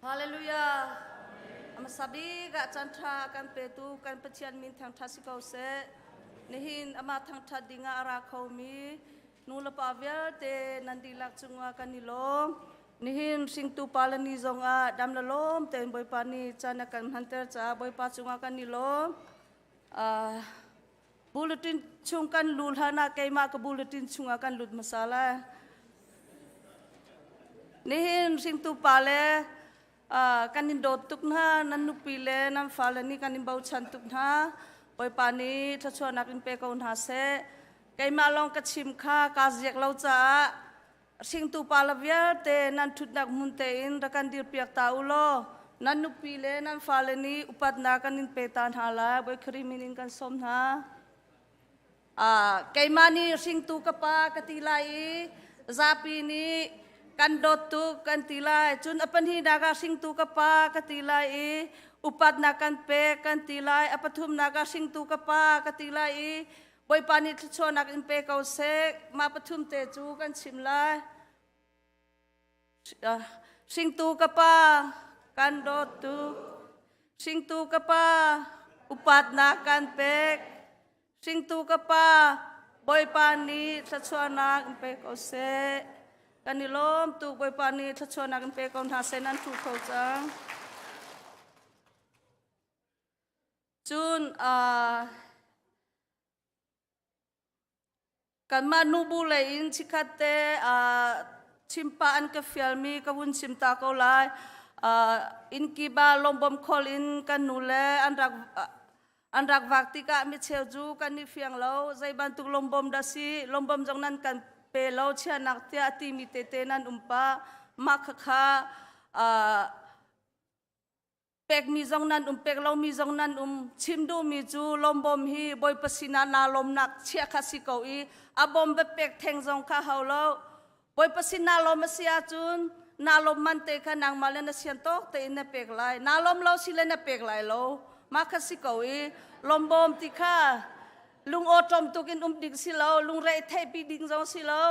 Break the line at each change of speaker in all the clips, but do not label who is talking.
Hallelujah. Amasa bik ah caan ṭha kan petu kan Pathian min thangṭhat si ko seh. Nihin amah thangṭhat dingah a ra khomi nu le pa vialte nan dihlak cungah kan i lawm. Nihin hringtu pa le ni zongah dam le lawm tein Bawipa nih caan a kan hmanter caah Bawipa cungah kan i lawm. Uh, bulletin chung kan lu hlan ah keimah ka bulletin chungah kan lut hmasa lai. Nihin hringtu pa le kan in dawt tuk hna, nan nupi le nan fale nih kan in bochan tuk hna. Bawipa nih thluachuahnak in pe ko hna seh. Keimah lawng ka chim kha kaa ziak lo caah hringtu pa le vialte nan ṭhutnak hmun tein rak kan dirpiak ta u law nan nupi le nan fale nih upatnak kan in pe ta hna lai. Bawi Khrih min in kan sawm hna. Keimah nih hringtu ka pa ka ti lai i zapi nih kan dawt tuk kan ti lai. Cun a pahnihnak ah hringtu ka pa ka ti lai i upatnak kan pek kan ti lai. A pathumnak ah hringtu ka pa ka ti lai i Bawipa nih thluachuahnak in pe ko seh. Mah pathum te cu kan chim lai. Hringtu ka pa kan dawt tuk. Hringtu ka pa upatnak kan pek. Hringtu ka pa Bawipa nih thluachuahnak in pe ko seh. Kan i lawm tuk Bawipa nih thluachuahnak in pe ko hna seh nan thu kho cang. Cun uh, kanmah nubu lei in chikhat te uh, chimpa an ka fialmi ka vun chim ta ko lai. Uh, innkiba lombom khol in kan nu le an rak an rak vak tikah micheu cu kan i fiang lo zei bantuk lombom dah si lombom zong nan kan pe lo chianak tiah timi tete nan um pa mah khakha uh, pekmi zong nan um pek lomi zong nan um chim duhmi cu lombom hi bawipa sinah naa lawmnak chiah kha si ko i a bom va pek theng zong kha hau lo bawipa sin naa lawm a si ahcun naa lawm man te kha nangmah le na sian tawk tein na pek lai naa lawm lo si le na pek lai lo mah kha si ko i lombom ti kha lung awṭawm tuk in um ding si lo lungre theihpi ding zong si lo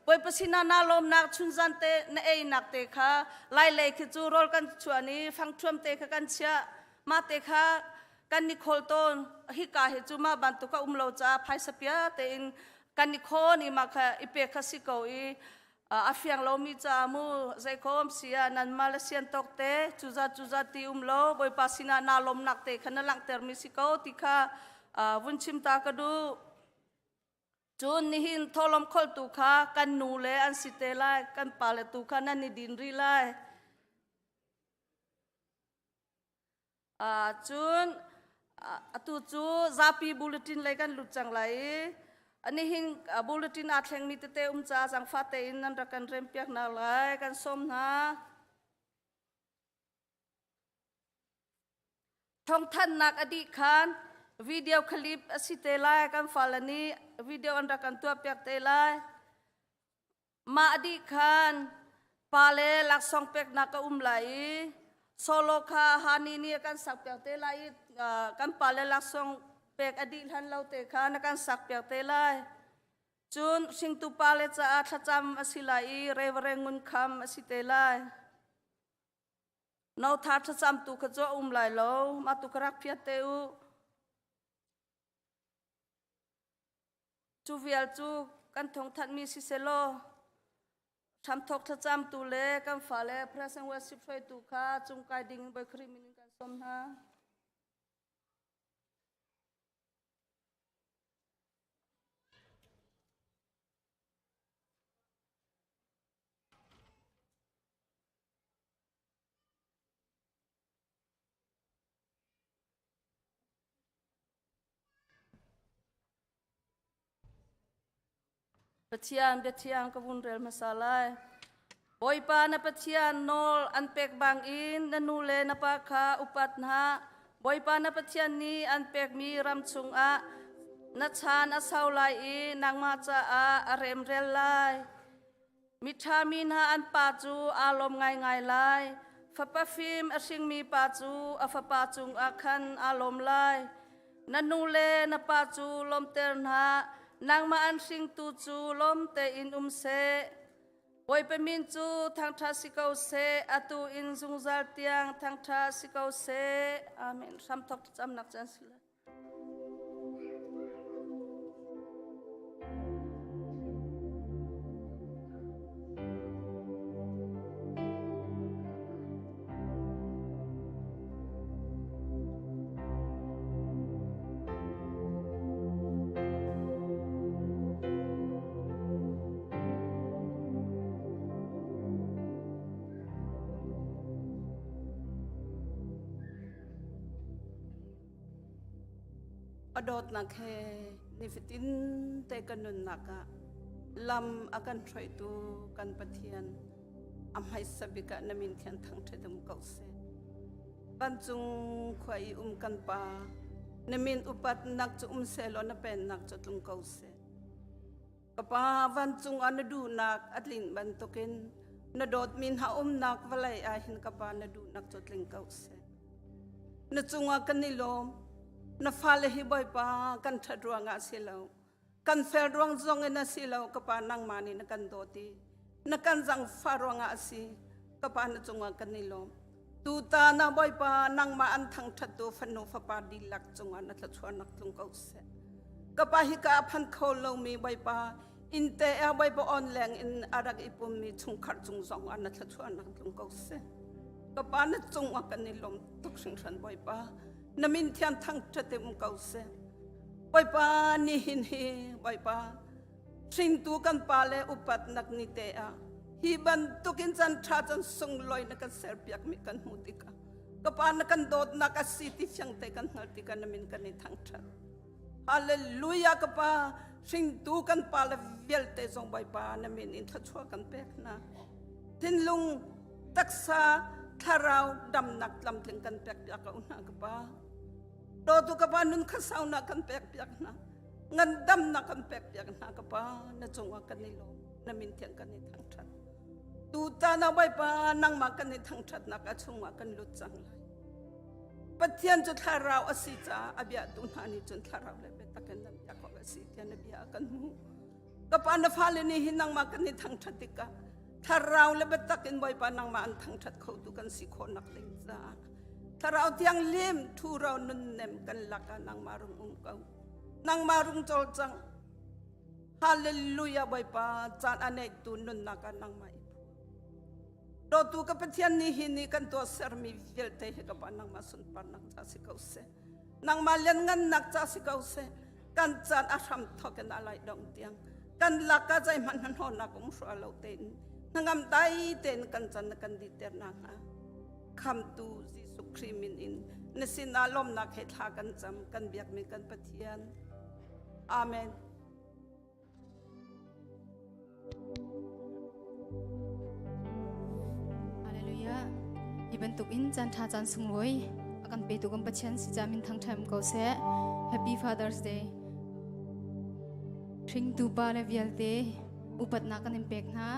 Bawipa sinah naa lawmnak chunzan te na einak te kha lai lei khi cu rawl kan chuan i fangṭhuam te kha kan chiah mah te kha kan i khawl tawn hika hi cu mah bantuk a um lo caah phaisa pia tein kan i khawn i mah kha i pek kha si ko i a fiang lomi caah mu zeikhom si ah nanmah le sian tawk te cuza cuza ti um lo Bawipa sinah naa lawmnak te kha na langhtermi si ko ti kha vun chim ta ka duh. Cun nihin thawhlawm kholtu kha kan nu le an si te lai, kan pa le tu kha nan i din rih lai. Cun atu cu zapi bulletin lei kan lut cang lai i nihin bulletin aa thlengmi tete um caah zaangfah tein nan rak kan rempiak hna lai kan sawm hna. Thawngthanhnak a dih khan video clip a si te lai kan fale nih video an rak kan tuahpiak te lai. Mah a dih khan pale laksawng peknak a um lai i solo kha Hani nih a kan sakpiak te lai i kan pale laksawng pek a dih hlan lo te kha na kan sakpiak te lai. Cun hringtu pale caah thlacam a si lai i Reverend Ngun Kham a si te lai. No tha thlacam tu kha cu a um lai lo. Mah tu ka rak phiat te u. Cu vial cu kan thawngthanhmi si selaw hramthawk thlacamtu le kan fale President Worship hruaitu kha cungkai ding in Bawi Khrih min in kan sawm hna. Pathian biathiang ka vun rel hmasa lai. Bawipa na Pathian nawl an pek bangin na nu le na pa kha upat hna. Bawipa na Pathian nih an pekmi ram chungah na chan a sau lai i nangmah caah a remrel lai. Miṭha mi hna an pa cu aa lawm ngaingai lai. Fapa fim a hringmi pa cu a fapa cungah khan aa lawm lai. Na nu le na pa cu lawmter hna, nangmah an hringtu cu lawm tein um seh. Bawipa min cu thangṭhat si ko seh, atu in zungzal tiang thangṭhat si ko seh. Amen. Hramthawk thlacamnak caan si lai.
A dawtnak he nifatin te kan nunnak ah lam a kan hruaitu kan Pathian a hmaisa bik ah na min thian thangṭhat um ko seh. Vancung khua i um kan Pa, na min upatnak cu um sehlaw na pennak cu tlung ko seh. Ka Pa, vancung ah na duhnak a tlin bantukin na dawtmi hna umnak vawlei ah hin ka Pa na duhnak cu tling ko seh. Na cungah kan i lawm. Na fale hi Bawipa kan ṭhat ruangah si lo. Kan fel ruang zong in a si lo ka pa nangmah nih na kan dawt i na kan zangfah ruangah a si ka pa na cungah kan i lawm. Tutan ah Bawipa nangmah an thangṭhattu fanu fapa dihlak cungah na thluachuahnak tlung ko seh. Ka pa hika a phan kho lomi Bawipa innte ah Bawipa on leng in a rak i pummi chungkhar cung zong ah na thluachuahnak tlung ko seh. Ka pa na cungah kan i lawm tuk hringhran Bawipa. Na min thiang thangṭhat um ko seh. Bawipa nihin hi Bawipa hringtu kan pa le upatnak ni te ah hi bantukin chan ṭha chan sunglawi na kan serpiakmi kan hmuh tikah ka pa na kan dawtnak a si ti fiang te kan hngalh tikah na min kan i thangṭhat. Hallelujah ka pa hringtu kan pa le vialte zong Bawipa na min in thluachuah kan pek hna. Thinlung taksa thlarau damnak tlamtling kan pek piak ko hna ka pa. Dawtu ka pa nun khasaunak kan pek piak hna. Ngandamnak kan pek piak hna ka pa na cungah kan i lawm na min thiang kan i thangṭhat. Tutan ah Bawipa nangmah kan i thangṭhatnak a chungah kan lut cang lai. Pathian cu thlarau a si caah a biatu hna nih cun thlarau le biatak in nan biak awk a si tiah na bia a kan hmuh. Ka pa na fale nih hin nangmah kan i thangṭhat tikah thlarau le biatak in Bawipa nangmah an thangṭhat khotu kan si khawhnak ding caah thlarau thianghlim ṭhuro nunnem kan lakah nangmah rung um ko. Nangmah rung cawlcang. Hallelujah Bawipa caan a neihtu nunnak ah nangmah i phu. Dawtu ka Pathian nih hi ni kan tuah sermi vialte hi ka pa nangmah sunparnak ca si ko seh. Nangmah lianngannak ca si ko seh. Kan caan a hram thawk in a lai dong tiang. Kan lak ah zeihmanh hnahnawhnak um hrua lo tein hnangam dai tein kan chan na kan diter nakhnga. Khamtu Jesuh Khrih min in na sinah lawmnak he thla kan cam kan biakmi kan Pathian. Amen.
Hallelujah. Hi bantuk in caan ṭha caan sunglawi a kan petu kan Pathian si ca min thangṭhat ko seh. Happy Father's Day. Hringtu pa le vialte upatnak kan in pek hna.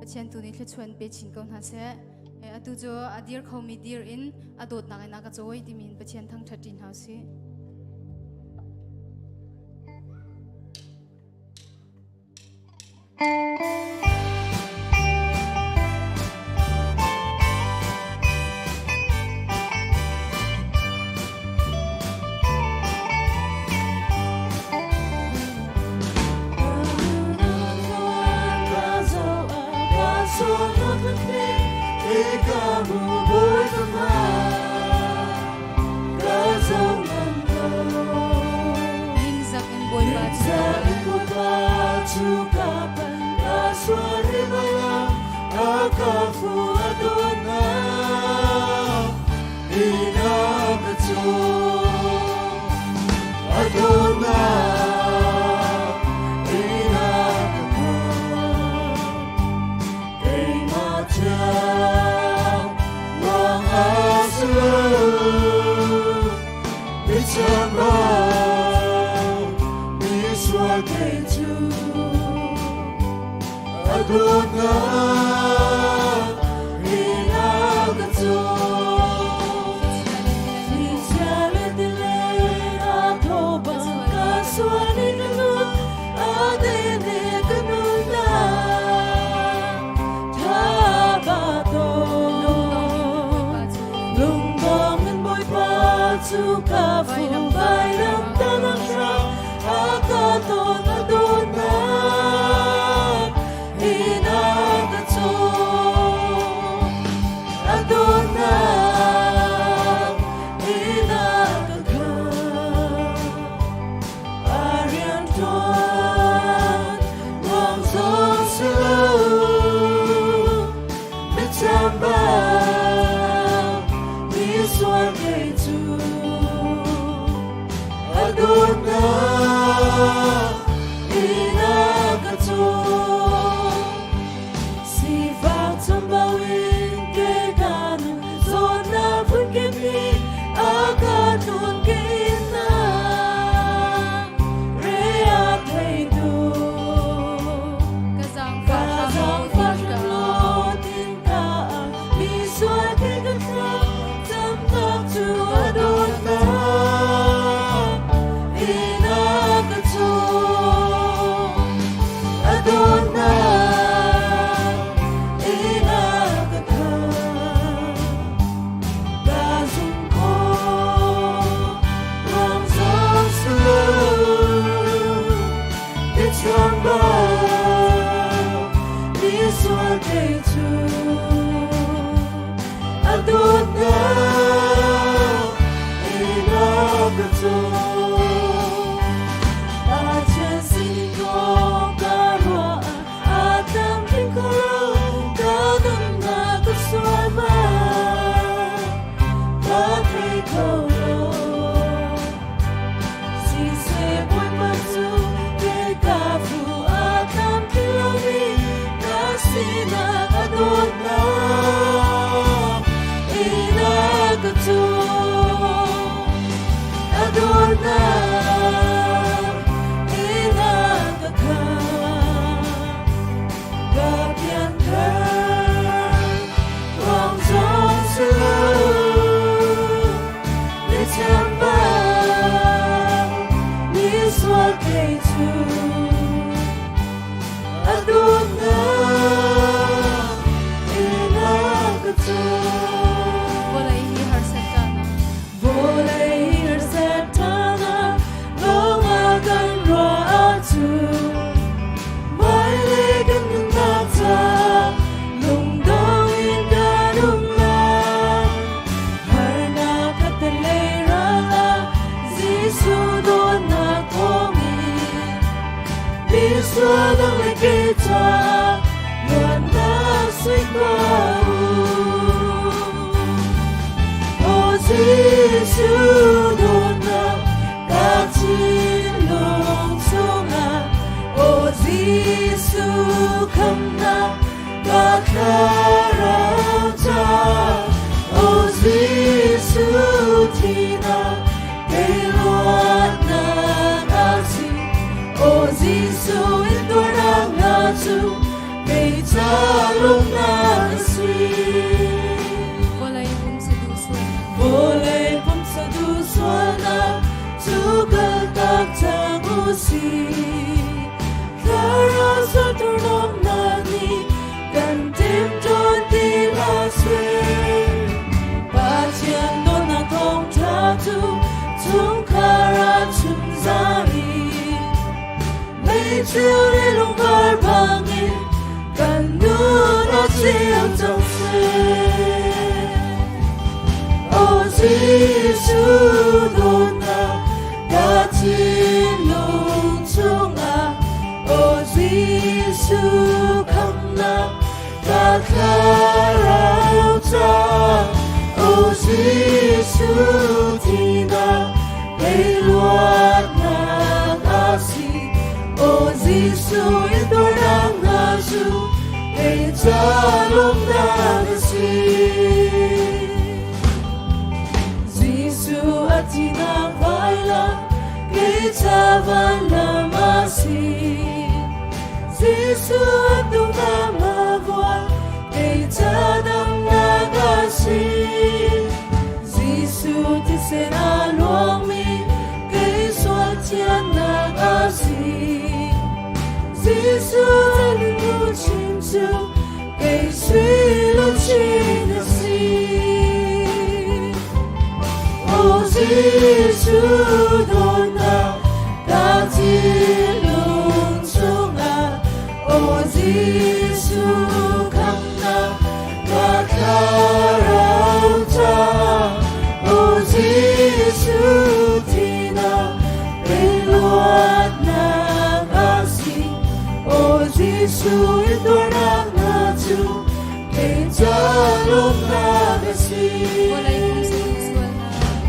Pathian tu nih thluachuan pe chin ko hna seh. Atu cu a dir khomi dir in a dawtnak in a ka cawi timi in Pathian thangṭhat ṭi hna usih. Ningzak in Bawipa cu
Adonai inakaka Kazungko Rang sangsu Ichamba Misual kei chu Adonai inakatu Adonai inakaka
Vawlei hi harsat caan ah
Jesu donna kacilung sunga O Jesu khamna ka thlarau cha O Jesu thina kei luat na ka si O Jesu in tuarnak na cu kei ca lung na si
Vawlei pum sadu sualnak
Vawlei pum sadu sualnak cu kaltak cang u sih. Thlarau sualturnomnak nih kan timṭawn ti hlah seh. Pathian dawtnak thawngṭha cu chungkhar ah chim zari. Meicheu le lungvar bangin kan nun a ceu cang seh. O Jesu dawtnak ka thinlung chungah O Jesu khamnak ka thlarau ca O Jesu thinak kei luatnak a si O Jesu in tuarnak na cu kei ca lawmhnak a si. Jesu a thinak vailam kei ca vanlam a si. Jesu a tungah ma vual kei ca damnak a si. Jesu thisen a luangmi kei sual thiannak a si. Jesu nu chim cu kei sui luchin a si. O Jesu dawtnak ka thinlung chungah O Jesu khamnak ka thlarau ca O Jesu thinak kei luatnak a si O Jesu in tuarnak na cu kei ca lawmhnak a si.
Vawlei pum sadu sualnak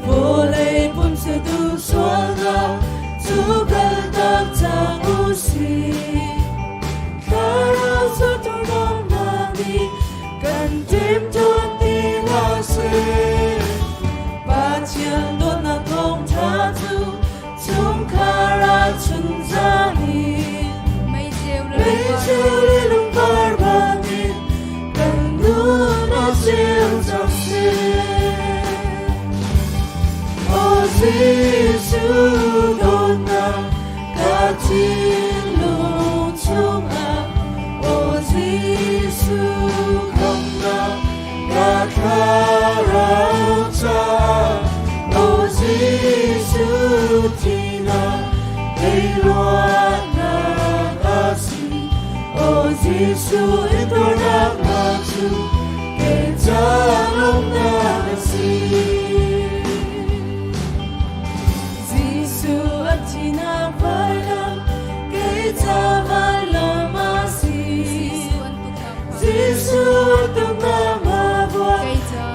Vawlei pum sadu sualnak cu kaltak cang u sih. Thlarau sualturnomnak nih kan timtuan ti hlah seh. Pathian dawtnak thawngṭha cu chungkhar ah chun zan in
Meiceu le
Meiceu le lungvar bangin kan nun a ceu cang seh. O Jesu dawtnak ka thinlung. Jesuh intuarnak hna cu kei ca lawmhnak a si. Jesuh a thihnak vailam kei ca vailam a si. Jesuh a tuknak ngavuah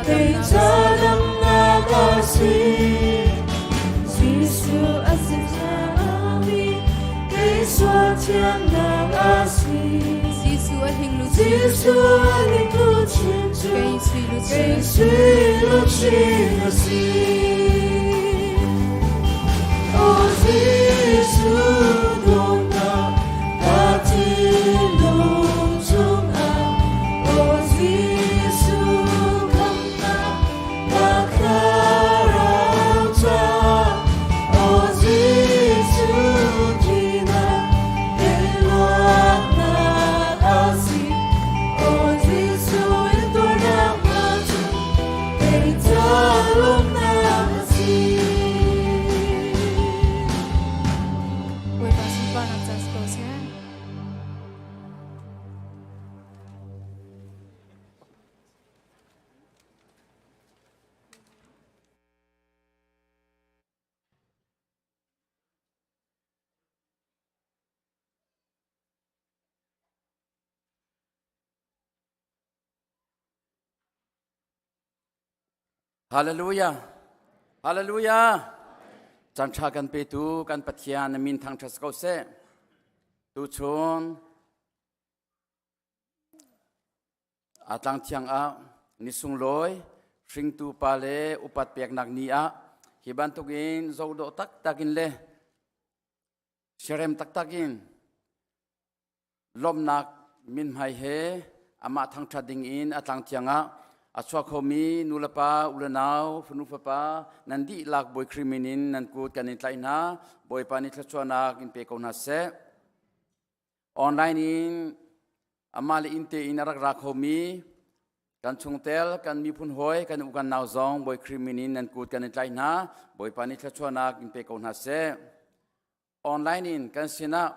kei ca damnak a si. Jesuh a si caami kei sual thiannak a si.
Jesuh a hling luchin
Jesuh a hling luchin cu
kei sui luchin
kei sui luchin a si. O Jesuh dawtnak ka thinlung chungah O Jesuh khamhnak ka thlarau ca O Jesuh thihnak kei luatnak a si O Jesuh intuarnak hna cu kei ca lawmhnak a si.
Bawipa sunparnak ca si ko seh.
Hallelujah. Hallelujah. Caan ṭha kan petu kan Pathian na min thangṭhat ko seh. Tuchun a tlang thiang ah ni sunglawi hringtu pa le upat peknak ni ah hi bantukin zohdawh taktak in le siarem taktak in lawmhnak mithmai he amah thangṭhat ding in a tlang thiang ah a chuak khomi nulepa ulenau fanu fapa nan dihlak Bawi Khrih min in nan kut kan in tlaih hna. Bawipa nih thluachuahnak in pe ko hna seh. Online in amah le inn te in a rak ra khomi kan chungtel kan miphun hawi kan u kan nau zong Bawi Khrih min in nan kut kan in tlaih hna. Bawipa nih thluachuahnak in pe ko hna seh. Online in kan sinah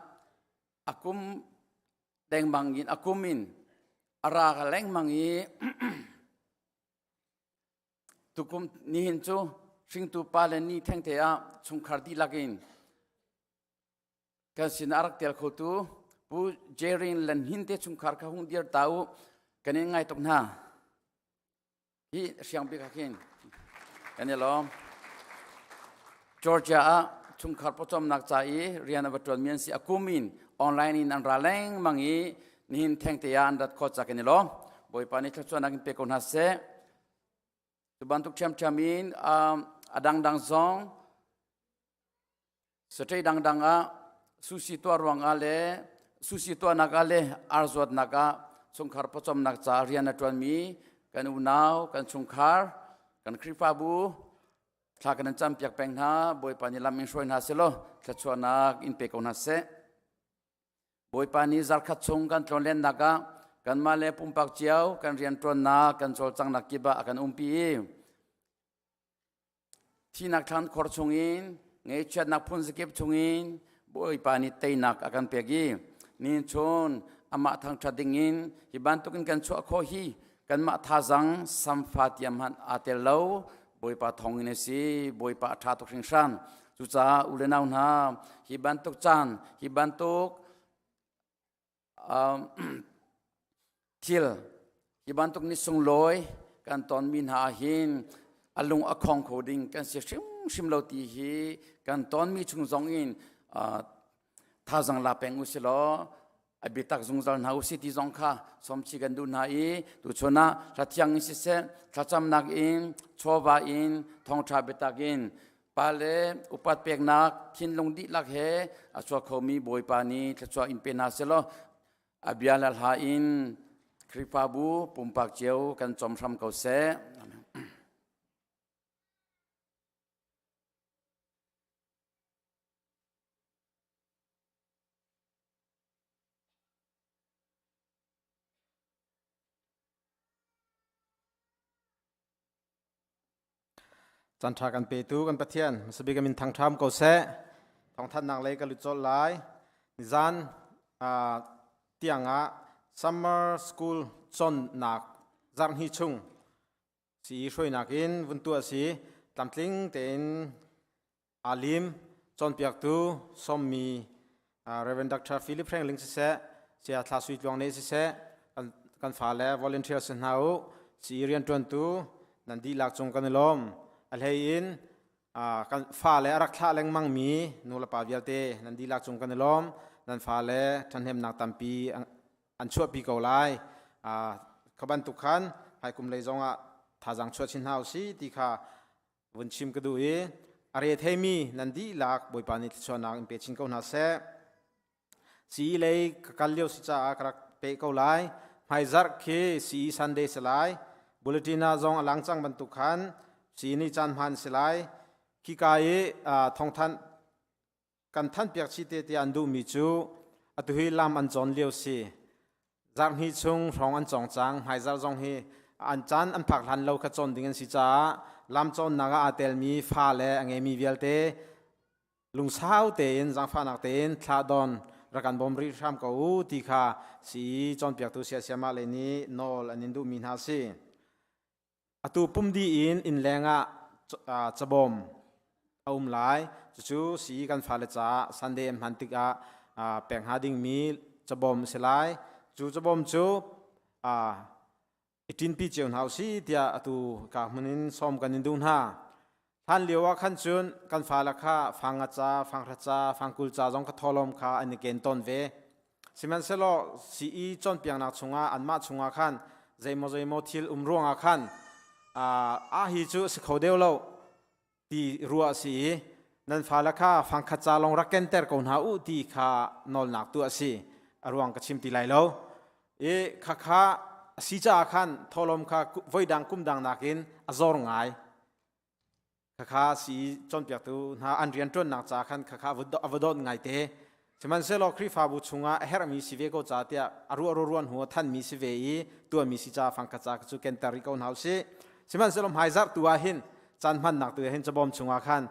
a kum lengmang in a kum in a ra ka lengmang i tukum nihin cu hringtu pa le ni thengte ah chungkhar dihlak in kan sin a rak tel khotu Pu Jerin Lan Hin te chungkhar kha hung dir ta u, kan in ngai tuk hna. Hi hriang bik ah khin kan i lawm. Georgia ah chungkhar pawcawmnak ca i rian a va ṭuanmi an si. A kum in online in an ra lengmang i nihin thengte ah an rat khawh ca kan i lawm. Bawipa nih thluachuahnak in pe ko hna seh. Cu bantuk ṭhiamṭhiam in a dangdang zong State dangdang ah sushi tuah ruangah le sushi tuahnak ah le ar zuatnak ah chungkhar pawcawmnak ca rian a ṭuanmi kan unau, kan chungkhar, kan Khrihfabu thla kan in campiak peng hna. Bawipa nih lam in hruai hna selaw thluachuahnak in pe ko hna seh. Bawipa nih zarkhat chung kan tlawnlennak ah kanmah le pumpak cio kan rianṭuannak, kan cawlcanghnak kip ah a kan umpi i Thihnak thlan khor chungin, ngaihchiatnak phunzakip chungin Bawipa nih teinak a kan pek i nihin chun amah thangṭhat dingin hi bantukin kan chuah khawh hi kanmah thazang samfa tiam hmanh aa tel lo. Bawipa thawngin a si. Bawipa a ṭha tuk hringhran. Cucaah u le nau hna, hi bantuk caan, hi bantuk Thil hi bantuk ni sunglawi kan tonmi hna ahhin a lung a khong kho ding kan si hrimhrim lo ti hi kan tonmi chung zong in thazang la peng u si law a biatak zungzal hna u si ti zong kha sawmchi kan duh hna i tuchun ah hlathiang in siseh thlacamnak in chawva in thawngṭha biatak in Pale upat peknak thinlung dihlak he a chuak khomi Bawipa nih thluachuah in pe hna selaw a bia le hla in Khrihfabu pumpak cio kan cawm hram ko seh. Amen.
Caan ṭha kan petu kan Pathian hmasabik min thangṭham ko seh. Thawngthanhnak lei ka lut colh lai. Nizan tiang ah Summer School cawnnak zarhhnih chung CE hruainak in vun tuah si tlamtling tein aa lim cawnpiaktu sawmmi Reverend Dr. Philip Hrengling siseh Saya Thla Sui Tluang Ne siseh kan fale volunteer si hna u CE riantuantu nan dihlak cung kan i lawm a hlei in kan fale a rak thlah lengmang mi nu le pa vialte nan dihlak cung kan i lawm nan fale ṭhahnemnak tampi an chuahpi ko lai kha bantuk khan hmaikum lei zongah thazaang chuah chin hna usih ti kha vun chim ka duh i a re theimi nan dihlak Bawipa nih thluachuahnak in pe chin ko hna seh. Sii lei ka kal lio si caah ka rak peh ko lai. Hmaizarh khi sii Sunday si lai. Bulletin ah zong a lang cang bantuk khan sii nih caan hmaan si lai. Khika i thawngthanh kan thanpiak chih te tiah an duhmi cu atu hi lam an cawn lio si. Zarhhnih chung hrawng an cawng cang. Hmaizarh zong hi an caan an phak hlan lo kha cawn ding an si caah lam cawnnak ah aa telmi fa le a ngeimi vialte lungsau tein zaangfahnak tein thlahdon rak kan bawm rih hram ko u ti kha si cawnpiaktu siasiamah lei nih nawl an in duhmi hna si. Atu pum dih in innleng ah cabawm a um lai. Cucu si kan fale caah Sunday an hman tikah pek hnga dingmi cabawm a si lai. Cu cabawm cu i ṭinpi cio hna usih tiah atu ka hmun in sawm kan in duh hna. Hlan lio ah khan cun kan fale kha fang nga ca, fang hra ca, fang 20 ca zong kha thawhlawm kha an i ken tawn ve. Sihmanhsehlaw CE cawnpiaknak chungah anmah chungah khan zeimaw zeimaw thil um ruangah khan ah hi cu a si kho deuh lo ti ruah a si i nan fale kha fangkhat ca lawng rak kenter ko hna u ti kha nawlnak tu a si. A ruang ka chim ti lai lo. I khakha a si caah khan thawhlawm kha voidang kum dang nakin a zor ngai. Khakha si cawnpiaktu hna an rianṭuannak ca khan khakha a va dawt ngaite. Sihmanhsehlaw Khrihfabu chungah a herhmi si ve ko ca tiah a ruah ruan hnu a thanmi si ve i tuahmi si ca fangkhat ca cu kenter rih ko hna usih. Sihmanhsehlaw hmaizarh tu ah hin caan hmannak tu ah hin cabawm chungah khan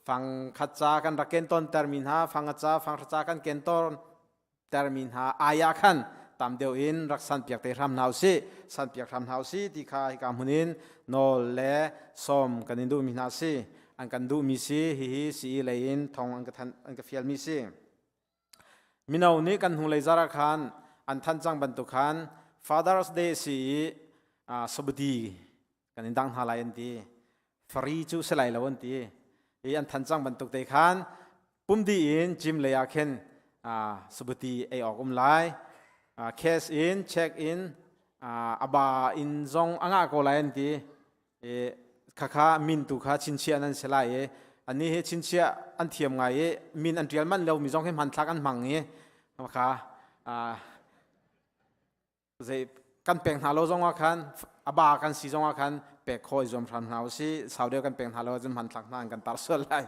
fangkhat ca kan rak ken tawntermi hna fanga ca fanghra ca kan ken tawn termi hna ai ah khan tam deuh in rak sanpiak te hram hna usih sanpiak hram hna usih ti kha hika hmun in nawl le sawm kan in duhmi hna si an kan duhmi si hihi CE lei in thong an ka than an ka fialmi si mino nih kan hnulei zar ah khan an than cang bantuk khan Father's Day si i sabati kan in dang hna lai an ti fari cu si lai lo an ti i an than cang bantuk te khan pumdi in gym lei ah khin sabuti ei awk um lai cash in check in aba in zong a ngah ko lai an ti i khakha min tu kha chinchiah nan si lai i ani hi chinchiah an thiam ngai i min an tial man lo mi zong hi hmanthlak an hmang i kha zei kan pek hna lo zong ah khan a ba kan si zong ah khan pek khawh i zuam hram hna usih sau deuh kan pek hna lo ahcun hmanthlak hna an kan tar sual lai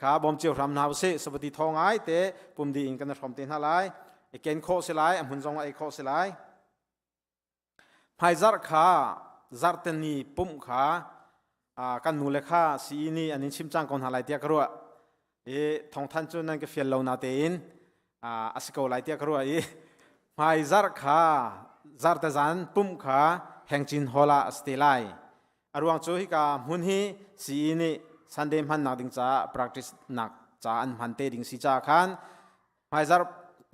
kha bawm cio hram hna usih sabati thaw ngai te pum di in kan hrom te hna lai i ken khawh si lai a hmun zong ah ei khawh si lai hmaizarh kha zarhteni pumh kha kan nu le kha CE nih an in chim cang ko hna lai tiah ka ruah i thawngthan cu nan ka fial lo na tein a si ko lai tiah ka ruah i hmai zarh kha zarte zan pumh kha Hengcin Hall ah a si te lai a ruang cu hika hmun hi CE nih Sunday hmannak ding caah practice nak ca an hman te ding si caah khan hmai zarh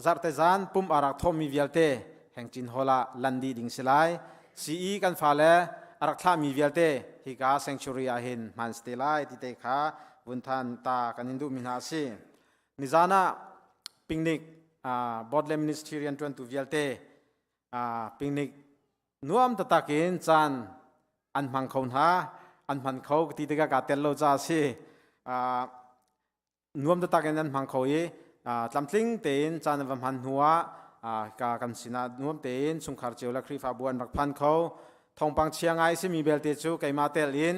zarte zan pumh a rak thawhmi vialte Hengcin Hall ah lan dih ding si lai CE kan fale a rak thlahmi vialte hika sanctuary ah hin hman si te lai ti te kha vun than ta kan in duhmi hna a si nizan ah picnic board le ministry rianṭuantu vialte picnic nuam taktak in caan an hmang kho hna an hman kho ti tikah kaa tel lo ca a si nuam taktak in an hmang kho i tlamtling tein caan an va hman hnu ah ka kan sinah nuam tein chungkhar cio le Khrihfabu an rak phan kho thawngpang chia ngai simi belte cu keimah tel in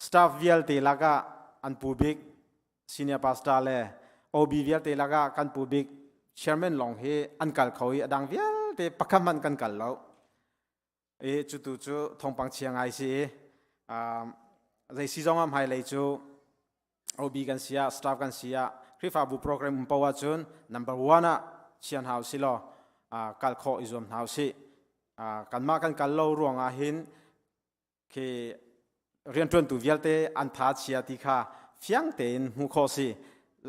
staff vialte lakah an pu bik senior pastor le OB vialte lakah kan pu bik chairman lawng hi an kal kho i a dang vialte pakhat hmanh kan kal lo i cu tu cu thawngpang chia ngai si i zei si zong ah hmailei cu OB kan si ah staff kan si ah Khrihfabu program um poah cun number one ah chian hau si law. kal khawh i zuam hna usih. Kanmah kan kal lo ruangah hin khi rianṭuantu vialte an tha chia ti kha fiang tein hmuh khawh si.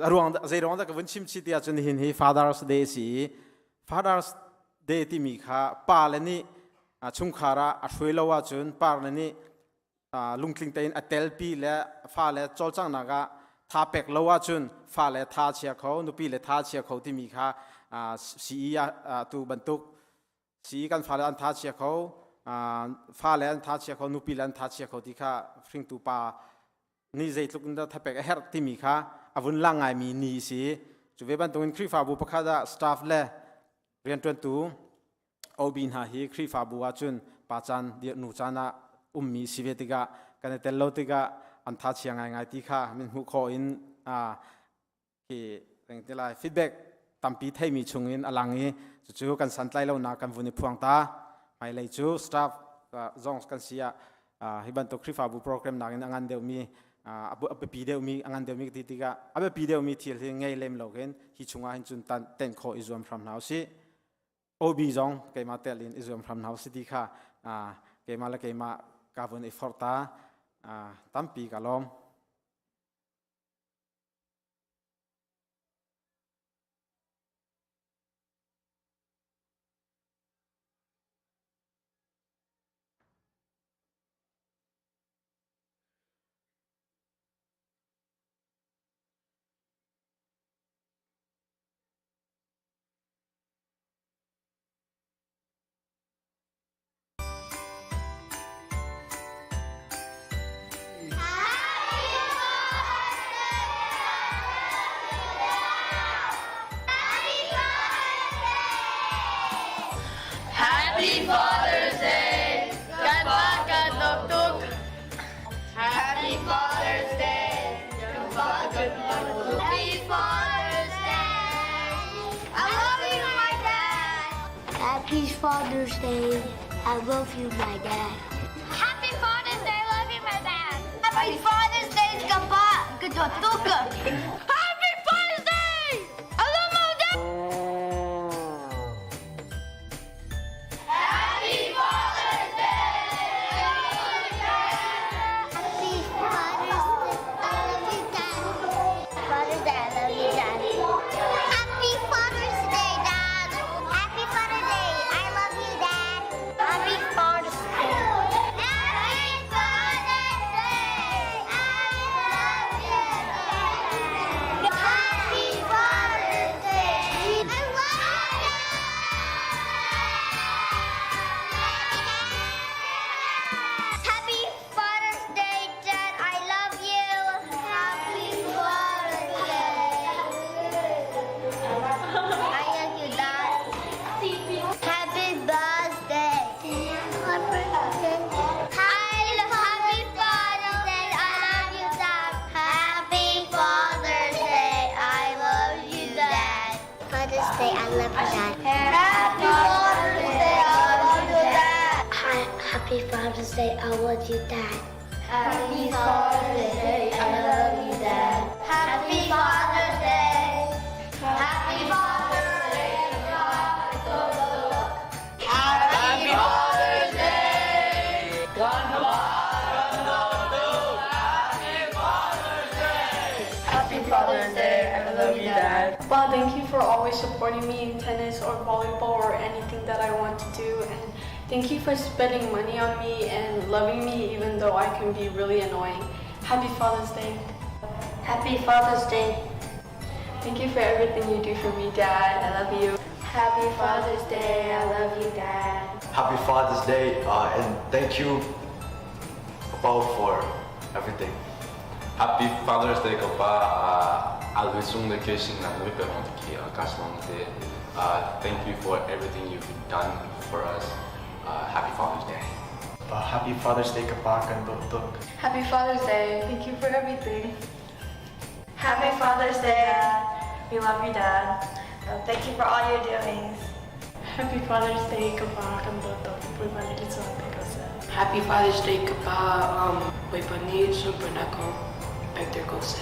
A ruang zei ruang dah ka vun chim chih ti ahcun nihin hi Father's Day si i Father's Day timi kha pa le nih chungkhar ah a hruai lo ahcun pa le nih lungtling tein a telpi le fale cawlcanghnak ah tha pek lo ahcun fale tha chia kho nupi le tha chia kho timi kha CE tu bantuk CE kan fale an tha chia kho fale an tha chia kho nupi le an tha chia kho ti kha hringtu pa nih zeitluk in dah thapek a herh timi kha a vun lang ngaimi ni si cu ve bantukin Khrihfabu pakhat ah staff le rianṭuantu OB hna hi Khrihfabu ahcun pa caan nu caan ah ummi si ve tikah kan i tel lo tikah an tha chia ngaingai ti kha min hmuh khawh in hi ti lai feedback tampi theimi chungin a lang i cucu kan santlai lonak kan vun i phuang ta hmailei cu staff zong kan si ah hi bantuk Khrihfabu program nakin a ngan deuhmi a biapi deuhmi a ngan deuhmi ti tikah a biapi deuhmi thil hi ngei lem lo khin hi chungah hin cun tenh khawh i zuam hram hna usih OB zong keimah tel in i zuam hram hna usih ti kha keimah le keimah ka vun i forh ta tampi ka lawm.
Happy Father's Day! Kan pa kan dawt tuk. Happy Father's Day! Kan pa kan dawt tuk. Happy Father's Day! I love you, my dad!
Happy Father's Day. I love you, my dad.
Happy Father's Day! I love you, my dad. Happy Father's Day, ka pa ka dawt tuk. Happy Father's Day! I love my dad! Happy Father's Day!
Happy Father's Day. I love you, Dad. Father's Day, I love you, Dad. Happy Father's Day, Dad. Happy Father's Day. I love you, Dad. Happy Father's Day. Happy Father's Day. I love you, Dad. Happy Father's Day. I love you, Dad. Happy Father's Day, Dad. I love you. Happy Father's Day. I love you, Dad. Happy birthday. Happy Father's Day. I love you, Dad. Happy Father's Day. I love you, Dad. Father's Day. I love you, Dad. Happy Father's Day. I love you, Dad. Happy Father's Day. I love you, Dad. Happy Father's Day. I love you, Dad. Happy Father's Day. Happy Father's Day.
Happy Father's Day!
Happy Father's Day. I love you, Dad.
Pa, thank you for always supporting me in tennis or volleyball or anything that I want to do. And thank you for spending money on me and loving me even though I can be really annoying. Happy Father's Day.
Happy Father's Day.
Thank you for everything you do for me, Dad. I love you.
Happy Father's Day. I love you, Dad.
Happy Father's Day, and thank you both for everything.
Happy Father's Day ka pa alwisung vacation na nui pe hong ki kaslong te. Thank you for everything you've done for us. Happy Father's Day.
Happy Father's Day ka pa kan dawt tuk.
Happy Father's Day. Thank you for everything.
Happy Father's Day. We love you, Dad. Thank you for all your doings.
Happy Father's Day ka pa kan dawt tuk. Bawipa nih thluachuah pe ko seh.
Happy Father's Day ka pa Bawipa nih sunparnak ko pekter ko seh.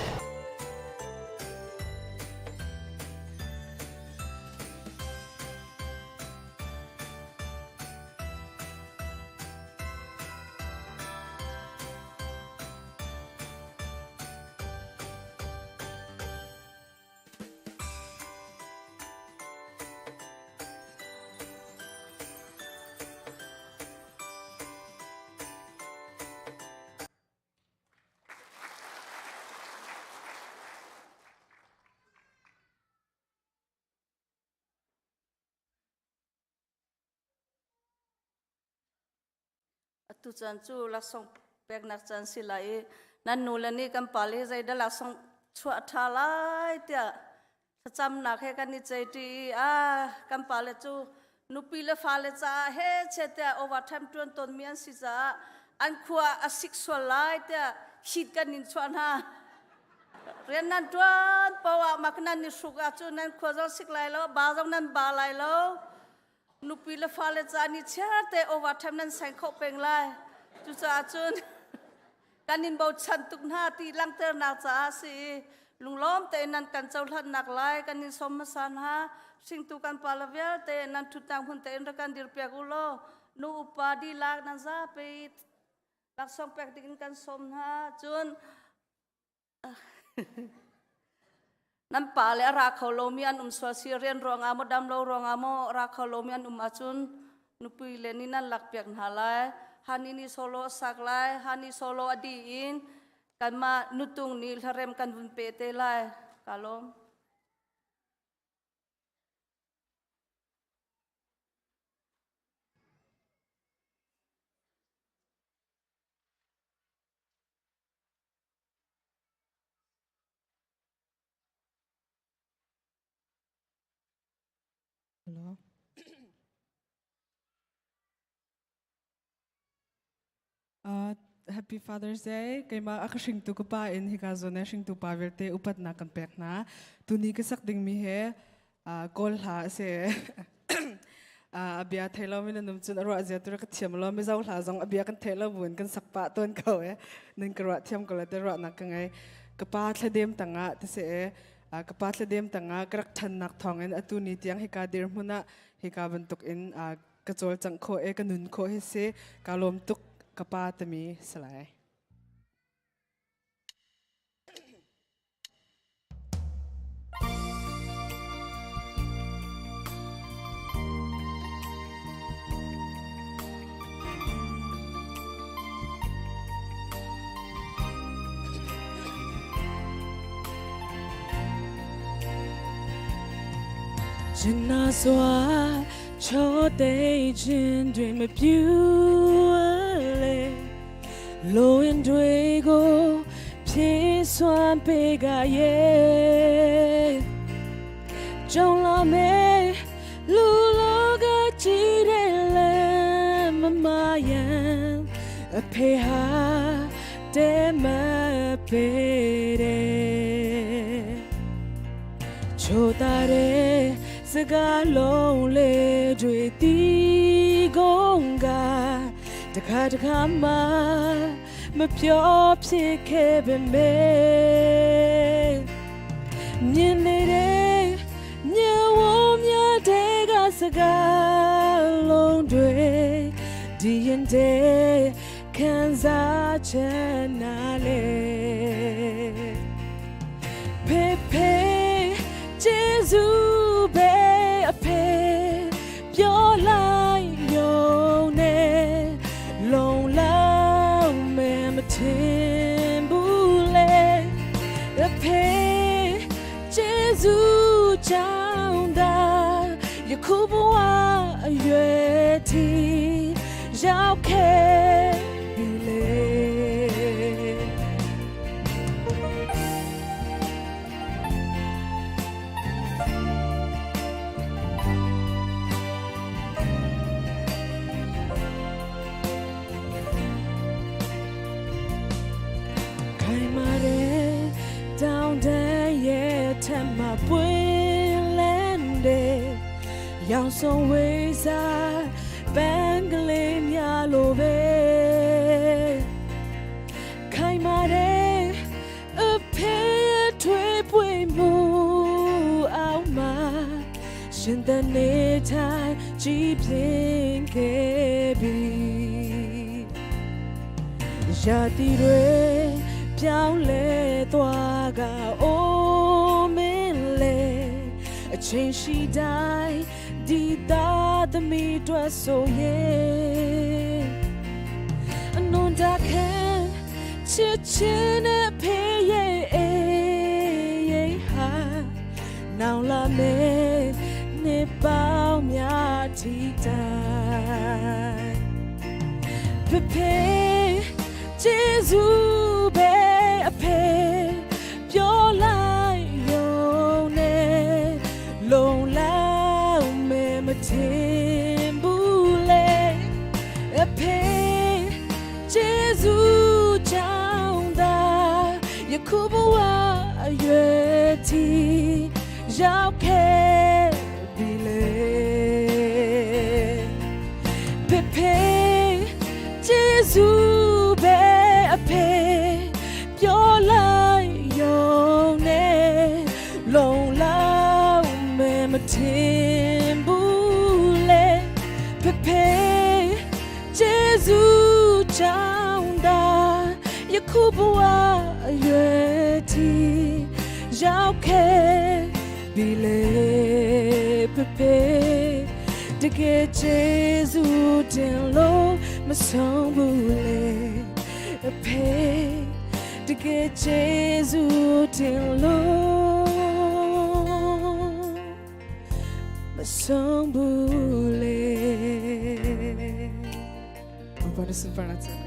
Tuchan cu laksawng peknak caan si lai i nan nu le nih kan pale hi zeidah laksawng chuah ṭha lai tiah thlacamnak he kan i ceihṭi i a kan pale cu nupi le fale caah he che tiah overtime ṭuan tawnmi an si caah an khua a sik sual lai tiah hit kan in chuah hna. Rian nan ṭuan poah mak nan i hruk ahcun nan khua zong sik lai lo, ba zong nan ba lai lo. Nupi le fale ca ni chiar te overtime nan seng kho peng lai. Cucaah cun kan in bochan tuk hna ti langhternak caah si i lunglawm tein nan kan cohlannak lai kan in sawm hmasa hna. Hringtu kan pale vialte nan ṭhutnak hmun tein rak kan dirpiak u law nu upa dihlak nan zapi laksawng pek ding in kan sawm hna. Cun Nan pa le a ra kho lomi an um sual si rian ruangah maw dam lo ruangah maw ra kho lomi an um ahcun nupi le nih nan lakpiak hna lai. Hani nih solo a sak lai, hani solo a dih in kanmah nutung nih hlarem kan vun pe te lai. Ka lawm.
Hello. Happy Father's Day. Keimah a ka hringtu ka pa in hika zawn ah hringtu pa vialte upatnak kan pek hna. Tuni ka sak dingmi he Kawl hla a si. A bia thei lo mi nan um cun a ruah zia tu ka thiam lo Mizo hla zong a bia kan thei lo buin kan sak pah tawn ko e. Nan ka ruah thiam ko le te ruahnak ka ngei. Ka pa thladem tangah ti si e. Ka pa thladem tangah ka rak ṭhannak thawngin atu ni tiang hika dirhmun ah hika bantuk in ka cawlcangh khawh e ka nun khawh hi si ka lawm tuk ka pa timi salai.
ကျင်နာစွာချောသိခြင်းတွေမပြူလေလိုရင်တွေကိုဖြည့်စွမ်းပေးကရဲ့ကြုံလာမယ်လူလောကကြည့်တယ်လဲမမယံအဖေဟာတဲမပေးတယ် ချိုတာတဲ့စကားလုံးလေးတွေတီးကုန်ကတခါတခါမှမပြောဖြစ်ခဲ့ပေမဲ့မြင်နေတဲ့ညဝမြတဲ့ကစကားလုံးတွေဒီရင်တဲ့ခံစားချက်နာလေ ဖေဖေကျေးဇူးပဲအဖေပြောလိုက်ယုံနေလုံလောက်မဲမထင်ဘူးလေအဖေကျေးဇူးကြောင့်သာယခုဘဝအရွယ်ထိရောက်ခဲ့ပြီလေ ခိုင်မာတဲ့တောင်တန်းရဲ့ထက်မှာပွင့်လန်းတဲ့ရောင်စုံဝေးစားပန်းကလေးများလိုပဲခိုင်မာတဲ့အဖေရဲ့ထွေးပွင့်မှုအောင်မှာရှင်တဲ့နေထိုင်ကြည်ပြင်းခဲ့ပြီ ရာသီတွေပြောင်းလဲသွားကအိုးမင်းလေအချိန်ရှိတိုင်းဒီသားသမီးတို့ဆိုရင်အနွန်တခံချစ်ချင်းနဲ့ဖေးရဲ့အေးဟာနောင်လာမေနေပေါင်းများထီတိုင်း ဖေ ဖေကျေးဇူးပဲအဖေပြောလိုက်ရုံနဲ့လုံလောက်မယ်မထင်ဘူးလေအဖေကျေးဇူးကြောင့်သာယခုဘဝအရွယ်တီရောက်ခဲ့ပြီလေ ဖေဖေကျေးဇူးပဲအဖေပြောလိုက်ရုံနဲ့လုံလောက်မယ်မထင်ဘူးလေဖေဖေကျေးဇူးကြောင့်သာယခုဘဝအရွယ်တီရောက်ခဲ့ပြီလေဖေဖေ တကယ်ကျေးဇူးတင်လို့မဆုံးဘူးလေအဖေတကယ်ကျေးဇူးတင်လို့မဆုံးဘူးလေဘာလို့စပနာချက်က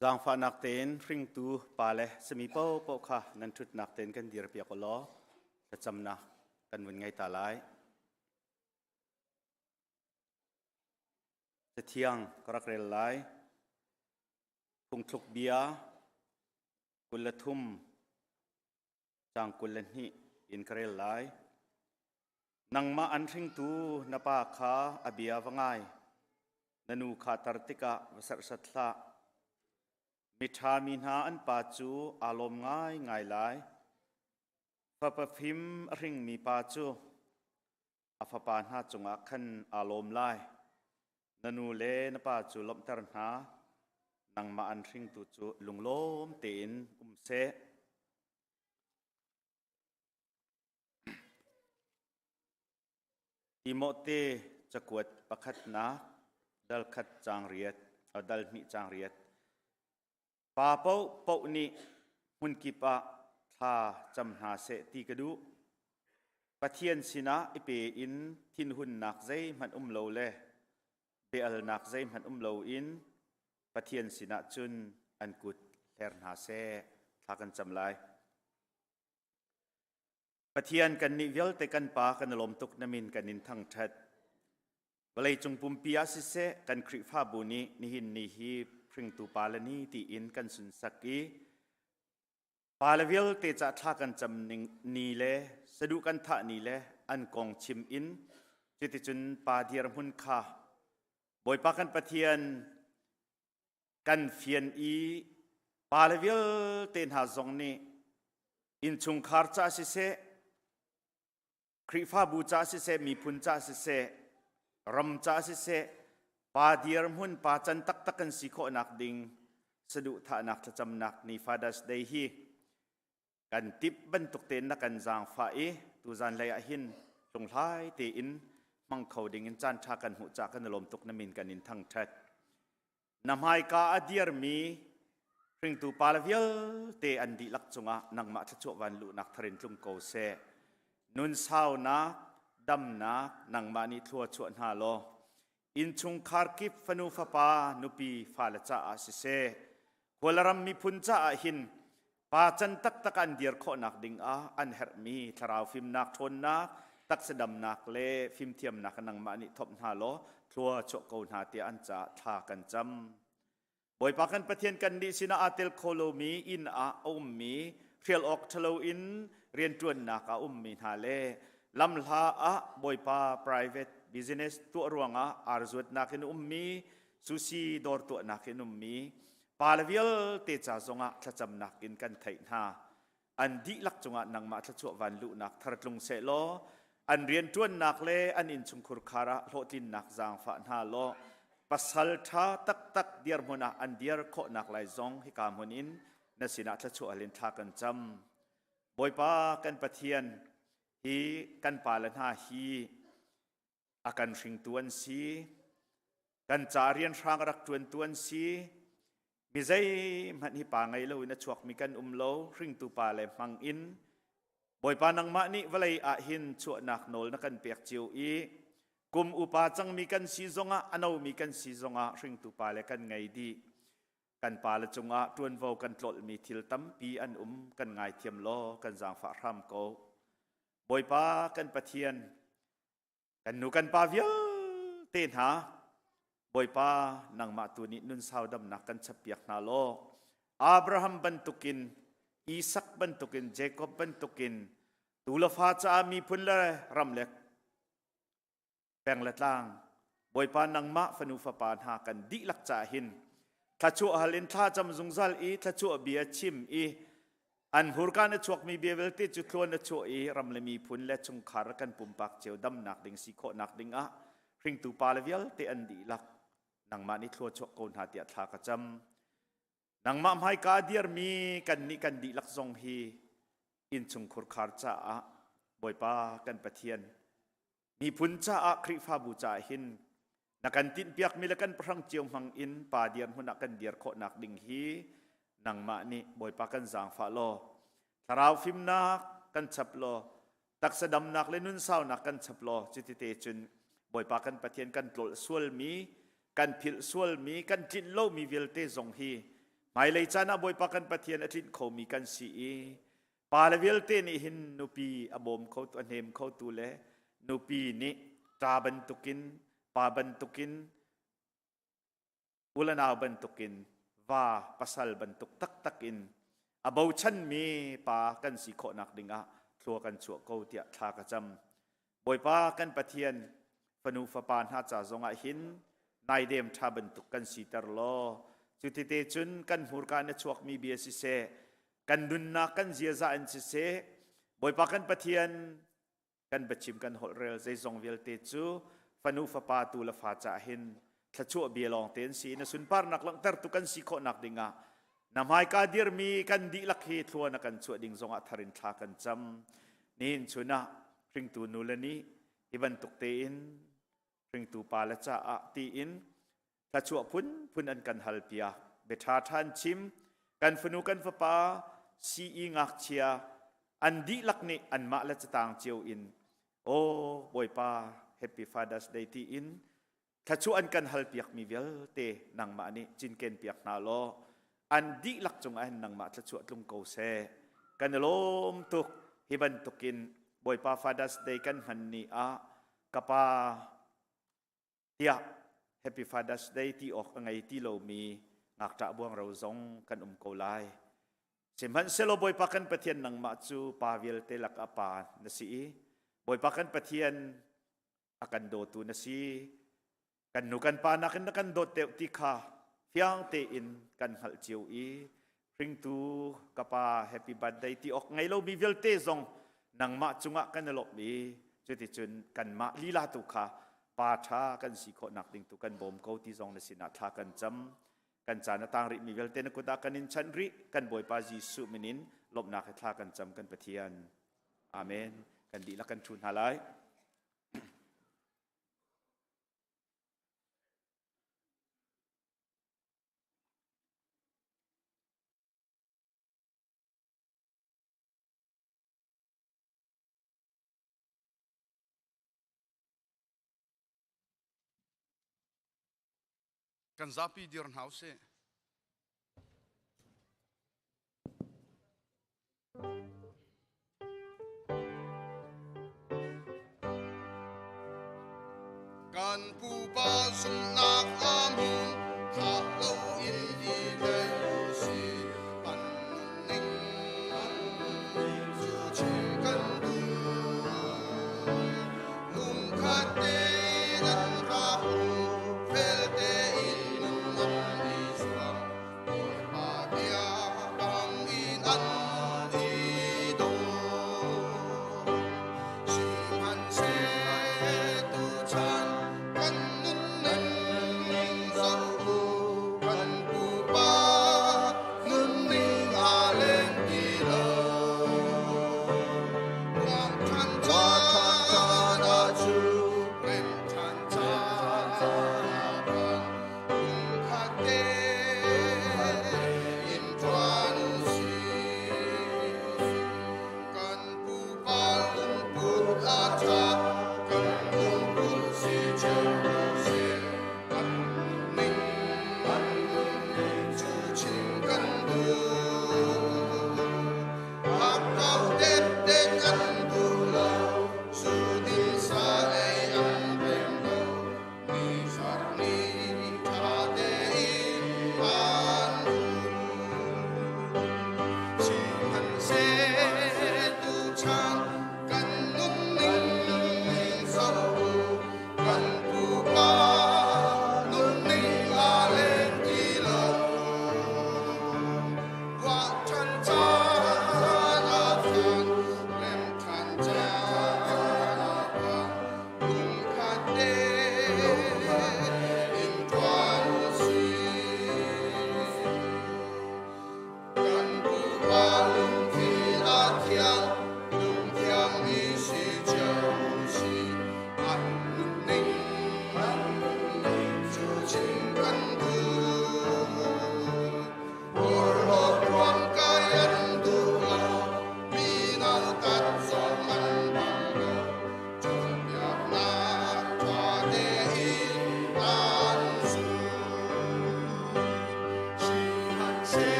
Zaangfahnak tein hringtu pale sami paohpaoh kha nan ṭhutnak tein kan dirpiak u law thlacamnak kan vun ngei ta lai. Cathiang ka rak rel lai. Phungthluk bia 23 caang 22 in ka rel lai. Nangmah an hringtu na pa kha a bia va ngai, na nu kha tar tikah va serhsat hlah. Miṭha mi hna an pa cu aa lawm ngaingai lai. Fapa fim a hringmi pa cu a fapa hna cungah khan aa lawm lai. Na nu le na pa cu lawmhter hna, nangmah an hringtu cu lunglawm tein um seh. Timote cakuat pakhatnak dal khat caang riat, dal hnih caang riat. Pa paohpaoh nih hmunkip ah thla cam hna seh ti ka duh. Pathian sinah i pe in thinhunnak zeihmanh um lo le biaalnak zeihmanh um loin Pathian sinah cun an kut hler hna seh. Thla kan cam lai. Pathian kannih vialte kan Pa kan i lawm tuk na min kan in thangṭhat. Vawleicung pumpi ah siseh kan Khrihfabu nih nihin ni hi hringtu pale ni tiin kan sunsak i pale vialte ca thla kan cam ning ni le saduh kan thah ni le an kong chim in cuticun pa dirhmun kha Bawipa kan Pathian kan fian i pale vialte hna zong nih innchungkhar ca siseh Khrihfabu ca siseh miphun ca siseh ram ca siseh pa dirhmun pa can taktak kan si khawhnak ding saduhthahnak thlacamnak ni Father's Day hi kan tip bantuk tein na kan zaangfah i tuzan lei ah hin hlunghlai tein hmang kho ding in caan ṭha kan hmuh ca kan i lawm tuk na min kan in thangṭhat. Na hmaika a dirmi hringtu pa le vialte an dihlak cungah nangmah thluachuah van luhnak tharin tlung ko seh. Nun saunak, damnak nangmah nih thlua chuah hna law innchungkhar kip fanu fapa nupi fale caah siseh khualaram miphun caah hin pa can taktak an dir khawhnak ding ah an herhmi thlarau fimnak ṭhawnnak taksa damnak le fimthiamnak nangmah nih thop hna law thlua chuah ko hna tiah an caah thla kan cam. Bawipa kan Pathian kan nih sinah aa tel kho lomi inn ah a ummi hrial awk ṭhalo in rianṭuannak ah ummi hna le lamhla ah Bawipa private business tuah ruangah arzuatnak in ummi sushi dawr tuahnak in ummi pale vialte ca zongah thlacamnak in kan theih hna. An dihlak cungah nangmah thluachuah van luhnak thar tlung seh law an rianṭuannak le an innchungkhur khar ah hlawhtlinnak zaangfah hna law pasal ṭha taktak dirhmun ah an dir khawhnak lai zong hika hmun in na sinah thluachuah hal in thla kan cam. Bawipa kan Pathian hi kan pale hna hi a kan hringtu an si kan ca rianhrang a rak ṭuantu an si mi zeihmanh hi pa ngei loin a chuakmi kan um lo hringtu pa le hmang in Bawipa nangmah nih vawlei ah hin chuahnak nawl na kan pek cio i kum upa cangmi kan si zongah a nomi kan si zongah hringtu pa le kan ngei dih kan pa le cungah ṭuanvo kan tlolhmi thil tampi an um kan ngaithiam law kan zaangfah hram ko Bawipa kan Pathian Kan nu kan pa vialte hna Bawipa nangmah tu nih nun sau damnak kan chappiak hna law Abraham bantukin Isak bantukin Jacob bantukin tu le fa caah miphun le ram le peng le tlang Bawipa nangmah fanu fapa hna kan dihlak caah hin thlachuah hal in thla cam zungzal i thlachuah bia chim i An hmurka na chuakmi bia vialte cu tluan na chuah i ram le miphun le chungkhar kan pumpak cio damnak ding si khawhnak ding ah hringtu pa le vialte an dihlak nangmah nih thlua chuak ko hna tiah thla ka cam. Nangmah hmaika a dirmi kan nih kan dihlak zong hi innchungkhur khar caah Bawipa kan Pathian miphun caah Khrihfabu caah hin na kan tinhpiakmi le kan pahrang cio hmang in pa dirhmun ah kan dir khawhnak ding hi nangmah nih Bawipa kan zaangfah law thlarau fimnak kan chap law taksa damnak le nunsaunak kan chap law cuti te cun Bawipa kan Pathian kan tlolh sualmi kan philh sualmi kan tlinh lomi vialte zong hi Hmailei caan ah Bawipa kan Pathian a tlinh khomi kan si i pa le vialte nih hin nupi a bawm kho a hnem khotu le nupi nih ṭa bantukin pa bantukin u le nau bantukin va pasal bantuk taktak in a bochanmi pa kan si khawhnak dingah thlua kan chuah ko tiah thla ka cam. Bawipa kan Pathian fanu fapa hna ca zongah hin naidem ṭha bantuk kan siter law cu tete cun kan hmurka in a chuakmi bia siseh kan nunnak kan ziaza in siseh Bawipa kan Pathian kan biachim kan holhrel zeizong vialte cu fanu fapa tu le fa cah hin thluachuah bia lawng te an si na sunparnak langhtertu kan si khawhnak dingah na hmaika dirmi kan dihlak hi thlua na kan chuah ding zongah tharin thla kan cam nihin chun ah hringtu nu le nih hi bantuk tein hringtu pa le caah tiin thluachuah phunphun an kan hal piak biaṭha ṭhan chim kan fanu kan fapa CE ngakchia an dihlak nih anmah le catang cio in aw Bawipa Happy Father's Day tiin thluachuah an kan hal piakmi vialte nangmah nih cinken piak hna law an dihlak cungah hin nangmah thluachuah tlung ko seh kan i lawm tuk hi bantukin Bawipa Father's Day kan hman ni ah ka pa tiah Happy Father's Day ti awk a ngei ti lomi ngakṭah buangro zong kan um ko lai. Sihmanhsehlaw Bawipa kan Pathian nangmah cu pa vialte lakah pa na si i Bawipa kan Pathian a kan dawtu na si. Kan nu kan pa nakin na kan dawt deuh ti kha fiang tein kan hngalh cio i hringtu ka pa happy birthday ti awk ngei lomi vialte zong nangmah cungah kan i lawmh i cuticun kanmah lila tu kha pa ṭha kan si khawhnak ding tu kan bawm ko ti zong na sinah thla kan cam kan caan a tang rih mi vialte na kut ah kan in chanh rih kan Bawipa Jesuh min in lawmhnak he thla kan cam kan Pathian amen kan dihlak kan ṭhu hna lai
Kan zapi dir hna usih. Kan pupa zumhnak a hmun thlah lo in i tlai si an nunning cu chim kan duh. Lungkhat tein an rak um, fel tein nun an i zuam. Bawipa bia bangin an i daw. Sihmanhseh tuchan kan nunning zoh.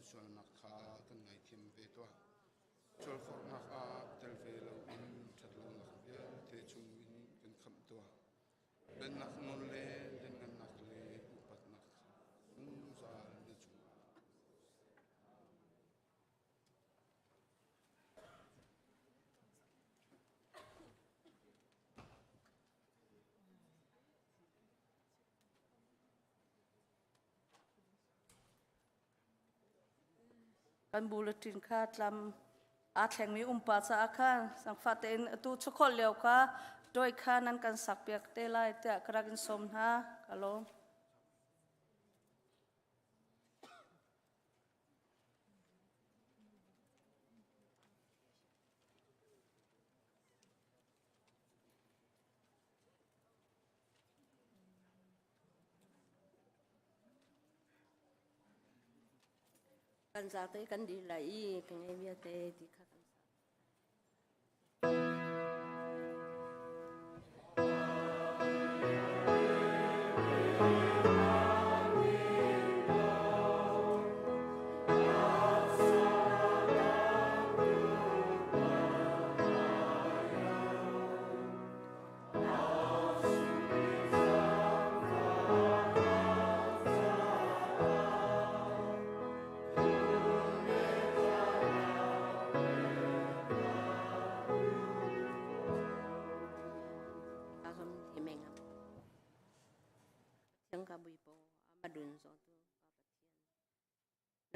sualnak kha kan ngaithiam ve tuah. Sualforhnak ah tel ve loin ṭhatlonak vialte chungin kan khamh tuah. Pennak nawl le lianngannak le upatnak kha zungzal na cungah.
Kan bulletin kha tlam aa thlengmi umpa caah khan sangfa tein atu chukhol lio kha toi kha nan kan sak piak te lai tiah ka rak in sawm hna. Ka lawm.
Kan zate kan dih lai i ka ngei vialte ti kha kan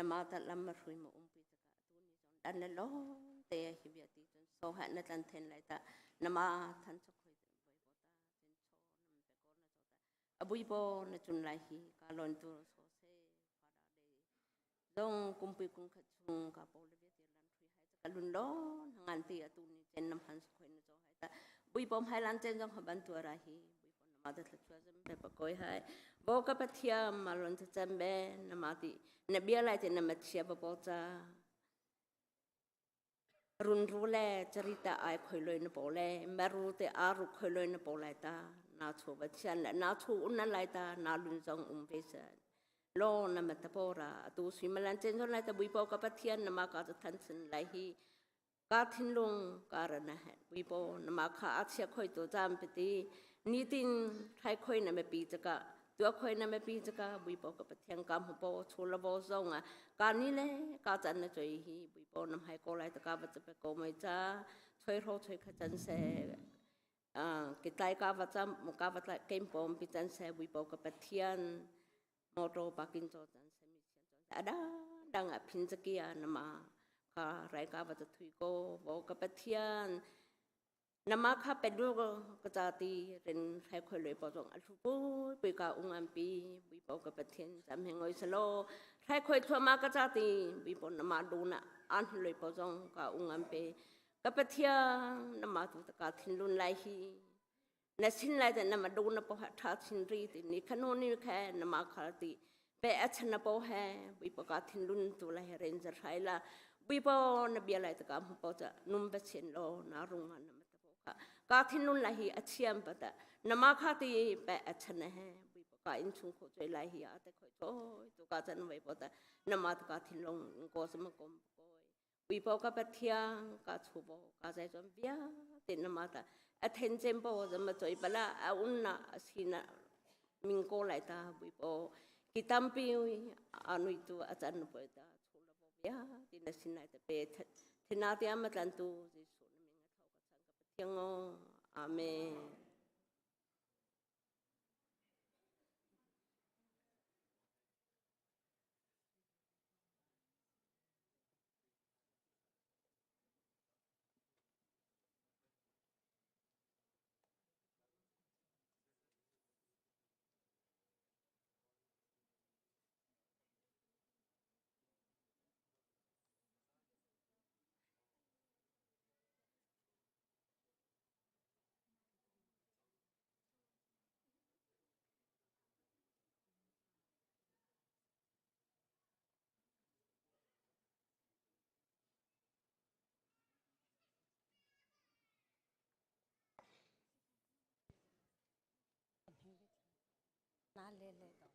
Nama ta lam ma hrui ma umpi ta ka tu ni zong dan le lo te hi bia ti chun so ha na tlan then lai ta nama than chok khoi te boi bo ta chen cho nam pe ko na cho ta abui bo na chun lai hi ka lon tu so se fada de zong kumpi kung khat chung ka po le bia ti lam thui hai ta ka lun lo ngan ti atu ni chen nam han so khoi na cho hai ta bui pom hai lan chen zong ha ban tu ra hi bui pom nama ta thla zam pe pa koi hai bo ka pathiam ma lon cha cham be nama ti na bia lai te na ma chia ba po cha run ru le charita ai khoi loi na po le ma ru te a ru khoi loi na po lai ta na chu ba chian la na chu un na lai ta na lun zong um ve sa lo na ma ta po ra tu sui malan chen zon lai ta bui po ka pathian na ma ka cha than sin lai hi Ka thinlung ka ra na he puipo nama kha a chia khoi to jam peti nitin thai khoi na me pi chaka tua khoi na me pi chaka buipo ka pathiang kam hu po chula bo zonga ka ni le ka chan na choi hi buipo nam hai ko lai ta ka ba pe ko mai cha choi ro choi kha chan se ki tlai ka va cham ka va tlai kem pom pi chan se buipo ka pathian motor parking cho chan se mi chian cho ada dang a phin chakia nama kha rai ka va thui ko bo ka pathian nama kha pedu ka cha ti ren thai khoi loi po jong a thu pu pi ka ung am pi bui po ka pathian cham he ngoi salo thai khoi thua ma ka cha ti bui po nama du na an loi po jong ka ung am pe ka pathian nama tu ta ka thin lun lai hi na sin lai te na ma do na po ha tha chin ri ti ni khano ni kha na ma kha ti pe a chan na po he bui po ka thin lun tu la he ren jar hai la bui po na bia lai ta ka mu po cha num ba chen lo na rung ma na ma ta po kha ka thin lun la hi a chiam pa ta na ma kha ti pe a chan na he bui po ka in chung kho choi lai hi a te khoi choi tu ka chan wei po ta na ma ta ka thin long ko sam kom ko Pipo ka pathiang ka chubo ka zai chon bia tin na ma ta a then chem po zama choi bala a unna asina ming ko lai ta buipo ki tampi anui tu achan po ta chula bo bia tin na sinai ta pe thina te ama tlan tu Jesu na ming a thau ka chang ka pathiang o amen. Na le le do.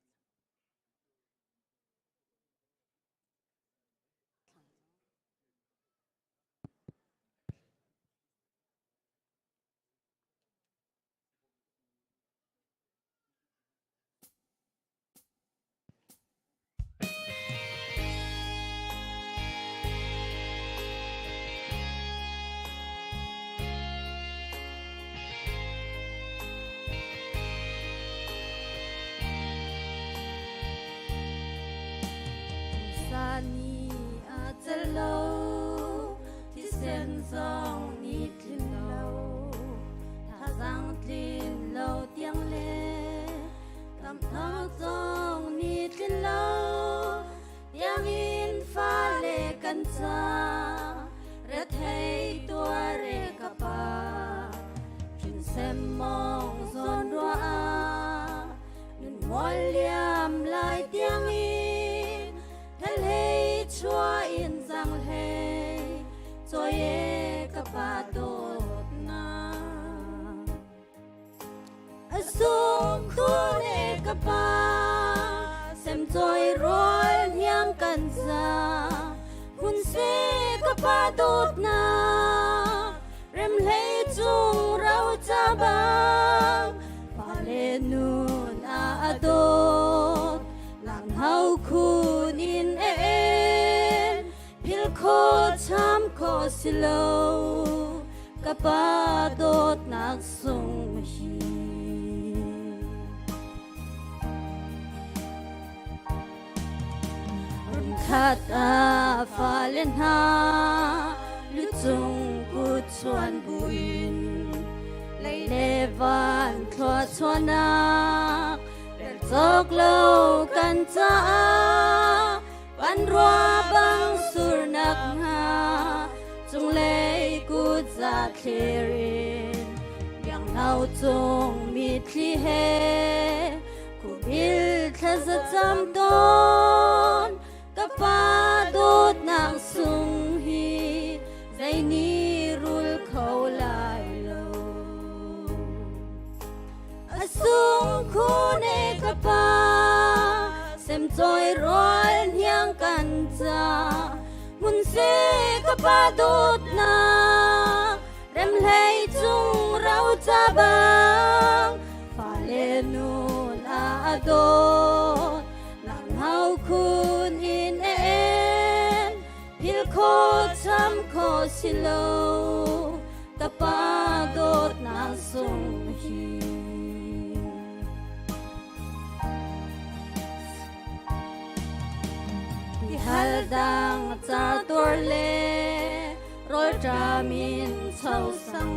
Ni a celh lo, thisen zong nih tlin lo, thazaang tlin lo tiang le tamthang zong nih tlin lo, tiangin fale kan ca rethei tuare ka pa hrinsem mong zawn rua nun mual liam lai tiangin thalei chua in zang hlei chawi ka pa dawt na a sung khun e ka pa sem chawi rual hiang kan za hun se ka pa dawt na rem hlei cung ro ca bang fale nun a dawt lang hau khun in en phil kho cham kho si lo ka pa dawtnak sung hi. Khat a fale hna lucung kut chuan buin lei le van thlua chuanak rel cawk lo kan caah pan rua bang surnak hna cunglei kut za thlir in biangno cung mitthli he Kubil thlaza cam tawn ka pa dawtnak sung hi zei nih rul kho lai lo. A sung khun e ka pa sem cawi rual hniang kan ca hmun se ka pa dawtnak rem hlei cung ro ca bang fale nun a dawt nang hau khun in en phil kho cham kho si lo ka pa dawtnak sung hi. Ti hal dang ca tuar le rawlṭam in cho sang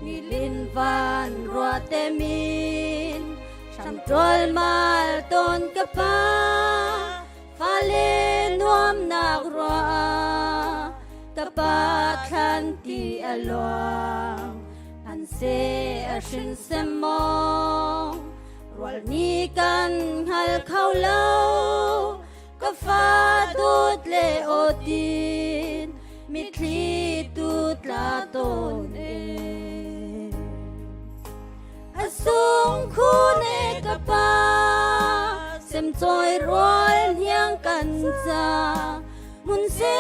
nilin van rua te min hram ṭual mal tawn ka pa fale nuamnak rua ka pa thlan ti a luang an se a hrin sem mong rual ni kan hngal kho lo Ka fa dawt le awtin mitthli tu tla tawn e. A sung khun e ka pa sem cawi rual hniang kan ca mun se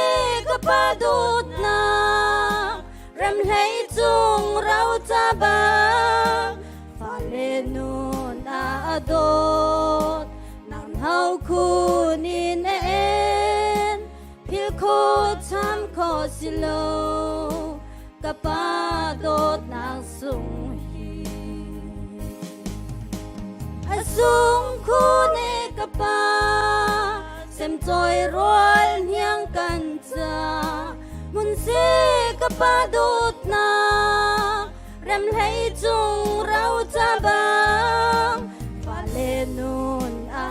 ka pa dawtnak rem hlei cung ro ca bang fale nun a dawt nang hau khun in en phil kho cham kho si lo ka pa dawtnak sung hi a sung khun e ka pa sem cawi rual hniang kan ca mun se ka pa dawtnak rem hlei cung ro ca bang fale nun a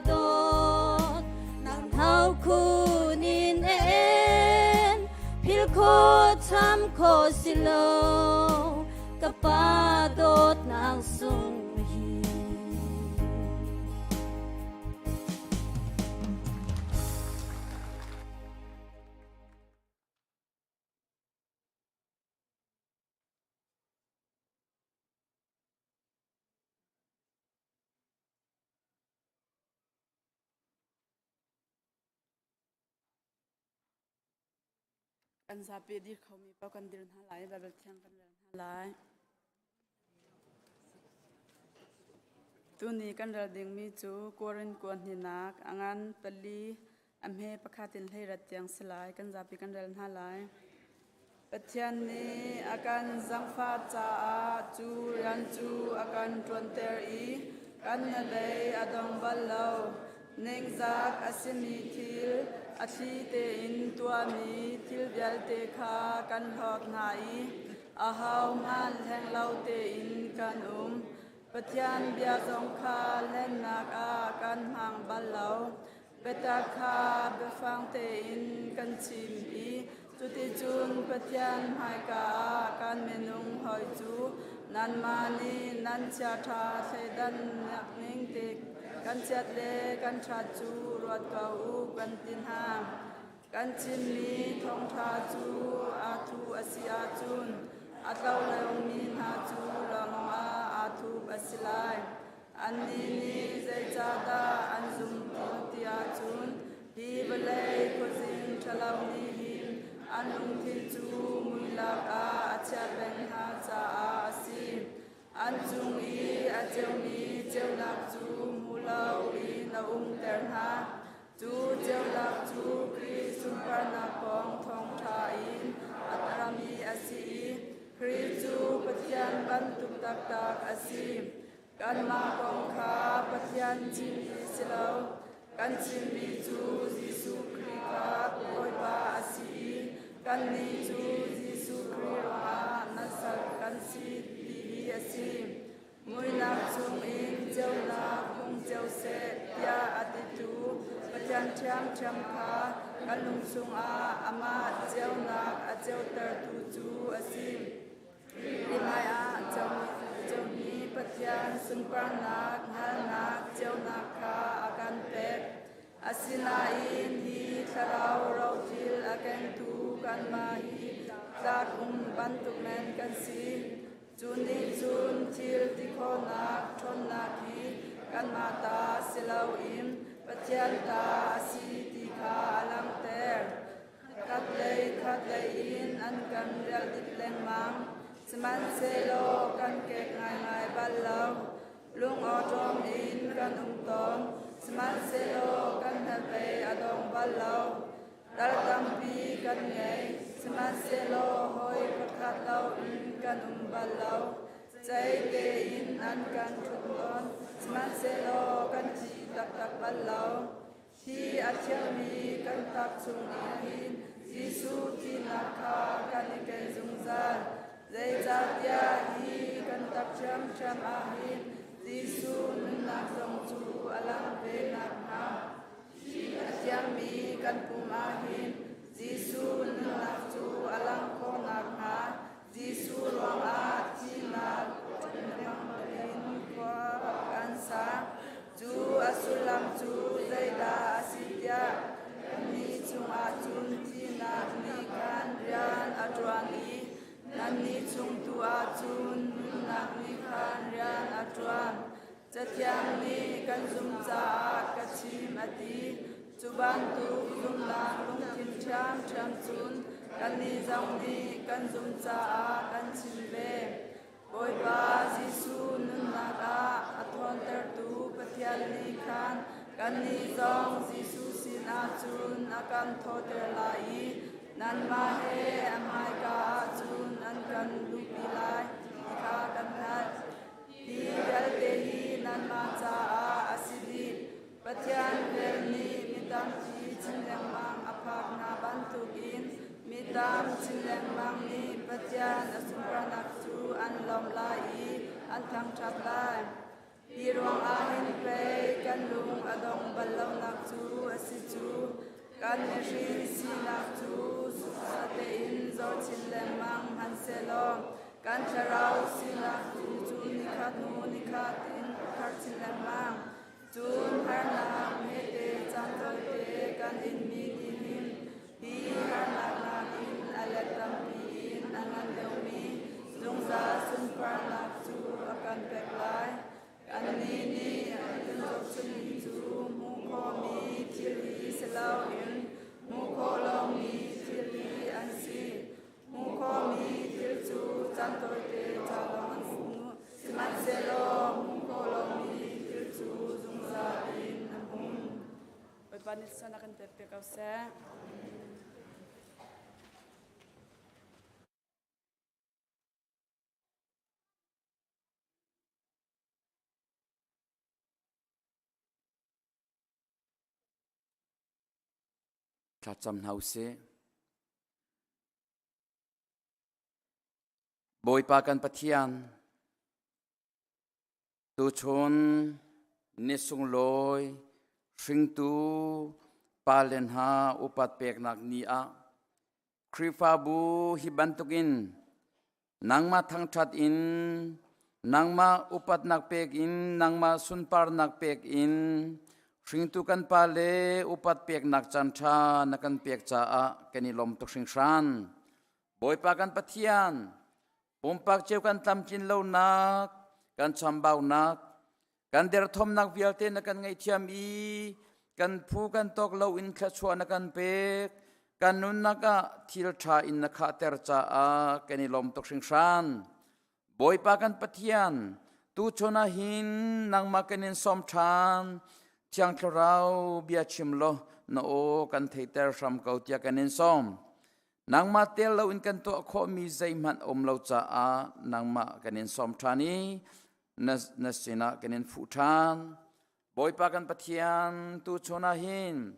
dawt nang hau khun in en phil kho cham kho si lo ka pa dawtnak sung hi.
Kan zapi dir khomi paoh kan dir hna lai, Baibal thiang kan rel hna lai. Tuni kan rel dingmi cu Korin kua hninak a ngan pali a hme pakhat in hleirat tiang si lai. Kan zapi kan rel hna lai. Pathian nih a kan zangfah caah cu rian cu a kan ṭuanter i kan hnabei a dong bal lo. Ningzak a simi thil, a thli tein tuahmi thil vialte kha kan hlawt hna i ahohmanh hleng lo tein kan um. Pathian bia zong kha hlennak ah kan hmang bal lo. Biatak kha biafang tein kan chim i cuticun Pathian hmaika ah kan minung hawi cu nanmah nih nan chiaṭha thleidannak ning te kan chiat le kan ṭhat cu ruat ko u kan ti hna. Kan chimmi thawngṭha cu aa thu a si ahcun a tlo lomi hna cu lawng ah aa thup a si lai. Annih nih zeicahdah an zumh ti ahcun hi vawlei khuazing ṭhalo nih hin an lungthin cu muilak ah a chiah peng hna caah a si. An cung i a ceumi ceunak cu hmu loin a umter hna. Cu ceunak cu Khrih sunparnak kong thawngṭha in a rami a si i Khrih cu Pathian bantuk taktak a si. Kanmah kong kha Pathian chimmi si lo, kan chimmi cu Jesuh Khrih kha Bawipa a si i kannih cu Jesuh Khrih ruangah nan sal kan si ti hi a si. Muihnak chungin ceunak hung ceu seh tiah a titu Pathian ṭhiamṭhiam kha kan lung chungah amah ceunak a ceutertu cu a si. Hi hmaiah comi Pathian sunparnak hngalhnak ceunak kha a kan pek. Asinain hi thlarau rothil a kengtu kanmah hi tlak um bantuk men kan si. Cu nih cun thil ti khawhnak ṭhawnnak hi kanmah ta si loin Pathian ta a si ti kha a langhter. Khatlei khatlei in an kan rial dip lengmang. Sihmanhsehlaw kan kek ngaingai bal lo. Lung awṭawm in kan um tawn. Sihmanhsehlaw kan hnabei a dong bal lo. Ral tampi kan ngei. Sihmanhsehlaw hawi pakhat loin kan um bal lo. Cei tein an kan ṭhut tawn. Sihmanhsehlaw kan thi taktak bal lo. Hi a thiangmi kan tak chungah hin Jesuh thihnak kha kan i ken zungzal. Zeicahtiah hi kan tak ṭhiamṭhiam ah hin Jesuh nunnak zong cu a lang ve nakhnga hi a thiangmi kan pum ah hin Jesuh nunnak cu a langh khawh nakhnga Jesuh ruangah thihnak in khua kan sa. Cu a sullam cu zeidah a si tiah kannih chungah cun thihnak nih khan rian a ṭuan i nannih chung tu ah cun nunnak nih khan rian a ṭuan. Cathiang nih kan zumh caah ka chim a ti. Cu bantuk zumhnak lungthin ṭhiamṭhiam cun kannih zong nih kan zumh caah kan chim ve. Bawipa Jesuh nunnak ah a ṭhawntertu Pathian nih khan kannih zong Jesuh sinah cun a kan thawhter lai i nanmah he a hmaika ah cun an kan luhpi lai ti kha kan hngalh. Hi vialte hi nanmah caah a si dih. Pathian vel nih mi tampi chin lengmang a phak hna bantukin mi tam chin lengmang nih Pathian a sunparnak cu an lawmh lai i an thangṭhat lai. Hi ruangah hin pei kan lung a dong bal lonak cu a si cu. Kan mihring sinak cu suksa tein zor chin lengmang hmanhsehlaw kan thlarau sinak tu cu nikhat hnu nikhat in a thar chin lengmang. Cun harnak hmete caan tawite kan inmi nih hin hi harnak nakin a let tampi in a ngan deuhmi zungzal sunparnak cu a kan pek lai. Annih nih an zohchunhmi cu hmuh khawhmi thil hi si loin hmuh khawh lomi thil hi an si. Hmuh khawhmi thil cu caan tawite ca lawng an si. Sihmanhsehlaw hmuh khawh lomi thil cu zungzal in a hmun. Bawipa nih sana kan pek piak ko seh.
Thlacam hna usih. Bawipa kan Pathian, tuchun ni sunglawi hringtu pale hna upat peknak ni ah Khrihfabu hi bantukin nangmah thangṭhat in nangmah upatnak pek in nangmah sunparnak pek in hringtu kan pa le upat peknak caanṭha na kan pek caah kan i lawm tuk hringhran. Bawipa kan Pathian, pumpak cio kan tlamtlin lonak, kan chambaunak, kan derthawmnak vialte na kan ngaihthiam i kan phu kan tawk lo in thluachuah na kan pek kan nunnak ah thil ṭha in na khahter caah kan i lawm tuk hringhran Bawipa kan Pathian tuchun ah hin nangmah kan in sawm ṭhan Thiang Thlarau bia chim law na aw kan theiter hram ko tiah kan in sawm nangmah tel lo in kan tuah khawhmi zeihmanh um lo caah nangmah kan in sawm ṭhan i na, na sinah kan in fuh ṭhan. Bawipa kan Pathian, tuchun ah hin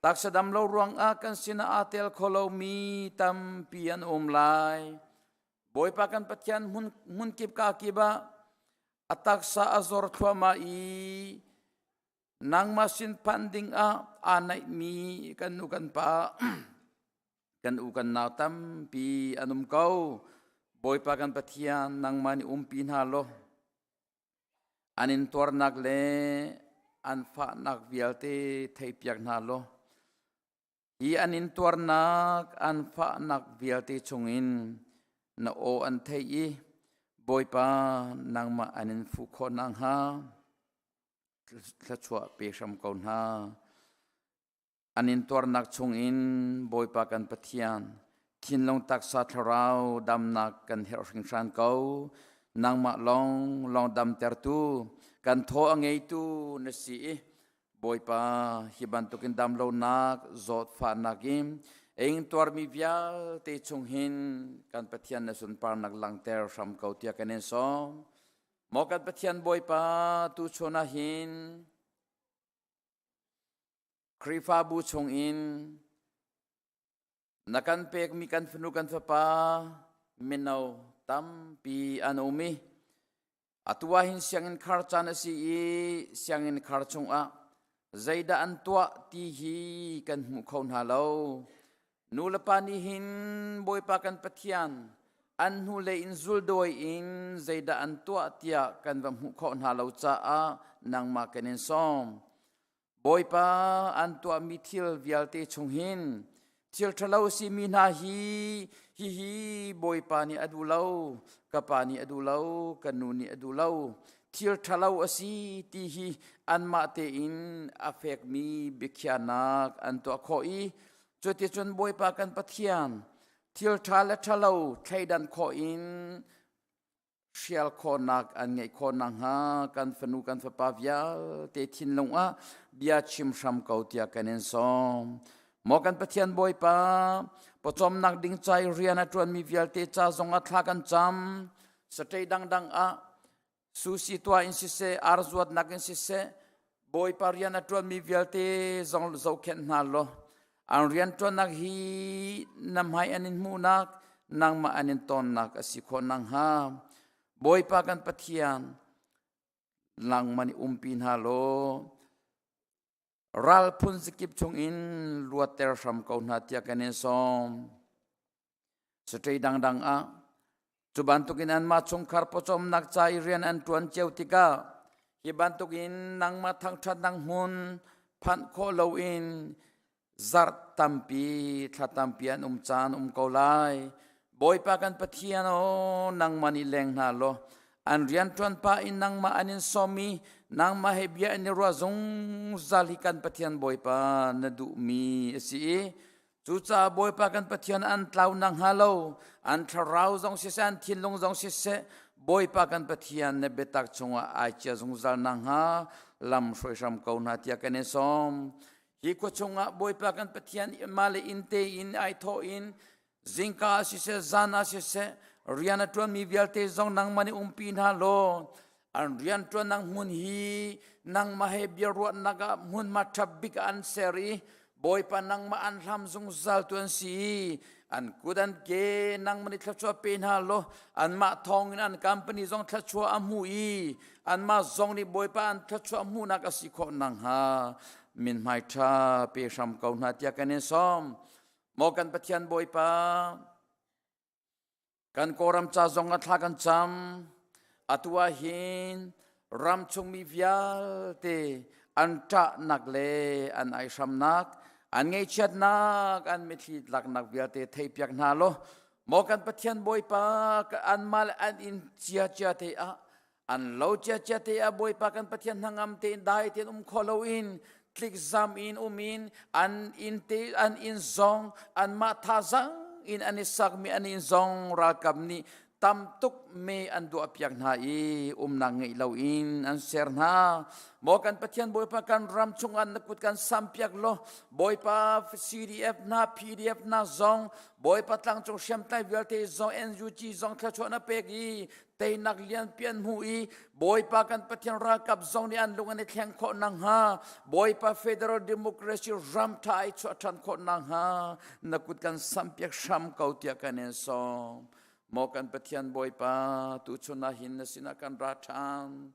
taksa dam lo ruangah kan sinah aa tel kho lomi tampi an um lai. Bawipa kan Pathian hmun, hmun kip ka kip ah a taksa a zor thluahmah i nangmah sin phanh ding ah aa naihmi kan nu kan pa kan u kan nau tampi an um ko. Bawipa kan Pathian nangmah nih umpi hna law an in tuarnak le an fahnak vialte theipiak hna law hi an in tuarnak an fahnak vialte chungin na aw an theih i Bawipa nangmah an in fuh khawh nakhnga thluachuah pe hram ko hna. An intuarnak chungin Bawipa kan Pathian, thinlung taksa thlarau damnak kan herh hringhran ko. Nangmah lawng lawng damtertu, kan thaw a ngeitu na si i Bawipa hi bantukin dam lonak, zawtfahnak in ing tuarmi vialte chung hin kan Pathian na sunparnak langhter hram ko tiah kan in sawm. Maw kan Pathian Bawipa tu chun ah hin Khrihfabu chungin na kan pekmi kan fanu kan fapa mino tampi an um i atu ah hin sianginn khar caan a si i sianginn khar chungah zeidah an tuah ti hi kan hmu kho hna lo. Nu le pa nih hin Bawipa kan Pathian an hnulei in zuldawi in zeidah an tuah tiah kan va hmuh khawh hna lo caah nangmah kan in sawm. Bawipa an tuahmi thil vialte chung hin thil ṭhalo a simi hna hi hihi Bawipa nih a duh lo, ka pa nih a duh lo, ka nu nih a duh lo, thil ṭhalo a si ti hi anmah tein a fekmi biakhiahnak an tuah khawh i cuticun Bawipa kan Pathian thil ṭha le ṭhalo thleidan khawh in hrial khawhnak an ngeih khawh nakhnga kan fanu kan fapa vialte thinlung ah bia chim hram ko tiah kan in sawm. Maw kan Pathian Bawipa, pawcawmnak ding ca i rian a ṭuanmi vialte ca zong ah thla kan cam. Satei dangdang ah susi tuah in siseh, ar zuatnak in siseh, Bawipa rian a ṭuanmi vialte zong zohkhenh hna law an rianṭuannak hi na hmai an in hmuhnak nangmah an in tonnak a si khawh nakhnga Bawipa kan Pathian nangmah nih umpi hna law ral phun zakip chungin luatter hram ko hna tiah kan in sawm. Satei dangdang ah cu bantukin anmah chungkhar pawcawmnak ca i rian an ṭuan cio tikah hi bantukin nangmah thangṭhatnak hmun phanh khawh loin zarh tampi thla tampi an um caan um ko lai. Bawipa kan Pathian aw nangmah nih leng hna law an rianṭuan pah in nangmah an in sawm i nangmah he bia an i ruah zungzal hi kan Pathian Bawipa na duhmi a si i Cucaah Bawipa kan Pathian an tlau nakhnga lo, an thlarau zong siseh, an thinlung zong siseh, Bawipa kan Pathian na biatak chungah ai cia zungzal nakhnga lam hruai hram ko hna tiah kan in sawm. Hi khua chungah Bawipa kan Pathian mah le inn tein ai thawh in zingka ah siseh, zan ah siseh, rian a ṭuanmi vialte zong nangmah nih umpi hna law, an rianṭuannak hmun hi nangmah he biaruahnak ah hmunhma ṭha bik ah an ser i. Bawipa nangmah an hlam zungzal tu an si i an kut an ke nangmah nih thluachuah pe hna law anmah thawngin an company zong thluachuah a hmu i anmah zong nih Bawipa an thluachuah hmuhnak a si khawh nakhnga mithmai ṭha pe hram ko hna tiah kan in sawm. Maw kan Pathian Bawipa, Kan Kawlram ca zong ah thla kan cam. Atu ah hin ram chungmi vialte an ṭahnak le an aihramnak, an ngaihchiatnak, an mitthli tlaknak vialte theihpiak hna law, maw kan Pathian Bawipa anmah le an inn ciacia te ah an lo ciacia te ah Bawipa kan Pathian hnangam tein dai tein um kho loin tlikzam in um in an inn te an inn zong anmah thazang in an i sakmi an inn zong ralkap nih tam tuk me an duah piak hna i umnak ngeih loin an ser hna. Maw kan Pathian Bawipa kan ram chungah na kut kan sam piak law Bawipa CDF hna PDF hna zong Bawipa tlangcung hriamtlai vialte zong NUG zong thluachuah na pek i teinak lianpi an hmu i Bawipa kan Pathian ralkap zong nih an lung an i thleng khawh nakhnga Bawipa Federal Democracy ram ṭha ai chuah ṭhan khawh nakhnga na kut kan sampiak hram ko tiah kan in sawm. Maw kan Pathian Bawipa tuchun ah hin na sinah kan ra ṭhan.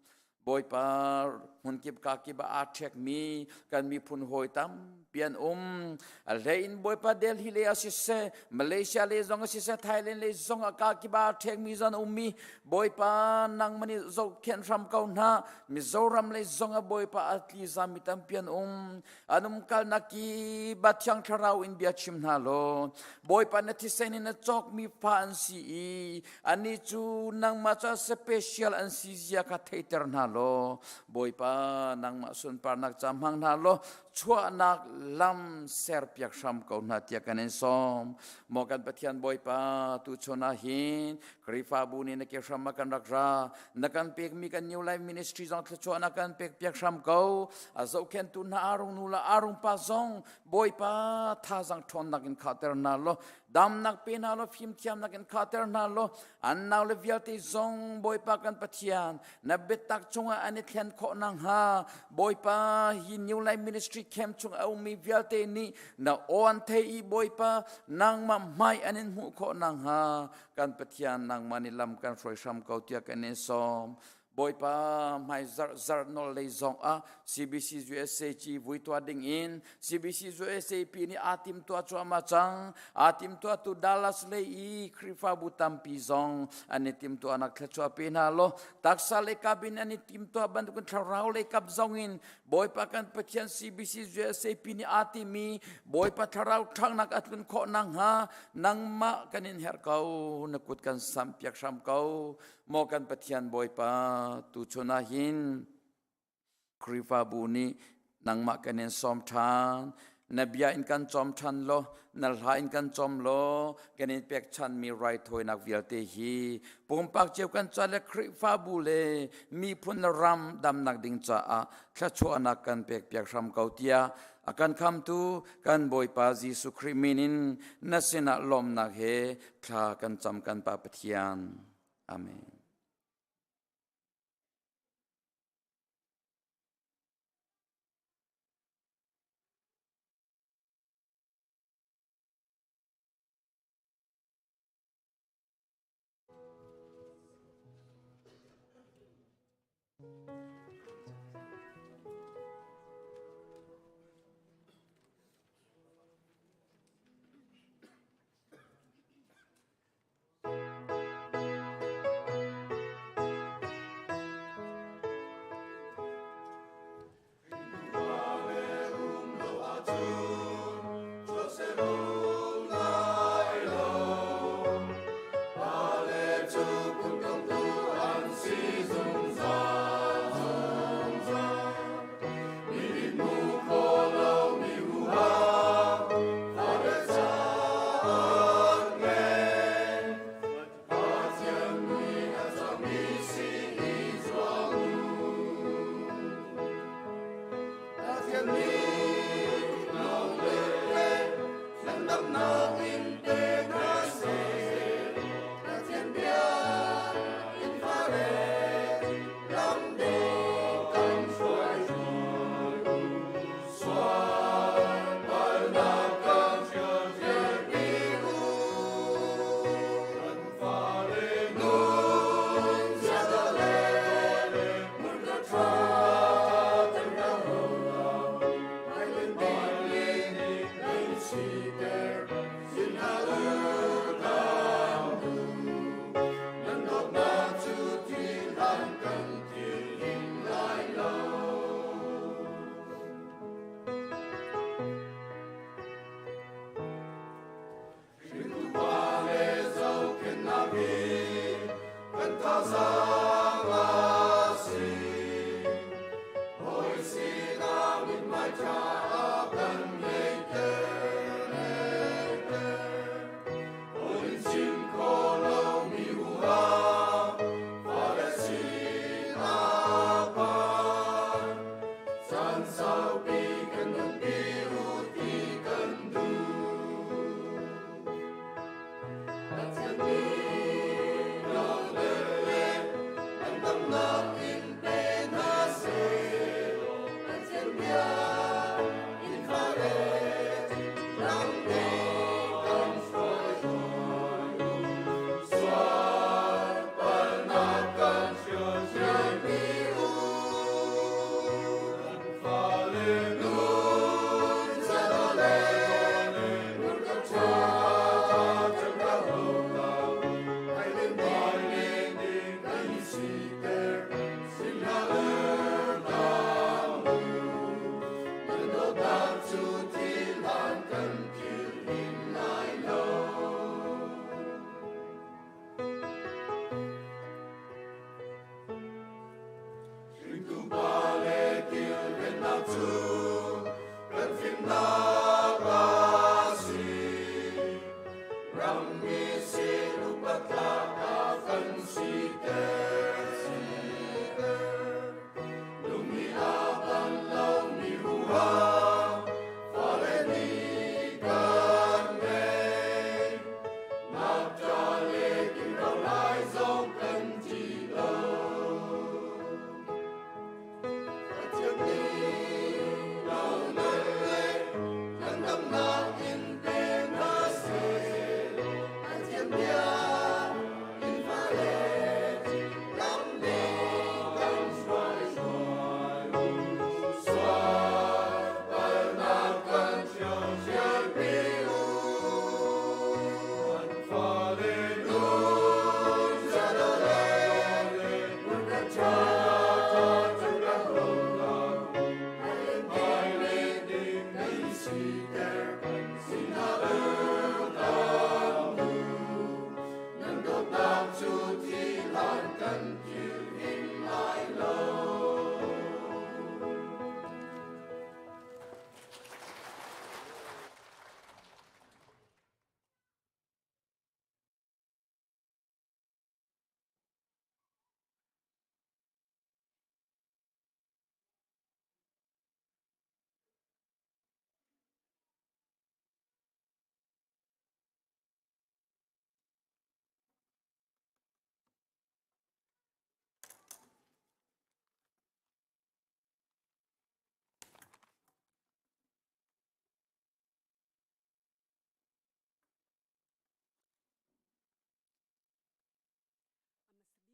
Bawipa hmunkip kakip ah aa ṭhekmi kan miphun hawi tampi an um. A hlei in Bawipa Delhi lei ah siseh, Malaysia lei zong ah siseh, Thailand lei zong ah kakip ah aa ṭhekmi zong an ummi Bawipa nangmah nih zohkhenh hram ko hna. Mizoram lei zong ah Bawipa a tlizami tampi an um. An umkalnak kip ah Thiang Thlarau in bia chim hna law, Bawipa na thisen in na cawkmi fa an si i Anih cu nangmah ca special an si zia kha theiter hna law Bawipa nangmah sunparnak ca hmang hna law chuahnak lam serpiak hram ko hna tiah kan in sawm. Maw kan Pathian Bawipa tuchun ah hin Khrihfabu nih na ke hram ah kan rak ra na kan pekmi kan New Life Ministry zong thluachuah na kan pek piak hram ko. A zohkhentu hna arung nu le arung pa zong Bawipa thazang ṭhawnnak in khahter hna law damnak pe hna law fimthiamnak in khahter hna law an nau le vialte zong Bawipa kan Pathian na biatak chungah an i thlen khawh nakhnga Bawipa hi New Life Ministry camp chung a ummi vialte nih na aw an thei i Bawipa nangmah hmai an in hmuh khawh nakhnga kan Pathian nangmah nih lam kan hruai hram ko tiah kan in sawm. Bawipa hmai zarh zarh nawl lei zong ah CBC USA ci vui tuah ding in CBC USA pi nih aa tim tuah cuahmah cang. Aa tim tuah tu Dallas lei i Khrihfabu tampi zong an i tim tuahnak thluachuah pe hna law taksa lei kap in an i tim tuah bantukin thlarau lei kap zong in Bawipa kan Pathian CBC USA pi nih aa timi Bawipa thlarau ṭhangnak a tlun khawh nakhnga nangmah kan in herh ko na kut kan samh piak hram ko. Maw kan Pathian Bawipa, tuchun ah hin Khrihfabu nih nangmah kan in sawm ṭhan. Na bia in kan cawm ṭhan law, na hla in kan cawm law, kan in pekchanmi raithawinak vialte hi pumpak cio kan ca le Khrihfabu le miphun le ram damnak ding caah thluachuahnak kan pekpiak hram ko tiah a kan khamtu kan Bawipa Jesuh Khrih min in na sinah lawmnak he thla kan cam kan Pa Pathian. Amen.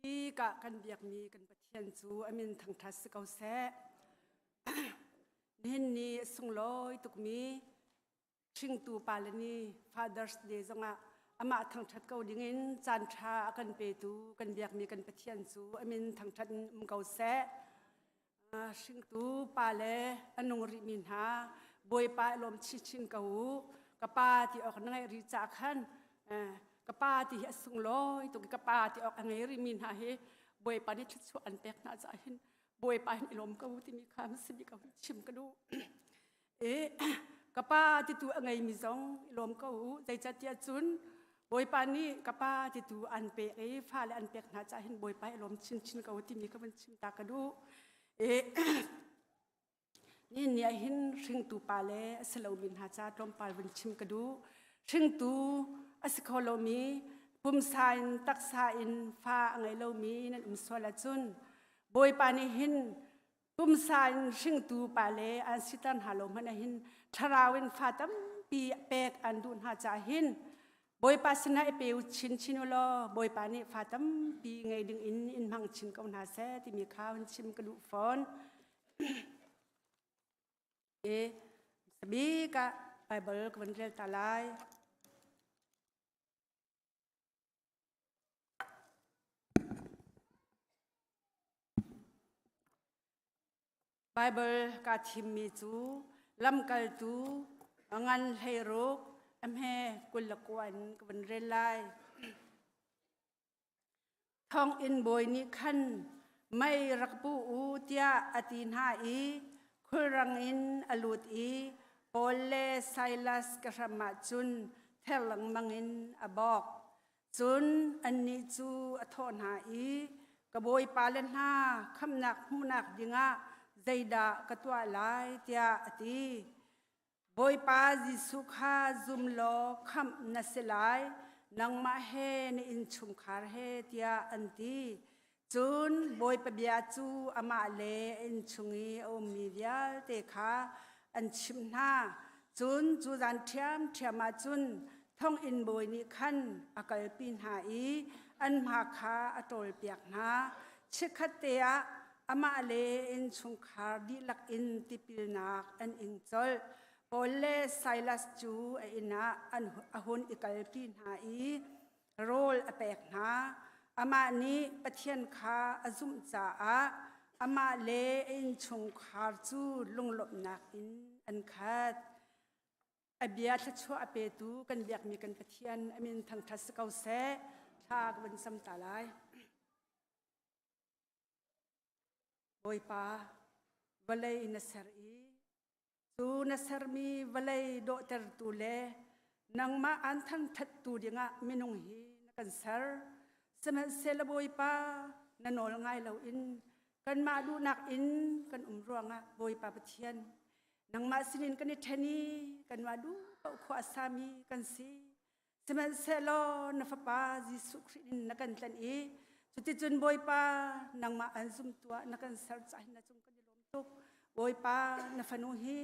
Bik ah kan biakmi kan Pathian cu a min thangṭhat si ko seh. Nihin ni a sunglawi tukmi hringtu pale ni Father's Day zongah amah thangṭhat ko dingin caan ṭha a kan petu kan biakmi kan Pathian cu a min thangṭhat in um ko seh. Hringtu pale a nung rihmi hna Bawipa i lawm chinchin ko u. Ka pa ti awk na ngeih rih caah khan ka pa ti hi a sunglawi tuk i ka pa ti awk a ngei rihmi hna hi Bawipa nih thluachuah an pek hna caah hin Bawipa hin i lawm ko timi kha si bik ko chim ka duh. E ka pa titu a ngeimi zong i lawm ko u. Zeicahtiah cun Bawipa nih ka pa titu an pek i fale an pek hna caah hin Bawipa i lawm chinchin ko timi ka van chim ta ka duh. E Nihin ni ah hin hringtu pale a si lomi hna ca tlawmpal vun chim ka duh. Hringtu a si kho lomi pumsa in taksa in fa a ngei lomi nan um sual ahcun Bawipa nih hin pumsa in hringtu pale an siter hna lo hmanh ah hin thlarau in fa tampi pek an duh hna caah hin Bawipa sinah i pe u chinchin u law Bawipa nih fa tampi ngei ding in in hmang chin ko hna seh timi kha hun chim ka duh fawn. E sabik ah Bible ka van rel ta lai. Baibal kaa thimmi cu lamkaltu ngan 16 a hme 29 in ka vun rel lai. Thonginn bawi nih khan mei rak pu u tiah a ti hna i khulrang in a lut i Paul le Silas ka hram ah cun ther lengmang in a bawk. Cun annih cu a thawh hna i, Ka bawipa le hna khamhnak hmuhnak dingah zeidah ka tuah lai, tiah a ti. Bawipa Jesuh kha zum law khamh na si lai, nangmah he na innchungkhar he, tiah an ti. Cun Bawipa bia cu amah le a innchung i a ummi vialte kha an chimh hna. Cun cu zan ṭhiamṭhiam ah cun thonginn bawi nih khan a kalpi hna i an hma kha a ṭawlpiak hna. Chikkhatte ah amah le innchungkhar dihlak in tipilnak an ing colh. Paul le Silas cu a inn ah an a hun i kalpi hna i rawl a pek hna. Amah nih Pathian kha a zumh caah amah le a innchungkhar cu lunglawmhnak in an khat. A bia thluachuah a petu kan biakmi kan Pathian a min thangṭhat si ko seh. Thla ka vun sam ta lai. Bawipa, vawlei na ser i cu na sermi vawlei dawhtertu le nangmah aan thangṭhattu dingah minung hi na kan ser. Sihmanhsehlaw Bawipa, na nawl ngai loin kanmah duhnak in kan um ruangah Bawipa Pathian, nangmah sinin kan i ṭhen i kanmah duh paoh khua a sami kan si. Sihmanhsehlaw na Fapa Jesuh Khrih in na kan tlanh i cuticun Bawipa nangmah an zumtu ah na kan ser caah hin na cung kan i lawm tuk. Bawipa na fanu hi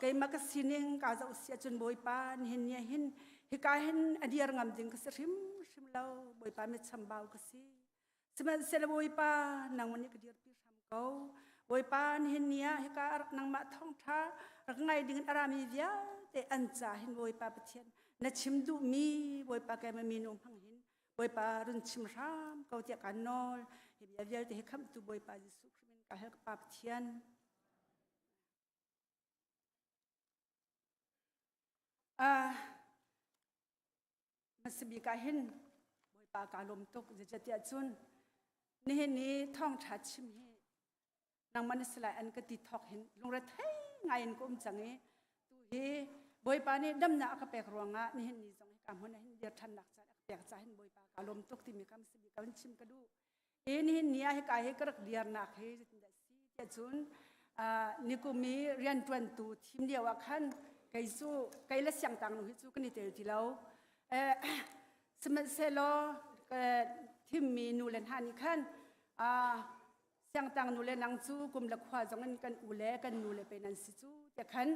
keimah ka sining kaa zoh si ahcun Bawipa nihin ni ah hin hika hin a dir ngam ding ka si hrimhrim lo. Bawipa mi chambau ka si. Sihmanhsehlaw Bawipa nangmah nih ka dirpi hram ko. Bawipa nihin ni ah hika rak nangmah thawngṭha rak ngai dingin a rami vialte an ca hin Bawipa Pathian na chim duhmi Bawipa keimah minu hmang hin Bawipa run chim hram ko tiah kaan nawl. Hi bia vialte hi khamhtu Bawipa Jesuh Khrih min ka hal ka Pa Pathian. Ah, Hmasabik ah hin Bawipa kaa lawm tuk zeicahtiah cun nihin ni thawngṭha chim hi nangmah na si lai an ka ti thawk hin lungrethei ngai in ka um cang i tu hi Bawipa nih damnak a ka pek ruangah nihin ni zong hi ka hmun ah hin dir ṭhannak caan a ka pek caah hin Bawipa kaa lawm tuk timi kha hmasabik ah hun chim ka duh. I nihin ni ah hika hi ka rak dirnak hi zeitindah a si tiah cun nikum i rianṭuantu thim lio ah khan kei cu kei le siangtang nu hi cu kan i tel ti lo. Sihmanhsehlaw thimmi nu le hna nih khan siangtang nu le nang cu kum le khua zong in kan u le kan nu le pe nan si cu tiah khan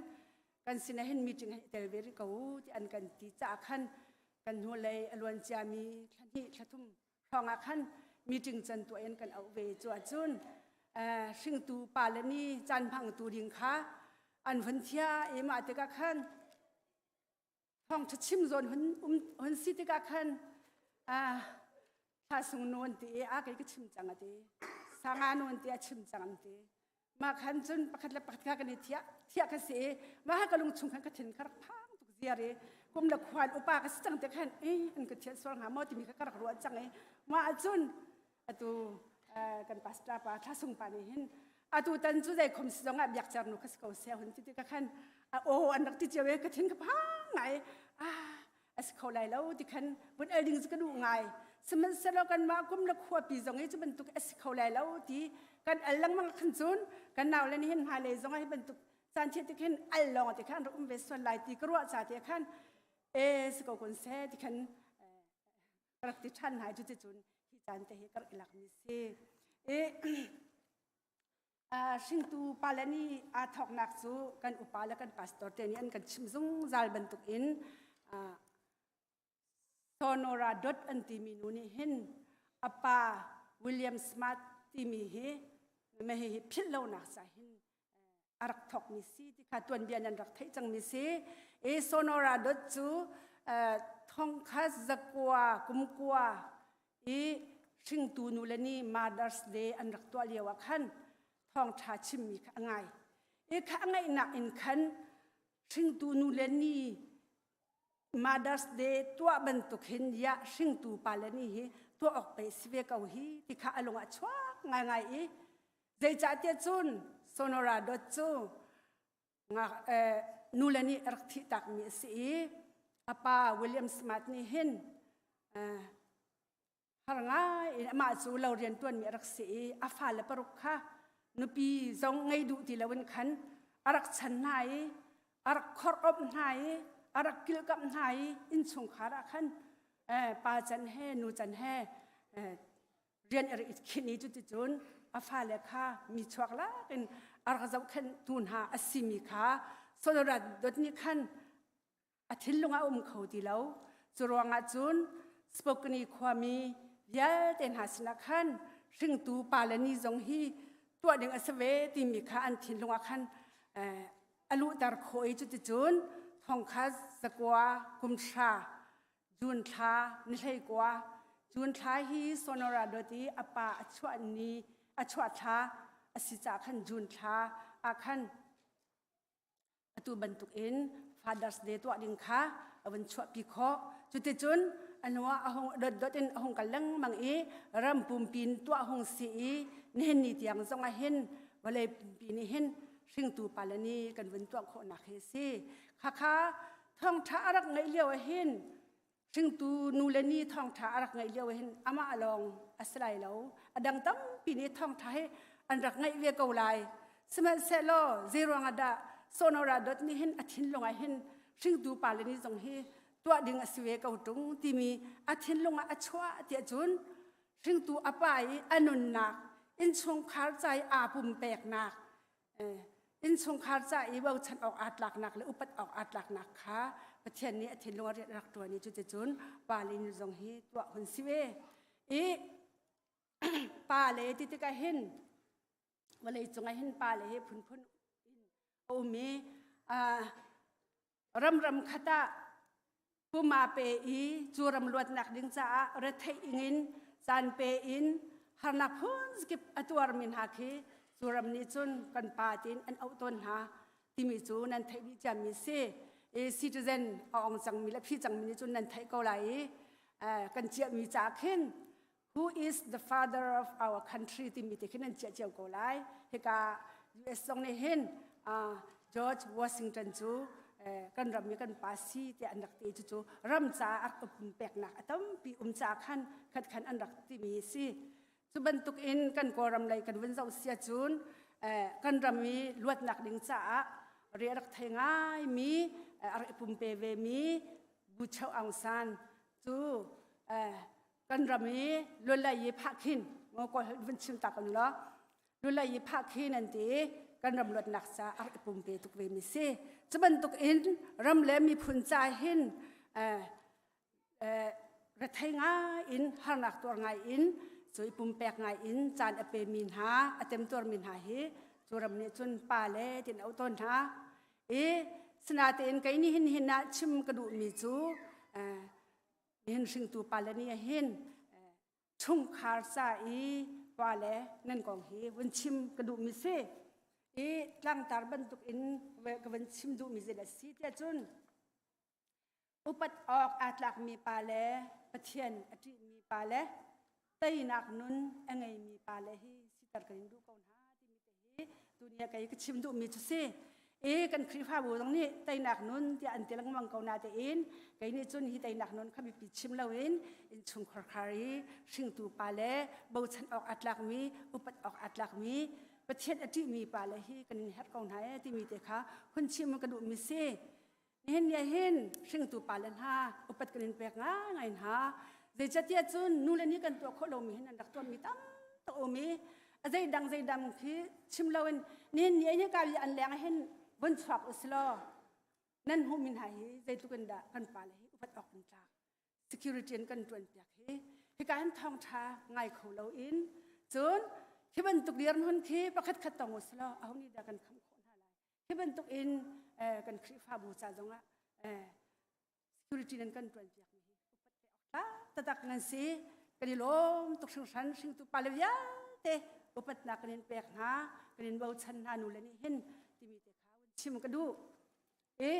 kan sinah hin meeting hi tel ve rih ko u ti an kan ti caah khan kan hnulei a luan ciami thla hnih thla thum hrawng ah khan meeting can tuah in kan auh ve. Cu ahcun hringtu pa le ni caan hmangtu ding kha an hun thia i mah tikah khan thawngṭha chim zawn hun um hun si tikah khan thla sung nu an ti i a kei ka chim cang a ti sanga nu an ti a chim cang an ti. Mah khan cun pakhat le pakhat kha kan i thiah thiah ka si i mah ka lung chung khan ka thin kha rak phang tuk ziar i kum le khuan upa ka si cang te khan e an ka thiah sual hnga maw timi kha ka rak ruah cang i mah ahcun atu kan pastor pa thla sung pa nih hin atu tan cu zei khom si zong ah biak cer nu kha si ko se hun ti ti ka khan aw an rak ti cio i ka thin ka phang ngai. Ah, a si kho lai lo ti khan vun el ding cu ka duh ngai, sihmanhsehlaw kanmah kum le khuapi zong i cu bantuk a si kho lai lo ti kan al lengmang khan cun kan nau le nihin hmailei zong ah hi bantuk caan thiat ti khin al lawng ti khan rak um ve sual lai ti ka ruah ca te khan e si ko kun se ti khan ka rak ti ṭhan hna. Cu ti cun hi caan te hi ka rak i lak mi si e. Hringtu pale nih aa thawknak cu kan upa le kan pastor te nih an kan chimh zungzal bantukin Sonora Dot an timi nu nih hin a pa William Smart timi hi me hi philh lonak ca hin a rak thawkmi si ti kha tuanbia nan rak theih cangmi si. E Sonora Dot cu thongkhat zakua kumkua i hringtu nu le ni Mother's Day an rak tuah lio ah khan thawngṭha chimmi kha a ngai i kha a ngaihnak in khan hringtu nu le ni Mother's Day tuah bantuk hin ya hringtu pa le ni hi tuah awk pe si ve ko hi ti kha a lung ah chuak ngaingai i zeicahtiah cun Sonora Dot cu nu le nih rak thih takmi a si i a pa William Smart nih hin har ngai in amah cu lo rian tuanmi a rak si i a fale paruk kha nupi zong ngei duh ti loin khan a rak chan hna i a rak khorh hna i a rak kilkamh hna i innchungkhar ah khan pa can he nu can he rian a rak i khinh i cuticun a fale kha mi chuak lak in a rak zohkhenh tu hna a simi kha Sonorat dot nih khan a thinlung a um kho ti lo. Cu ruangah cun Spokane khuami vialte hna sinah khan hringtu pa le ni zong hi tuah ding a si ve timi kha an thinlung ah khan a luhter khawh i cuticun thongkhat zakua kumhra June thla ni 19, June thla hi Sonora dot i a pa a chuah ni a chuah thla a si caah khan June thla ah khan atu bantuk in Father's Day tuah ding kha a vun chuahpi khawh. Cuticun a hnuah a hung dot dot in a hung kal lengmang i ram pumpi in tuah hung si i nihin ni tiang zong ah hin vawlei pumpi nih hin hringtu pale ni kan vun tuah khawhnak hi a si. Khakha thawngṭha a rak ngeih lio ah hin hringtu nu le ni thawngṭha a rak ngeih lio ah hin amah lawng a si lai lo, a dang tampi nih thawngṭha hi an rak ngeih ve ko lai. Sihmanhsehlaw zeiruang ah dah Sonora dot nih hin a thinlung ah hin hringtu pa le ni zong hi tuah ding a si ve ko ṭung timi a thinlung ah a chuah tiah cun hringtu a pa i a nunnak innchungkhar ca i aa pumpeknak, innchungkhar ca i bochan awk aa tlaknak le upat awk aa tlaknak kha Pathian nih a thinlung a rian a rak ṭuan i cuticun pa le nu zong hi tuah hun si ve. I pa le ti tikah hin vawlei cungah hin pa le hi phunphun in a um i ram ram khat ah puma pe i cu ram luatnak ding caah retheih ingin caan pe in harnak phun kip a tuarmi hna khi cu ram nih cun kan pa tiin an auh tawn hna timi cu nan theih dih ciami si i citizen a ong cangmi le phi cangmi nih cun nan theih ko lai i kan ciahmi ca khin "Who is the father of our country?" timi te khin an ciah cio ko lai. Hika US zong nih hin George Washington cu kan ram i kan pa si tiah an rak ti. Cucu ram caah a rak peknak a tampi um caah khan khat khan an rak timi si. Cu bantuk in kan Kawlram lei kan vun zoh sia cun kan ram i luatnak ding caah ri a rak thei ngaimi a rak i pumpe ve mi Bucho Aung San cu kan ram i lulei i phah khin kawl vun chim ta kan lo lulei i phah khin an ti kan ram luatnak ca a rak i pumpe tuk ve mi si. Cu bantuk in ram le miphun ca hin rethei ngai in harnak tuar ngai in.
Cu i pumpek ngai in caan a pemi hna, a temtuarmi hna hi cu ram nih cun pa le tin auh tawn hna. I sinatein kei nih hin hin ah chim ka duhmi cu nihin hringtu pa le nih hin chungkhar ca i pa le nan kong hi vun chim ka duhmi si. I tlangtar bantuk in ka vun chim duhmi zei a si tiah cun Upat awk aa tlakmi pa le Pathian a ṭihmi pa le teinak nun a ngeimi pa le hi siter kan in duh ko hna timi te hi tuni ah kei ka chim duhmi cu si. I kan Khrihfabu zong nih teinak nun tiah an ti lengmang ko na tein kei nih cun hi teinak nun kha biapi chim loin innchungkhar khar i hringtu pa le bochan awk aa tlakmi upat awk aa tlakmi Pathian a ṭihmi pa le hi kan in herh ko hna ee timi te kha hun chim ka duhmi si. Nihin ni ah hin hringtu pale hna upat kan in pek ngaingai hna. Zeicatiah cun nu le nih kan tuah khawh lomi hin an rak tuahmi tam tuk um i a zeidang zeidang khi chim loin nihin ni hi ka an leng hin vun chuak usilaw nan hmuhmi hna hi zeitluk in dah kan pale hi upat awk an tlak. Security an kan ṭuan piak hi hika hin thawngṭha ngai kho loin cun hi bantuk dirhmun khi pakhat khat tong usilaw aho nih dah kan kham khawh hna lai. Hi bantuk in kan Khrihfabu ca zongah security nan kan ṭuan piakmi hi upat pe awk tlak taktak nan si. Kan i lawm tuk hringhran hringtu pale vialte upatnak kan in pek hna, kan in bochan hna nu le nih hin timi te kha chim ka duh. I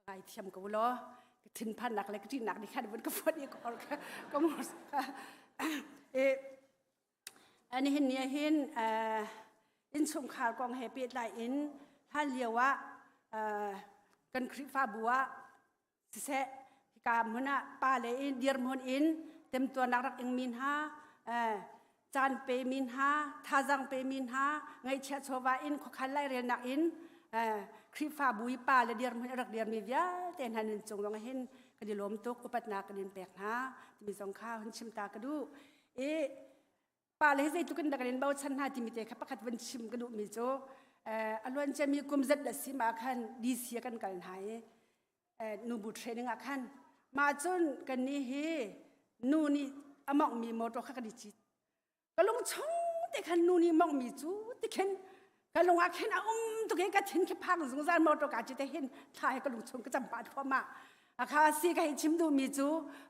Ngai thiam ko law ka thinphannak le ka ṭihnak nih khan vun ka fonh i ka or ka ka mur e ani hin ni hin innchungkhar kong he pehtlai in hlan lio ah kan Khrihfabu ah Siseh, hika hmun ah pa le in dirhmun in temtuarnak rak ingmi hna, caan pemi hna, thazaang pemi hna, ngaihchiah chawva in khuakhan lairelnak in Khrihfabu i pa le dirhmun a rak dirmi vialte hna nun cung zong hin kan i lawm tuk, upatnak kan in pek hna timi zong kha hun chim ta ka duh. I pa le hi zeitluk in dah kan in bochan hna timi te kha pakhat vun chim ka duhmi cu a luan ciami kum zat le sim ah khan DC ah kan kal hna i nubu training ah khan mah cun kan nih hi nu nih a mawngmi motor kha kan i cit ka lung chung te khan nu nih mawngmi cu ti khin ka lung ah khin a um tuk i ka thin khi phang zungzal motor ka cit hin thla he ka lung chung ka cam pah thluahmah akha si ka hei chim duhmi cu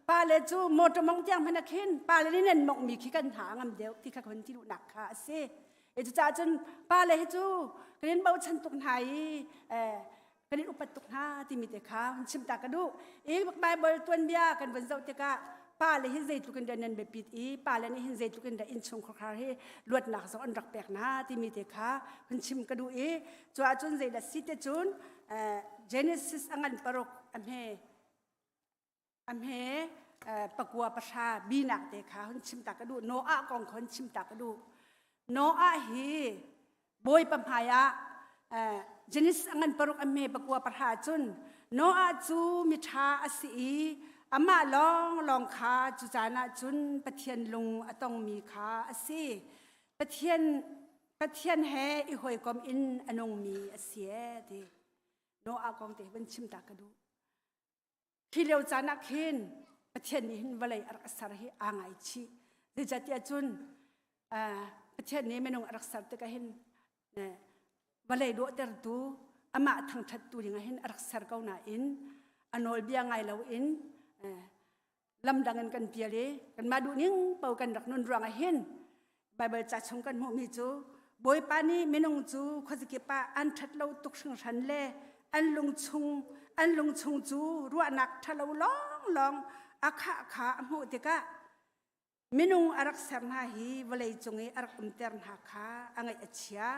pa le cu motor mong tiang hmanh ah khin pa le nih nan mongmi khi kan hna ngam deuh ti kha ka hun ti duhnak kha a si e cucaah cun pa le hi cu kan in bochan tuk hna i kan in upat tuk hna timi te kha hun chim ta ka duh i Bible tuanbia kan vun zoh tikah pa le hi zeitluk in dah nan biapit i pa le nih hin zeitluk in dah innchung khuakhar hi luatnak zong an rak pek hna timi te kha hun chim ka duh i cu ahcun zeidah si te cun Genesis a ngan paruk a hme a hme pakua pahra binak te kha hun chim ta ka duh Noah kong kha hun chim ta ka duh Noah hi Bawipa hmai ah Genesis a ngan paruk a hme pakua pahra cun Noah cu miṭha a si i amah lawnglawng kha cu caan ah cun Pathian lung a tongmi kha a si Pathian Pathian he i hawikom in a nungmi a si ee ti Noah kong te van chim ta ka duh Hi lio caan ah khin Pathian nih hin vawlei a rak ser hi aa ngaichih. Zeicahtiah cun Pathian nih minung a rak ser tikah hin vawlei dawhtertu amah thangṭhattu dingah hin a rak ser ko nain a nawlbia ngai loin lamdang in kan pial i kanmah duhning paoh kan rak nun ruangah hin Baibal ca chung kan hmuhmi cu Bawipa nih minung cu khuazakip ah an ṭhat lo tuk hringhran le an lungchung an lungchung cu ruahnak ṭhalo lawnglawng a khah kha a hmuh tikah minung a rak ser hna hi vawlei cung i a rak umter hna kha a ngaih a chia.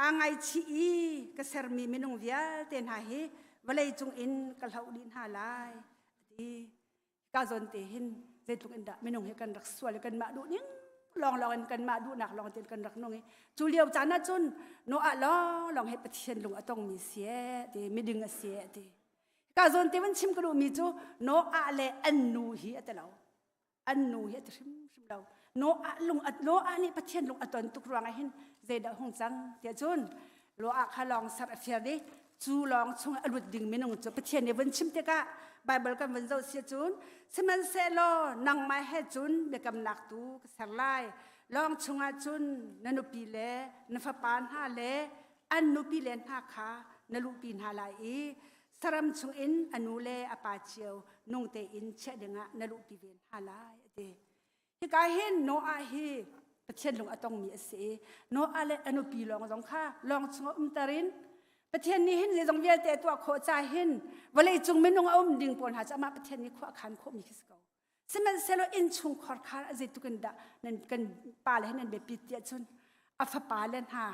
Aa ngaichih i ka sermi minung vialte hna hi vawlei cung in ka hloh dih hna lai a ti. Ka zawn te hin zeitluk in dah minung hi kan rak sual i kanmah duh ning lawnglawng in kanmah duhnak lawng tein kan rak nung i cu lio caan ah cun Noah lawnglawng he Pathian lung a tongmi si ee ti miding a si ee ti. Ka zawn te van chim ka duhmi cu Noah le an nu hi a ti lo. An nu hi a ti hrimhrim lo. Noah lung Noah nih Pathian lung a ton tuk ruangah hin zeidah hung cang tiah cun Noah kha lawng ser a fial i cu lawng chung a lut ding minung cu Pathian nih vun chim tikah Bible kan vun zoh si cun sihmanhsehlaw nangmah he cun biakamnak tu ka ser lai lawng chungah cun na nupi le na fapa hna le an nupi le hna kha na luhpi hna lai i saram chungin a nu le a pa cio nung tein chiah dingah na luhpi ve hna lai a ti. Hika hin Noah hi Pathian lung a tongmi a si i Noah le a nupi lawng zong kha lawng chungah umter in Pathian nih hin zeizong vialte a tuah khawh ca hin vawlei cung minung a um ding pawl hna cu amah Pathian nih khua a khan khawhmi khi si ko. Sihmanhsehlaw innchung khorkhar a zeitluk in dah nan kan pa le nan biapit tiah cun a fapa le hna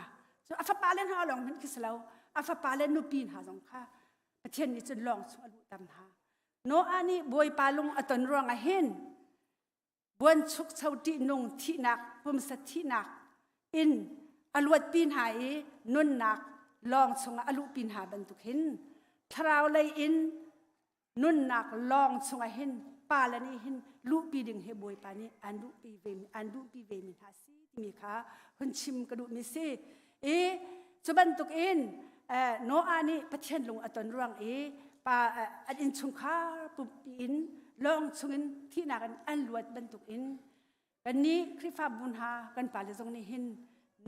cu a fapa le hna lawng hmanh khi si lo a fapa le nupi hna zong kha Pathian nih cun lawng chung a luhter hna. Noah nih Bawipa lung a ton ruangah hin buanchukcho ṭihnung thihnak pumsa thihnak in a luatpi hna i nunnak lawng chungah a luhpi hna bantuk hin thlarau lei in nunnak lawng chungah hin pa le nih hin luhpi ding hi Bawipa nih an duhpi ve an duhpi ve mi hna si timi kha hun chim ka duhmi si i cu bantuk in Noah nih Pathian lung a ton ruang i pa an innchungkhar pumpi in lawng chungin thihnak in an luat bantuk in kannih Khrihfabu hna kan pale zong nih hin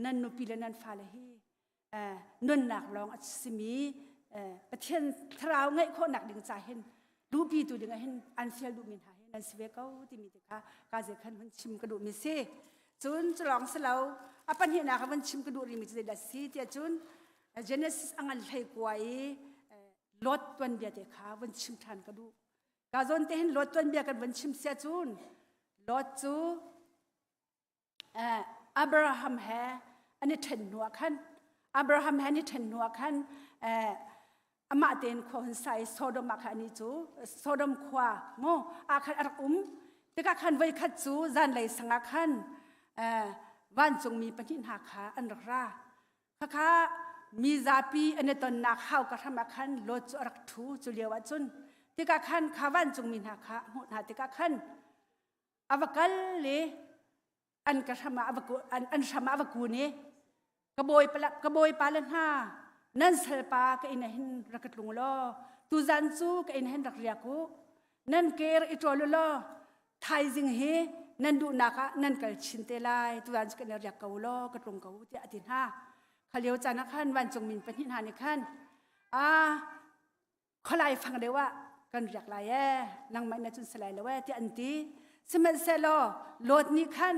nan nupi le nan fale hi nunnak lawng a simi Pathian thlarau ngeih khawhnak ding ca hin duhpi tu ding ah hin an fial duhmi hna hi nan si ve ko timi te kha ka ze khan hun chim ka duhmi si cun cu lawng si lo a pahnihnak ah van chim ka duh rihmi cu zeidah si tiah cun Genesis a ngan hlei kua i Lot tuanbia te kha van chim ṭhan ka duh ka zawn te hin Lot tuanbia kan van chim sia cun Lot cu Abraham he an i ṭhen hnu ah khan Abraham he an i ṭhen hnu ah khan amah tein khua hun sa i Sodom ah khan anih cu Sodom khua mu ah khan a rak um tikah khan voikhat cu zanlei sang ah khan vancungmi pahnih hna kha an rak ra khakha mi zapi an i tonnak hauka hram ah khan Lot cu a rak ṭhu cu lio ah cun tikah khan kha vancungmi hna kha a hmuh hna tikah khan a va kal i an ka hram ah an, an hram ah a va kun i ka bawi ka bawipa le hna nan salpa ka inn ah hin rak ka tlung law tuzan cu ka inn hin rak riak u nan ke rak i ṭawl u law thaizing hi nan duhnak ah nan kal chin te lai tuzan cu ka inn riak ko law ka tlung ko tiah a ti hna kha lio caan ah khan vancung min pahnih hna nih khan a khualai fang deuh ah kan riak lai ee nangmah na cun si lai lo ee tiah an ti sihmanhsehlaw Lot nih khan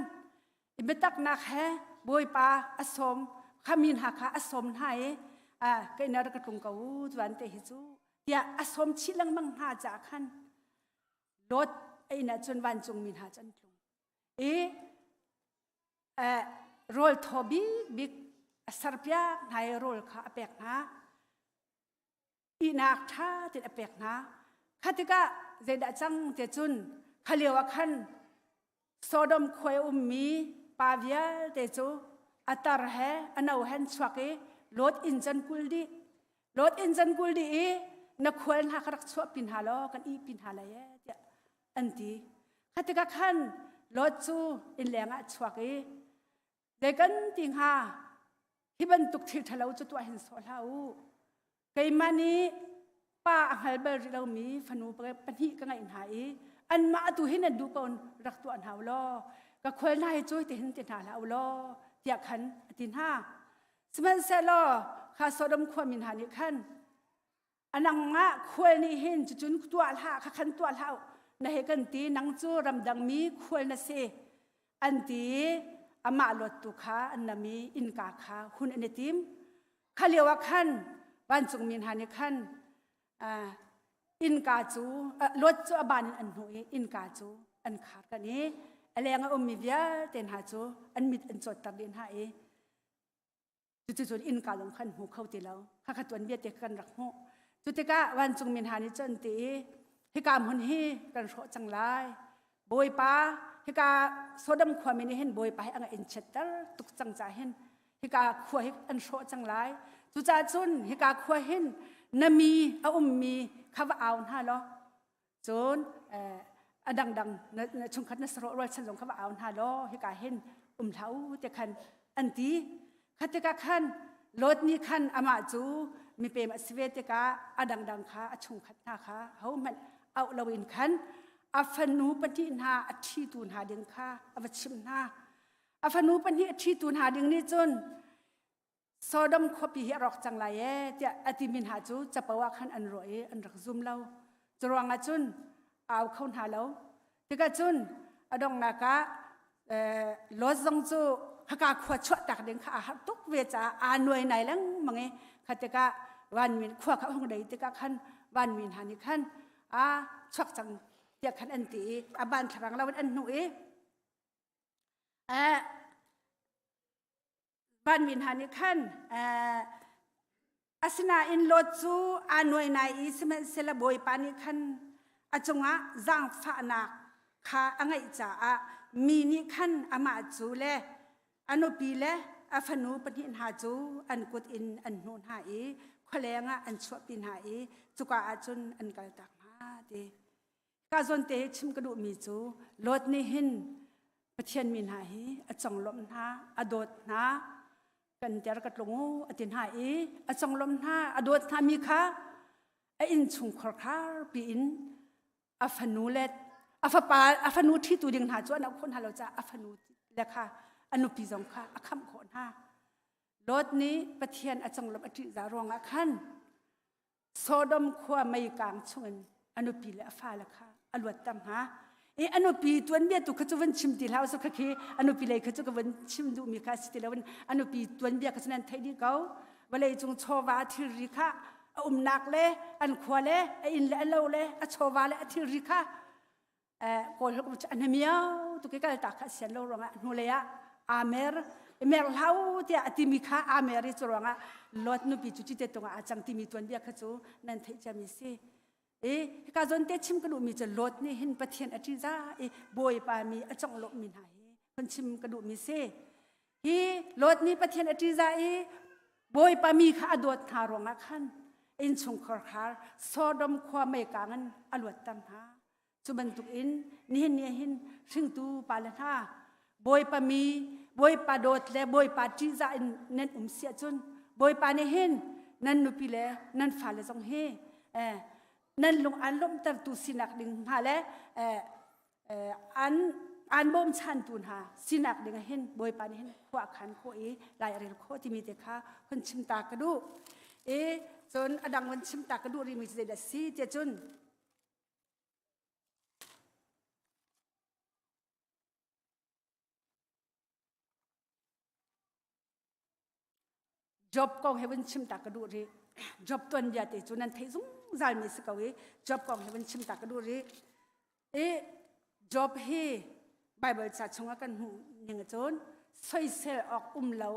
i biataknak he Bawipa a sawm kha mi hna kha a sawm hna i ka inn ah rak ka tlung ko u tuan te hi cu tiah a sawm chih lengmang hna caah khan Lot a inn ah cun vancung mi hna cu an tlung i rawl thaw bik bik a serpiak hna i rawl kha a pek hna ihnak ṭha tein a pek hna. Kha tikah zeidah cang ti cun kha lio ah khan Sodom khua i ummi pa vialte cu a tar he a no he an chuak i Lot inn can kul dih. Lot inn can kul dih i na khual hna kha rak chuahpi hna law kan ihpi hna lai ee tiah an ti. Kha tikah khan Lot cu inn leng ah a chuak i zei kan ti hnga hi bantuk thil ṭhalo cu tuah hin sawh hlah u. Keimah nih pa a hngal bal rih lomi fanu pahnih ka ngeih hna i anmah atu hin nan duh paoh rak tuah hna u law ka khual hna hi cu hitihin ti hna hlah u law tiah khan a ti hna. Sihmanhsehlaw kha Sodom khuami hna nih khan a nangmah khual nih hin cucun tuah hlah kha khan tuah hlah na he kan ti nang cu ramdang mi khual na si an ti i amah luattu kha an nam i innka kha hun an i tim. Kha lio ah khan vancungmi hna nih khan innka cu Lot cu a ban in an hnuh i innka cu an khar kan i a leng a ummi vialte hna cu an mit an cawtter dih hna i cuticun innka lawng khan hmu kho ti lo kha kha tuanbia te kan rak hmuh cu tikah vancungmi hna nih cun an ti i hika hmun hi kan hrawh cang lai Bawipa hika Sodom khuami nih hin Bawipa hi a ngaih in chiatter tuk cang caah hin hika khua hi an hrawh cang lai cucaah cun hika khua hin na mi a ummi Kha va au hna law cun a dangdang na chungkhat na sarawh rualchan zong kha va au hna law hika hin um hlah u te khan an ti. Kha tikah khan Lot nih khan amah cu mipem a si ve tikah a dangdang kha a chungkhat hna kha hohmanh auh loin khan a fanu pahnih hna a ṭhitu hna ding kha a va chimh hna. A fanu pahnih a ṭhitu hna ding nih cun Sodom khuapi hi a rawk cang lai ee tiah a timi hna cu capo ah khan an ruah i an rak zum lo. Curuangah cun au kho hna lo. Tikah cun a donghnak ah Lot zong cu khaka khua chuahtak ding kha aa harh tuk ve caah aa nuai nai lengmang i kha tikah vanmi khua kha hung dei tikah khan vanmi hna nih khan a chuak cang tiah khan an ti i a ban thlarang lo in an hnuh i vanmi hna nih khan asinain Lot cu aa nuai nai i sihmanhsehlaw Bawipa nih khan a cungah zaangfahnak kha a ngeih caah mi nih khan amah cu le a nupi le a fanu pahnih hna cu an kut in an hnuh hna i khualeng ah an chuahpi hna i cuka ah cun an kaltak hna ti. Ka zawn te chim ka duhmi cu Lot nih hin Pathian mi hna hi a conglawmh hna, a dawt hna, kan ter ka tlung u a ti hna i a conglawmh hna, a dawt hna mi kha a innchung khorkhar piin a fanu le a fapa a fanu ṭhitu ding hna cu an auh khawh hna lo caah a fanu le kha a nupi zong kha a khamh khawh hna. Lot nih Pathian a conglawmh a ṭihzah ruangah khan Sodom khua meikang chungin a nupi le a fale kha a luatter hna. I a nupi tuanbia tu kha cu van chim ti hlah su kha khi a nupi lei kha cu ka van chim duhmi kha si ti lo in a nupi tuanbia kha cu nan theih dih ko. Vawlei cung chawva thilri kha a umnak le an khua le a inn le a lo le a chawva le a thilri kha kawl kum cu a hnamiau tu ke kal ta kha sian lo ruangah hnulei ah amer mer hlau tiah a timi kha amer i cu ruangah lot nupi cu cite tungah a cang timi tuanbia kha cu nan theih ciami si i hika zawn te chim ka duhmi cu lot nih hin pathian a ṭihza i bawipa mi a conglawmhmi hna hi hun chim ka duhmi si hi lot nih pathian a ṭihza i bawipa mi kha a dawt hna ruangah khan innchungkhar khar Sodom khua meikang in a luatter hna Cu bantukin nihin ni hin hringtu pale hna Bawipa mi Bawipa dawt le Bawipa ṭihzah in nan um si ahcun Bawipa nih hin nan nupi le nan fale zong hi eh, nan lung aan lawmhtertu sinak ding hna le eh, eh, an aan bawmchantu hna sinak ding ah hin Bawipa nih hin khua a khan khawh i lai a rel khawh timi te kha hun chim ta ka duh. I cun a dang hun chim ta ka duh rihmi cu zeidah si tiah cun Job kong he vun chim ta ka duh rih. Job tuanbia te cu nan theih zungzal mi si ko i Job kong he vun chim ta ka duh rih. I Job hi Bible ca chungah kan hmuh ning cun soisel awk um lo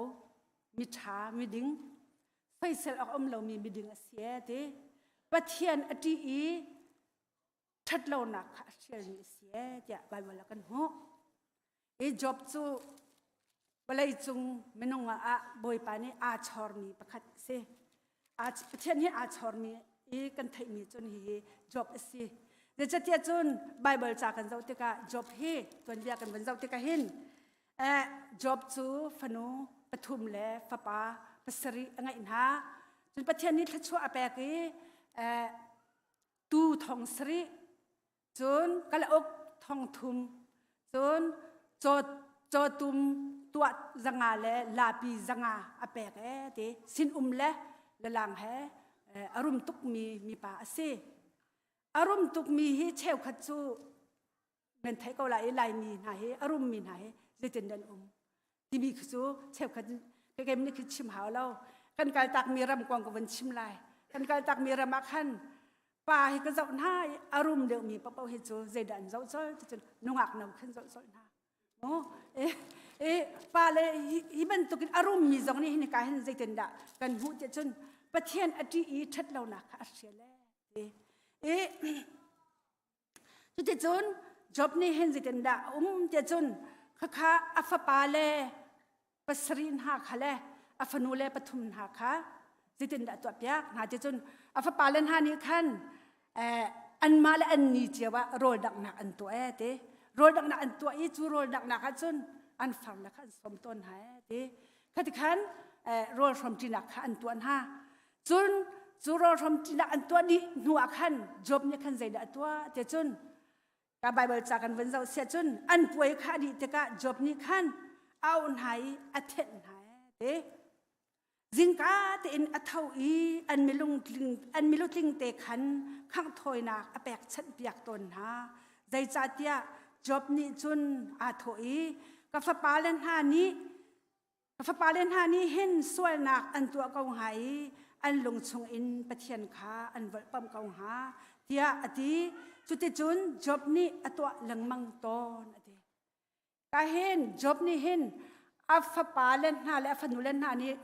mi ṭha miding soisel awk um lomi miding a si e ti. Pathian a ṭih i ṭhatlonak kha a hrialmi a si e tiah Baibal ah kan hmuh. I Job cu vawleicung minung ah Bawipa nih aa chormi pakhat a si. Pathian hi aa chormi i kan theihmi cun hihi Job a si. Zeicatiah cun Baibal ca kan zoh tikah Job hi tuanbia kan van zoh tikah hin eh, Job cu fanu pathum le fapa pasarih a ngeih hna. Cun Pathian nih thluachuah a pek i eh, tu thong sarih cun kalauk thong thum cun cawtum tuah zanga le lapi zanga a pek e ti sin um le lalang he a rum tukmi mipa a si a rum tukmi hi cheukhat cu nan theih ko lai i Laimi hna hi a rummi hna hi zeitin nan um timi khi cu cheukhat kekem nih khi chim hau lo kan kaltakmi ram kong ka vun chim lai kan kaltakmi ram ah khan pa hi ka zoh hna i a rum deuhmi paoh hi cu zeidah an zoh colh ticun nungak no khan zoh colh hna mu e pa le hi bantukin a rummi zong nih hin ka hin zeitindah kan hmuh tiah cun Pathian a ṭih i ṭhat lonak kha a hrial e e Cuticun Job nih hin zeitindah a um tiah cun khakha a fapa le pasarih hna kha le a fanu le pathum hna kha zeitindah tuahpiak hna ti cun a fapa le hna nih khan. Anmah le an ni cio ah rawl danghnak an tuah ee ti. Rawl danghnak an tuah i cu rawl danghnak ah cun an far le kha an sawm tawn hna ee ti. Khati khan rawl hrawmṭinak kha an tuah hna. Cun cu rawl hrawmṭinak an tuah dih hnu ah khan Job nih khan zeidah a tuah ti cun ka Bible ca kan vun zoh siah cun an puai kha a dih tikah Job nih khan a auh hna i a thenh hna ee ti. Zingka tein a tho i an milung tling an milutling te khan khangh thawinak a pekchanh piak tawn hna. Zeicahtiah Job nih cun aa thawh i ka fapale hna nih ka fapale hna nih hin sualnak an tuah ko hnga i an lung chungin Pathian kha an volhpamh ko hnga tiah a ti. Cuticun Job nih a tuah lengmang tawn a ti. Ka hin Job nih hin a fapa le hna le a fanu le hna nih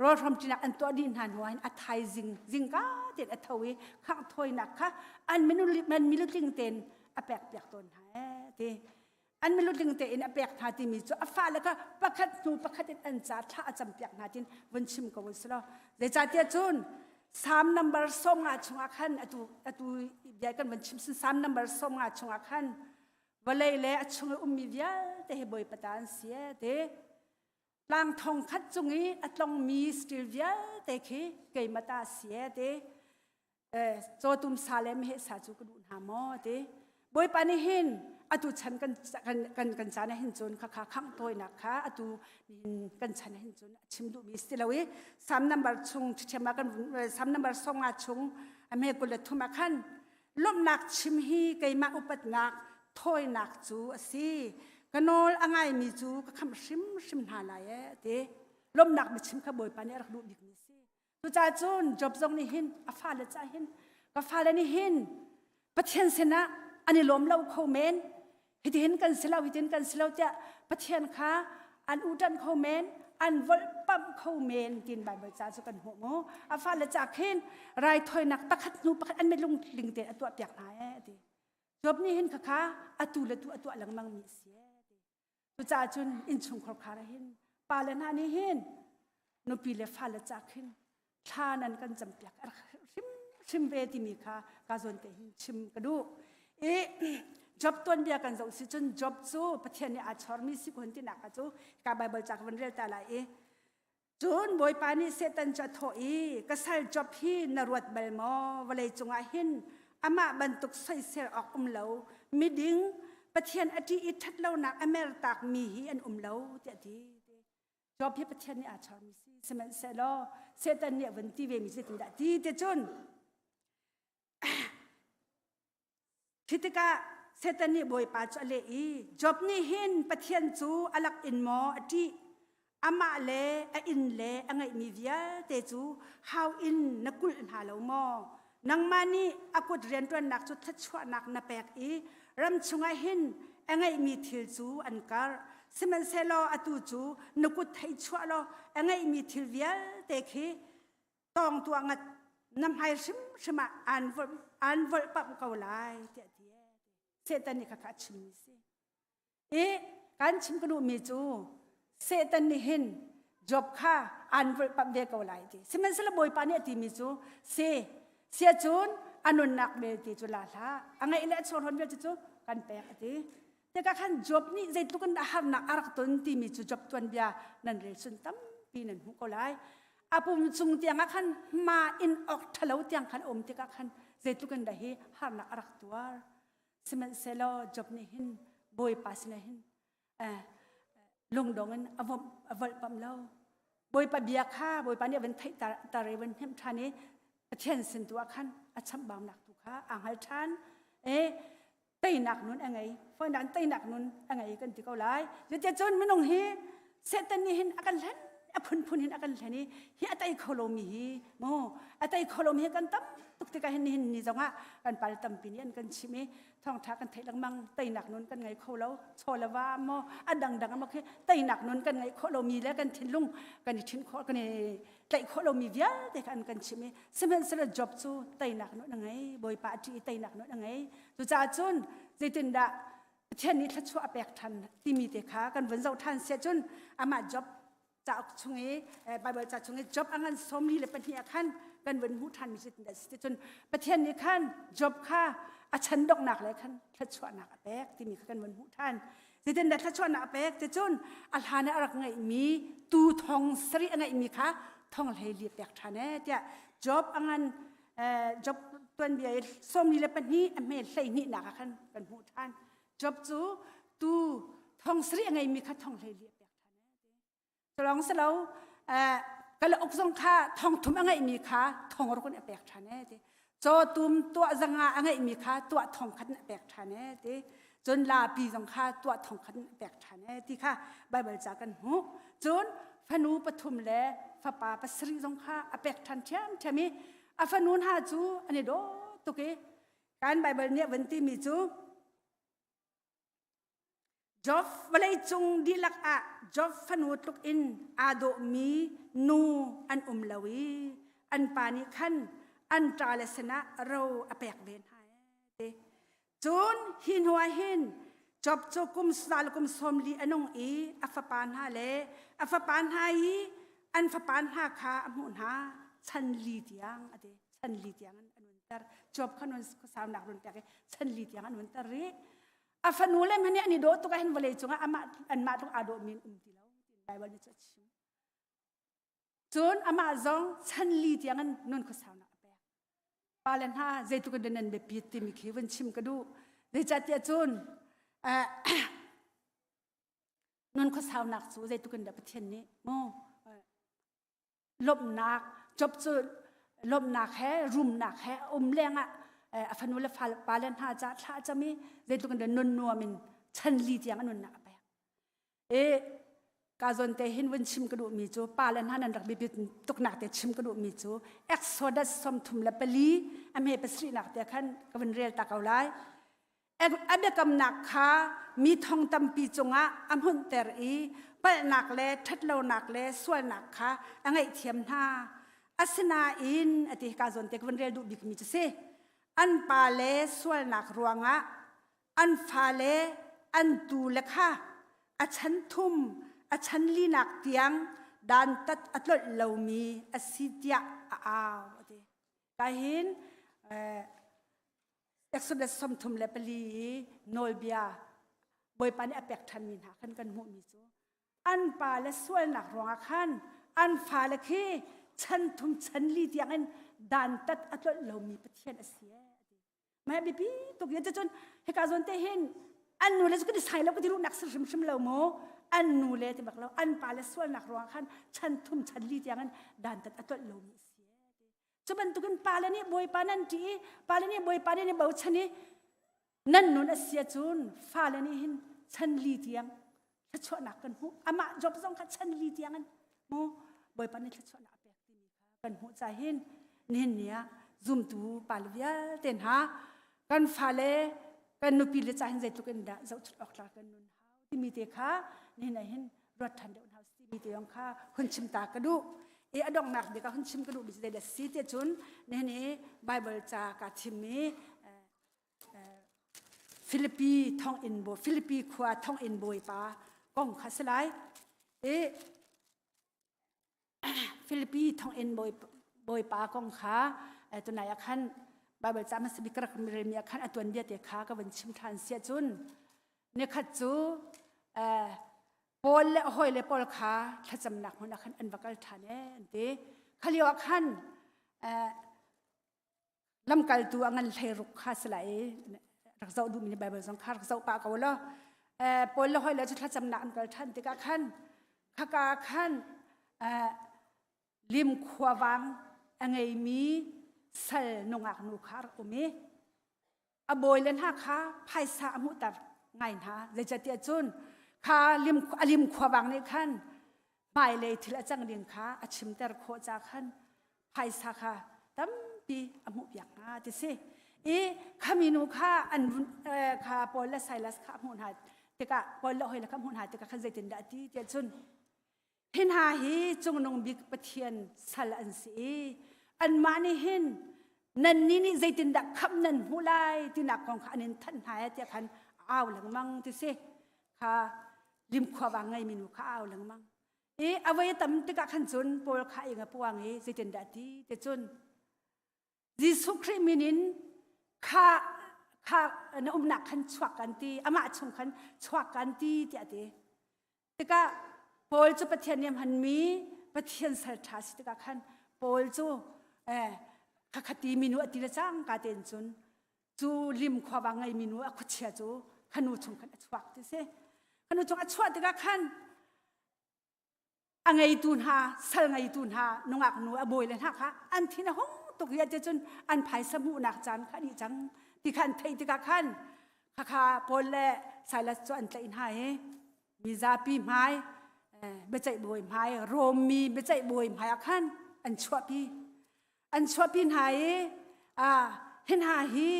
rawlhrawmṭinak an tuah dih hna hnu ah hin a thaizing zingka tein a tho i khangh thawinak kha an an milutling tein a pekpiak tawn hna ee ti. An milutling tein a pek hna timi cu a fale kha pakhat hnu pakhat in an ca thla a campiak hna tin vun chim ko u silo. Zeicahtiah cun Psalm number 50 chungah khan atu atu bia kan vun chim sin Psalm number 50 chungah khan vawlei le a chung i ummi vialte hi Bawipa ta an si ee ti. Tlang thong khat cung i a tlongmi stil vialte khi keimah ta a si ee ti. Cawtum sa le meheh sa cu ka duh hna maw ti. Bawipa nih hin atu chan kan kan kan kan caan ah hin cun khakha khangh tawinak kha atu nihin kan chan ah hin cun a chim duhmi si lo i Psalm number chung ṭhiṭhiam ah kan Psalm number 50 chung a hme 23 ah khan Lawmhnak chim hi keimah upatnak thawinak cu a si. Ka nawl a ngaimi cu ka khamh hrimhrim hna lai ee a ti. Lawmhnak biachim kha Bawipa nih a rak duh bikmi a si. Cucaah cun Job zong nih hin a fale caah hin ka fale nih hin Pathian sinah an i lawm lo kho men. Hitihin kan si lo, hitihin kan si lo tiah Pathian kha an uṭanh kho men, an volhpamh kho men tiin Baibal ca cu kan hmuh mu. A fale ca khin raithawinak pakhat hnu pakhat an mit lungtling tein a tuah piak hna ee ti. Job nih hin khakha atu le tu a tuah lengmang mi a si ee ti. Cucaah cun innchungkhar khar ah hin pale hna nih hin nupi le fale ca khin thla nan kan campiak a rak hrimhrim ve timi kha ka zawn te hin chim ka duh. I Job tuanbia kan zoh si cun Job cu Pathian nih aa chormi si kun tinak kha cu ka Bible ca ka van rel ta lai i cun Bawipa nih Satan cu a thawh i ka sal Job hi na ruat bal maw vawlei cungah hin amah bantuk soisel awk um lo miding Pathian a ṭih i ṭhatlonak a mertakmi hi an um lo tiah a ti. Job hi Pathian nih aa chormi si sihmanhsehlaw Satan nih a vun ti vemi zeitindah ti ti cun khi tikah Satan nih Bawipa cu a leh i Job nih hin Pathian cu a lak in maw a ṭih amah le a inn le a ngeihmi vialte cu hau in na kulh hna lo maw nangmah nih a kut rianṭuannak cu thluachuahnak na pek i ram chungah hin a ngeihmi thil cu an karh sihmanhsehlaw atu cu na kut thei chuah law a ngeihmi thil vialte khi tawng tuah ngat na hmai hrimhrim ah aan volh aan volhpamh ko lai tiah ti Satan nih khakha a chimmi si I kan chim ka duhmi cu Satan nih hin Job kha aan volhpamh ve ko lai ti. Sihmanhsehlaw Bawipa nih a timi cu si sia cun a nunnak vialte cu la hlah. A ngeih le a chawhrawn vialte cu kan pek a ti. Tikah khan Job nih zeitluk in harnak a rak ton timi cu Job tuanbia nan rel cun tampi nan hmuh ko lai. A pum cung tiang ah khan hma in awk ṭhalo tiang khan a um tikah khan zeitluk in dah hi harnak a rak tuar. Sihmanhsehlaw Job nih hin Bawipa sinah hin eh, lungdong in a vomh a volhpamh lo. Bawipa bia kha Bawipa nih a van theih tar i van hnemh ṭhan i Pathian sin tu ah khan a chamhbaunak tu kha aa hngal ṭhan. E, teinak nun a ngei. Fawinak in teinak nun a ngei kan ti ko lai. Cuticun minung hi Satan nih hin a kan hlen a phunphun hin a kan hlen i hi a tei kho lomi hi mu a tei kho lomi hi kan tam tuk tikah hin nihin ni zongah kan pal tampi nih an kan chim i thawngtha kan theih lengmang teinak nun kan ngei kho lo chaw le va maw a dangdang maw khi teinak nun kan ngeih khawh lomi le kan thinlung kan i thin khawh kan i tlaih khawh lomi vialte kha an kan chim i sihmanhsehlaw Job cu teinak nun a ngei Bawipa a ṭih i teinak nun a ngei cucaah cun zeitindah Pathian nih thluachuah a pek ṭhan timi te kha kan vun zoh ṭhan siah cun amah Job cauk chung i Bible ca chung i Job a ngan 42 ah khan kan vun hmuh ṭhan mi si ti cun Pathian nih khan Job kha a chan donghnak le khan thluachuahnak a pek timi kha kan vun hmuh ṭhan. Zeitindah thluachuahnak a pek ti cun a hlan ah a rak ngeihmi tu thong sarih a ngeihmi kha thong 14 a pek ṭhan ee tiah Job a ngan Job tuanbia i 44 a hme 12 nak ah khan kan hmuh ṭhan. Job cu tu thong sarih a ngeimi kha thong 14 a pek ṭhan ee. Culong silo kalauk zong kha thong thum a ngeihmi kha thong ruk in a pek ṭhan ee ti. Cawtum tuah zanga a ngeihmi kha tuah thong khat in a pek ṭhan ee ti. Cun lapi zong kha tuah thong khat in a pek ṭhan ee ti kha Baibal ca kan hmuh. Cun fanu pathum le fapa pasarih zong kha a pek ṭhan ṭhiamṭhiam i a fanu hna cu an i dawh tuk i kan Baibal nih a vun timi cu Job vawleicung dihlak ah Job fanu tluk in aa dawhmi nu an um lo i an pa nih khan an ṭale sinah ro a pek ve hna. Ti. Cun hi hnuah hin Job cu kum sal kum sawm li a nung i a fapa hna le a fapa hna i an fapa hna kha a hmuh hna chan li tiang a ti. Chan li tiang an nunter. Job kha nun saunak run pek i chan li tiang an nunter rih. A fanu le hmanh an i dawh tuk ahhin vawlei cungah amah anmah tluk aa dawhmi an um ti lo tiin Baibal nih cu a chim. Cun amah zong chan li tiang in nun khuasaunak a pek. Pale hna zeitluk in nan biapit timi khi vun chim ka duh. Zeicahtiah cun nun khuasaunak cu zeitluk in dah Pathian nih mu lawmhnak job cu lawmhnak he rumnak he um lengah a fanu le pale hna ca thla cam i zeitluk in nun nuam in chan li tiang a nunnak a pek e ka zawn te hin vun chim ka duh mi cu pa le hna nan rak biapit tuknak te chim ka duh mi cu Exodus 34 a hme pasarihnak te khan ka vun rel ta ko lai A biakamnak kha mi thong tampi cungah a hmunhter i palhnak le ṭhatlonak le sualnak kha a ngaihthiam hna. Asinain a ti ka zawn te ka van rel duh bikmi cu si. An pale sualnak ruangah an fale an tule kha a chan thum a chan linak tiang dantat a tlolh lomi a si tiah a au a ti. Ka hin Exodus 34 i nawlbia Bawipa nih a pek ṭhanmi hna khan kan hmuhmi cu an pa le sualnak ruangah khan an fale khi chan thum chan li tiangin dantat a tlolh lomi Pathian a si ee. Mah biapi tuk i cun hika zawn te hin an nu le cu kan i sai lo ka ti ruhnak si hrimhrim lo mu an nu le ti bak lo an pa le sualnak ruangah khan chan thum chan li tiangin dantat a tlolh lomi a si ee. Cu bantukin pale nih Bawipa nan ṭih i pale nih Bawipa nih nan bochan i nan nun a si ahcun fale nih hin chan li tiang thluachuahnak kan hmuh. Amah Job zong kha chan li tiang in mu Bawipa nih thluachuahnak a pek timi kha kan hmuh ca hin nihin ni ah zumtu pale vialte hna kan fale kan nupi le ca hin zeitluk in dah zohchunh awk tlak kan nun hau timi te kha nihin ah hin ruat ṭhan deuh hna timi te yong kha hun chim ta ka duh i a donghnak bik ah hun chim ka duh mi zei si ti cun nihin i Bible ca ka thim i Philippi thonginn bo Philippi khua thonginn bawipa kong kha si lai i Philippi thonginn bawipa kong kha tunai ah khan Bible ca hmasa bik ka rak relmi ah khan a tuanbia te kha ka vun chim ṭhan siah cun nikhat cu Paul le a hawile pawl kha thlacamnak hmun ah khan an va kal ṭhan ee an ti. Kha lio ah khan lamkaltu a ngan 16 kha si lai i rak zoh duhmi nih Baibal zong kha rak zoh pah ko law Paul le hawile cu thlacamnak an kal ṭhan tikah khan khaka khan lim khuavang a ngeimi sal nungak nu kha rak um i a bawile hna kha phaisa a hmuhter ngai hna zeicahtiah cun kha lim a lim khuavang nih khan hmailei thil a cang ding kha a chimter khawh ca khan phaisa kha tampi a hmuhpiak hna ti si i khaminu kha an kha Paul le Silas kha a hmuh hna tikah Paul le hoi le kha hmuh hna tikah khan zeitindah a ti tiah cun Hi hna hi Cungnung Bik Pathian sal an si i anmah nih hin nannih nih zeitindah khamh nan hmuh lai tinak kong kha an in thanh hna tiah khan au lengmang ti si kha limkhuavang ngeimi nu kha au lengmang i a voi tam tikah khan cun Paul kha ing a puang i zeitindah ti ti cun. Jesuh Khrih min in kha kha na umnak khan chuak kan ti amah chung khan chuak kan ti tiah ti tikah Paul cu Pathian nih a hmanmi Pathian sal ṭha si tikah khan Paul cu eh khakhati minu a ti le cangka tein cun cu lim khuavang ngeimi nu a khuachia cu khanu chung khan a chuak ti si khanu chung a chuah tikah khan a ngeitu hna sal ngeitu hna nungak nu a bawi le hna kha an thin a hung tuk i cun an phaisa hmuhnak caan kha dih cang ti kha an theih tikah khan khakha Paul le Silas cu an tlaih hna i mizapi hmai biaceih bawi hmai Rom mi biaceih bawi hmai ah khan an chuahpi an chuahpi hna i hi hna hi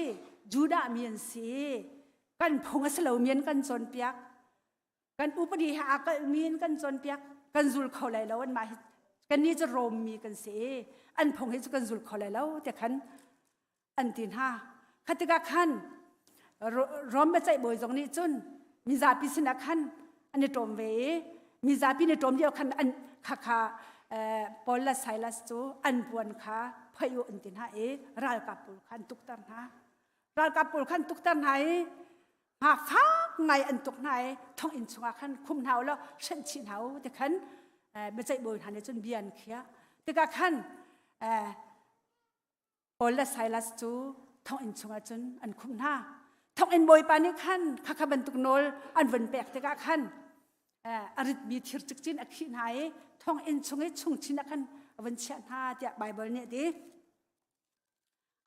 Judah mi an si kan phung a si lo mi an kan cawnpiak kan upadi he aa kalhmi in kan cawnpiak kan zul kho lai lo an mah hi kannih cu Rom mi kan si i an phung hi cu kan zul kho lai lo ti khan an ti hna kha tikah khan Rom biaceih bawi zong nih cun mizapi sinah khan an i ṭawm ve i mizapi nih ṭawm lio khan an khakha Paul le Silas cu an puan kha phoih u an ti hna i ralkap pawl kha an tukter hna ralkap pawl kha an tukter hna i Hma fak ngai an tuk hna i thonginn chungah khan khum hna u law hrenh chih hna u ti khan biaceih bawi hna nih cun bia an khiah. Tikah khan Paul le Silas cu thonginn chungah cun an khumh hna. Thonginn bawipa nih khan khakha bantuk nawl an vun pek tikah khan a ritmi thir cikcin a khih hna i thonginn chung i chungchin ah khan a vun chiah hna tiah Baibal nih a ti.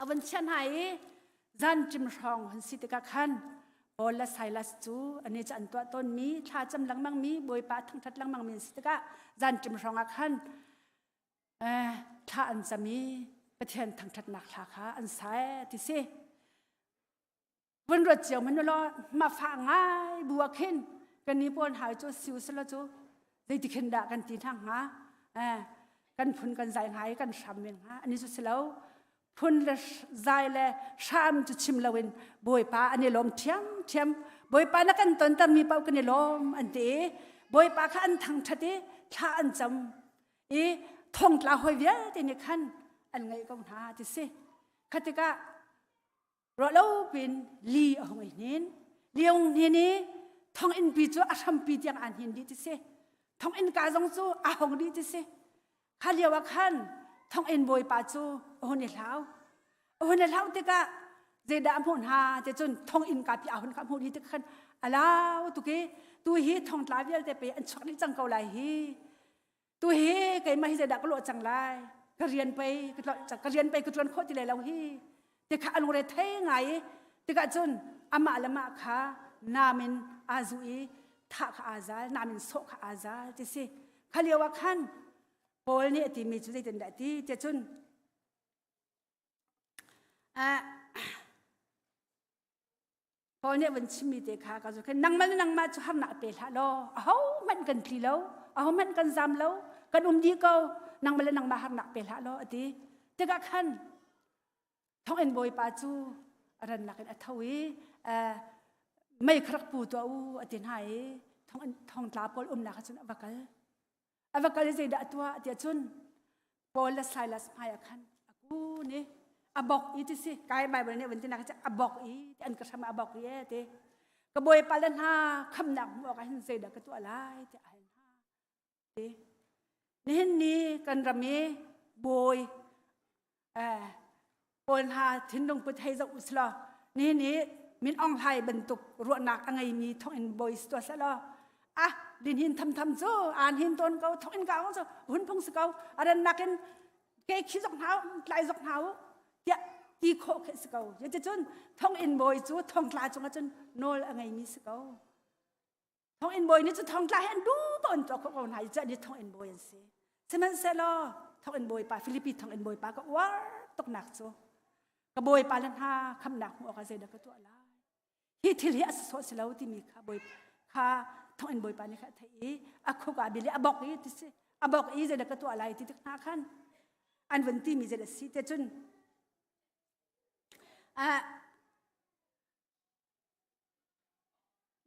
A vun chiah hna i zanṭim hrawng hun si tikah khan Paul le Silas cu ani cu an tuah tawnmi thlacam lengmangmi Bawipa thangṭhat lengmangmi an si tikah zanṭim hrawng ah khan thla an cam i Pathian thangṭhatnak hla kha an sa ti si. Vun ruat cio hmanh law ma fah ngai bu ah khin kan ni pawl hna cu siu selaw cu zeiti khin dah kan ti hna hnga eh kan phun kan zai hnga i kan hram men hnga ani cu si lo phun le zai le hram cu chim loin bawipa an i lawm ṭhiam ṭhiam bawipa na kan tonter mi paoh kan i lawm an ti i bawipa kha an thangṭhat i thla an cam i thongtla hoi vialte nih khan an ngaih ko hna ti si kha tikah Ruahlo piin li a hung i hnin. Li a hung hnin i thonginn pi cu a hrampi tiang aa hnin dih ti si. Thonginn ka zong cu a hong dih ti si. Kha lio ah khan thonginn bawipa cu a hun i hlau. A hun i hlau tikah zeidah a hmuh hna ti cun thonginn ka pi a hun kha hmuh dih tik khan a lau tuk i tu hi thongtla vialte pe an chuak dih cang ko lai hi. Tu hi keimah hi zeidah ka lawh cang lai ka rian pei ka tlolh cang ka rian pei ka ṭuan khawh ti lai lo hi ti kha a lungre thei ngai i tikah cun amah le mah kha nam in aa zu i thah kha aa zal nam in sawh kha aa zal ti si kha lio ah khan Paul nih a timi cu zeitindah ti tiah cun Paul nih a vun chimmi te kha ka khin nangmah le nangmah cu harnak pe hlah law ahohmanh kan tli lo ahohmanh kan zam lo kan um dih ko nangmah le nangmah harnak pe hlah law a ti tikah khan thonginn bawipa cu a rannak in a tho i mei kha rak pu tuah u a ti hna i thongtla pawl umnak ah cun a va kal A va kal i zeidah a tuah tiah cun Paul le Silas hmai ah khan a kun i a bok i ti si kai Bible nih vun tinak a bok i an ka hram a bok i e ti ka bawipa le hna khamnak hmuh awk ah hin zeidah ka tuah lai tiah a hal hna ti nihin ni kan ram i bawi eh Paul hna thinlung put hei zoh uslaw ni ni Min Aung Hlaing bantuk ruahnak a ngeimi thonginn bawi si tuah selaw ah lin hin tham tham cu an hin tawn ko thonginn ka ong cu hun phung si ko a rannak in ke khi zok hna tlai zok hna u tiah ti khawh khi si ko cun thonginn bawi cu thongtla cungah cun nawl a ngeimi si ko Thonginn bawi nih cu thongtla hi an duh paoh an tuah khawh ko hna i cu an thonginn bawi an si. Sihmanhsehlaw thonginn bawipa Filipi thonginn bawipa ka uar tuknak cu ka bawipa le hna khamnak hmuh awkah zeidah ka tuah lai? Hi thil hi a sawh si lo timi kha bawi kha thonginn bawipa nih kha a theih i a khuk ah bil i a bok i ti si a bok i zeidah ka tuah lai ti tik hna khan an vun timi zeidah si te cun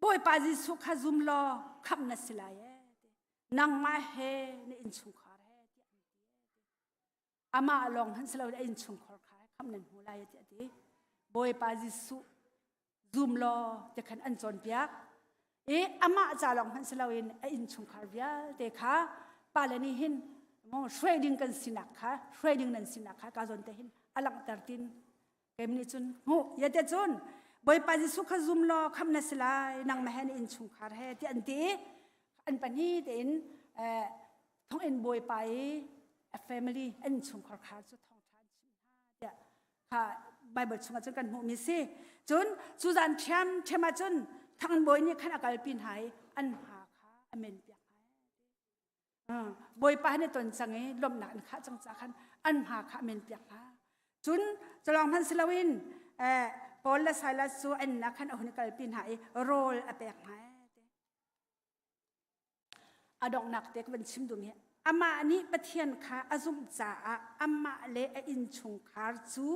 Bawipa Jesuh kha zum law khamh na si lai ee. Nangmah he na innchungkhar he tiah an ti. Amah lawng hmanh si lo a innchungkhar kha. Khamh nan hmu lai tiah a ti. Bawipa Jesuh zum law ti khan an cawnpiak. I amah ca lawng hmanh si loin a innchungkhar vialte kha pale nih hin mo hruai ding kan sinak kha hruai ding nan sinak kha ka zawn te hin a langhter tin kem nih cun hmuh ya te cun Bawipa Jesuh kha zum law khamh na si lai nangmah he na innchungkhar he ti an ti an pahnih tein thonginn bawipa i a family an innchungkhar kha cu thawngṭha an chimh hna tiah kha Bible chungah cun kan hmuhmi si. Cun cu zan ṭhiam ṭhiam ah cun thanginn bawi nih khan a kalpi hna i an hma kha a men piak hna. Bawipa han i ton cang i lawmhnak an khah cang caah khan an hma kha a men piak hna. Cun culawng hmanh si loin Paul le Silas cu an inn ah khan a hun kalpi hna i rawl a pek hna. A donghnak te ka van chim duhmi amah nih Pathian kha a zumh caah amah le a innchungkhar cu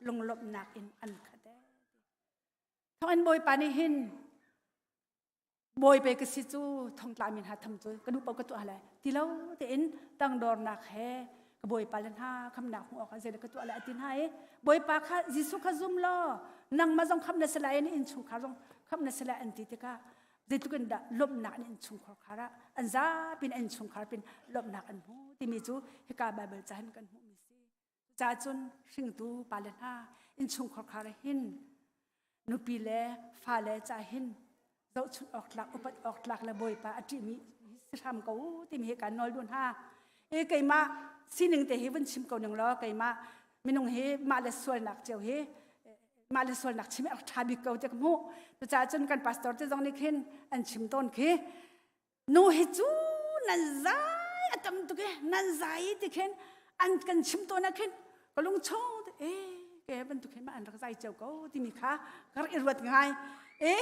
lunglawmhnak in an khat. Thawngin Bawipa nih hin bawi pe ka si cu thongtla mi hna tham cu ka duh paoh ka tuah lai ti lo tein tangdornak he ka bawipa le hna khamnak hmuh awkah zeidah ka tuah lai a ti hna i bawipa kha Jesuh kha zum law nangmah zong khamh na si lai na innchungkhar zong khamh na si lai an ti tikah zeitluk in dah lawmhnak an innchungkhar khar ah an zapi in an innchungkhar pin lawmhnak an hmu timi cu hika Bible ca hin kan hmuhmi si. Ca cun hringtu pale hna innchungkhar khar hin nupi le fale ca hin zohchunh awk tlak upat awk tlak le bawipa a ṭihmi si hram ko timi hi kan nawl duh hna. E keimah sining te hi vun chim ko ning law keimah minung hi mah le sualnak cio hi mah le sualnak chim a rak ṭha bik ko ti ka hmuh cucaah cun kan pastor te zong nih khin an chim tawn khi nu hi cu nan zai a tam tuk e nan zai ti khin an kan chim tawn ah khin ka lung chung e ke bantuk hin ma an rak zai cio ko timi kha ka rak i ruat ngai e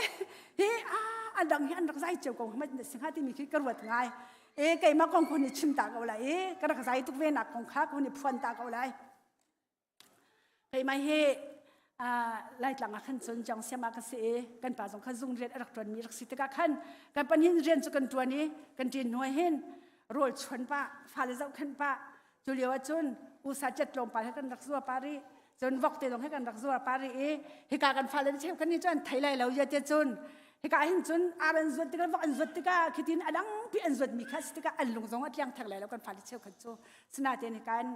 hi a a dang hi an rak zai cio ko ma si hnga timi khi ka ruat ngai e keimah kong ko ni chim ta ko lai e ka rak zai tuk ve nak kong kha ko ni phuan ta ko lai Keimah hi Laitlang ah khan cun Jong Siam ah ka si i kan pa zong kha zung rian a rak ṭuanmi rak si tikah khan kan pan hin rian cu kan ṭuan i kan ṭin hnuai hin rawl chuan pah fale zohkhenh pah cu lio ah cun usa jet tlawmpal he kan rak zua pah rih cun vok te zong he kan rak zua pah rih i hika kan fale cheu kan nih cu an thei lai lo ya te cun hika hin cun ar an zuat tikah vok an zuat tikah khitin a dangpi an zuatmi kha si tikah an lung zong a tliang thek lai lo kan fale cheu khat cu sinain hika in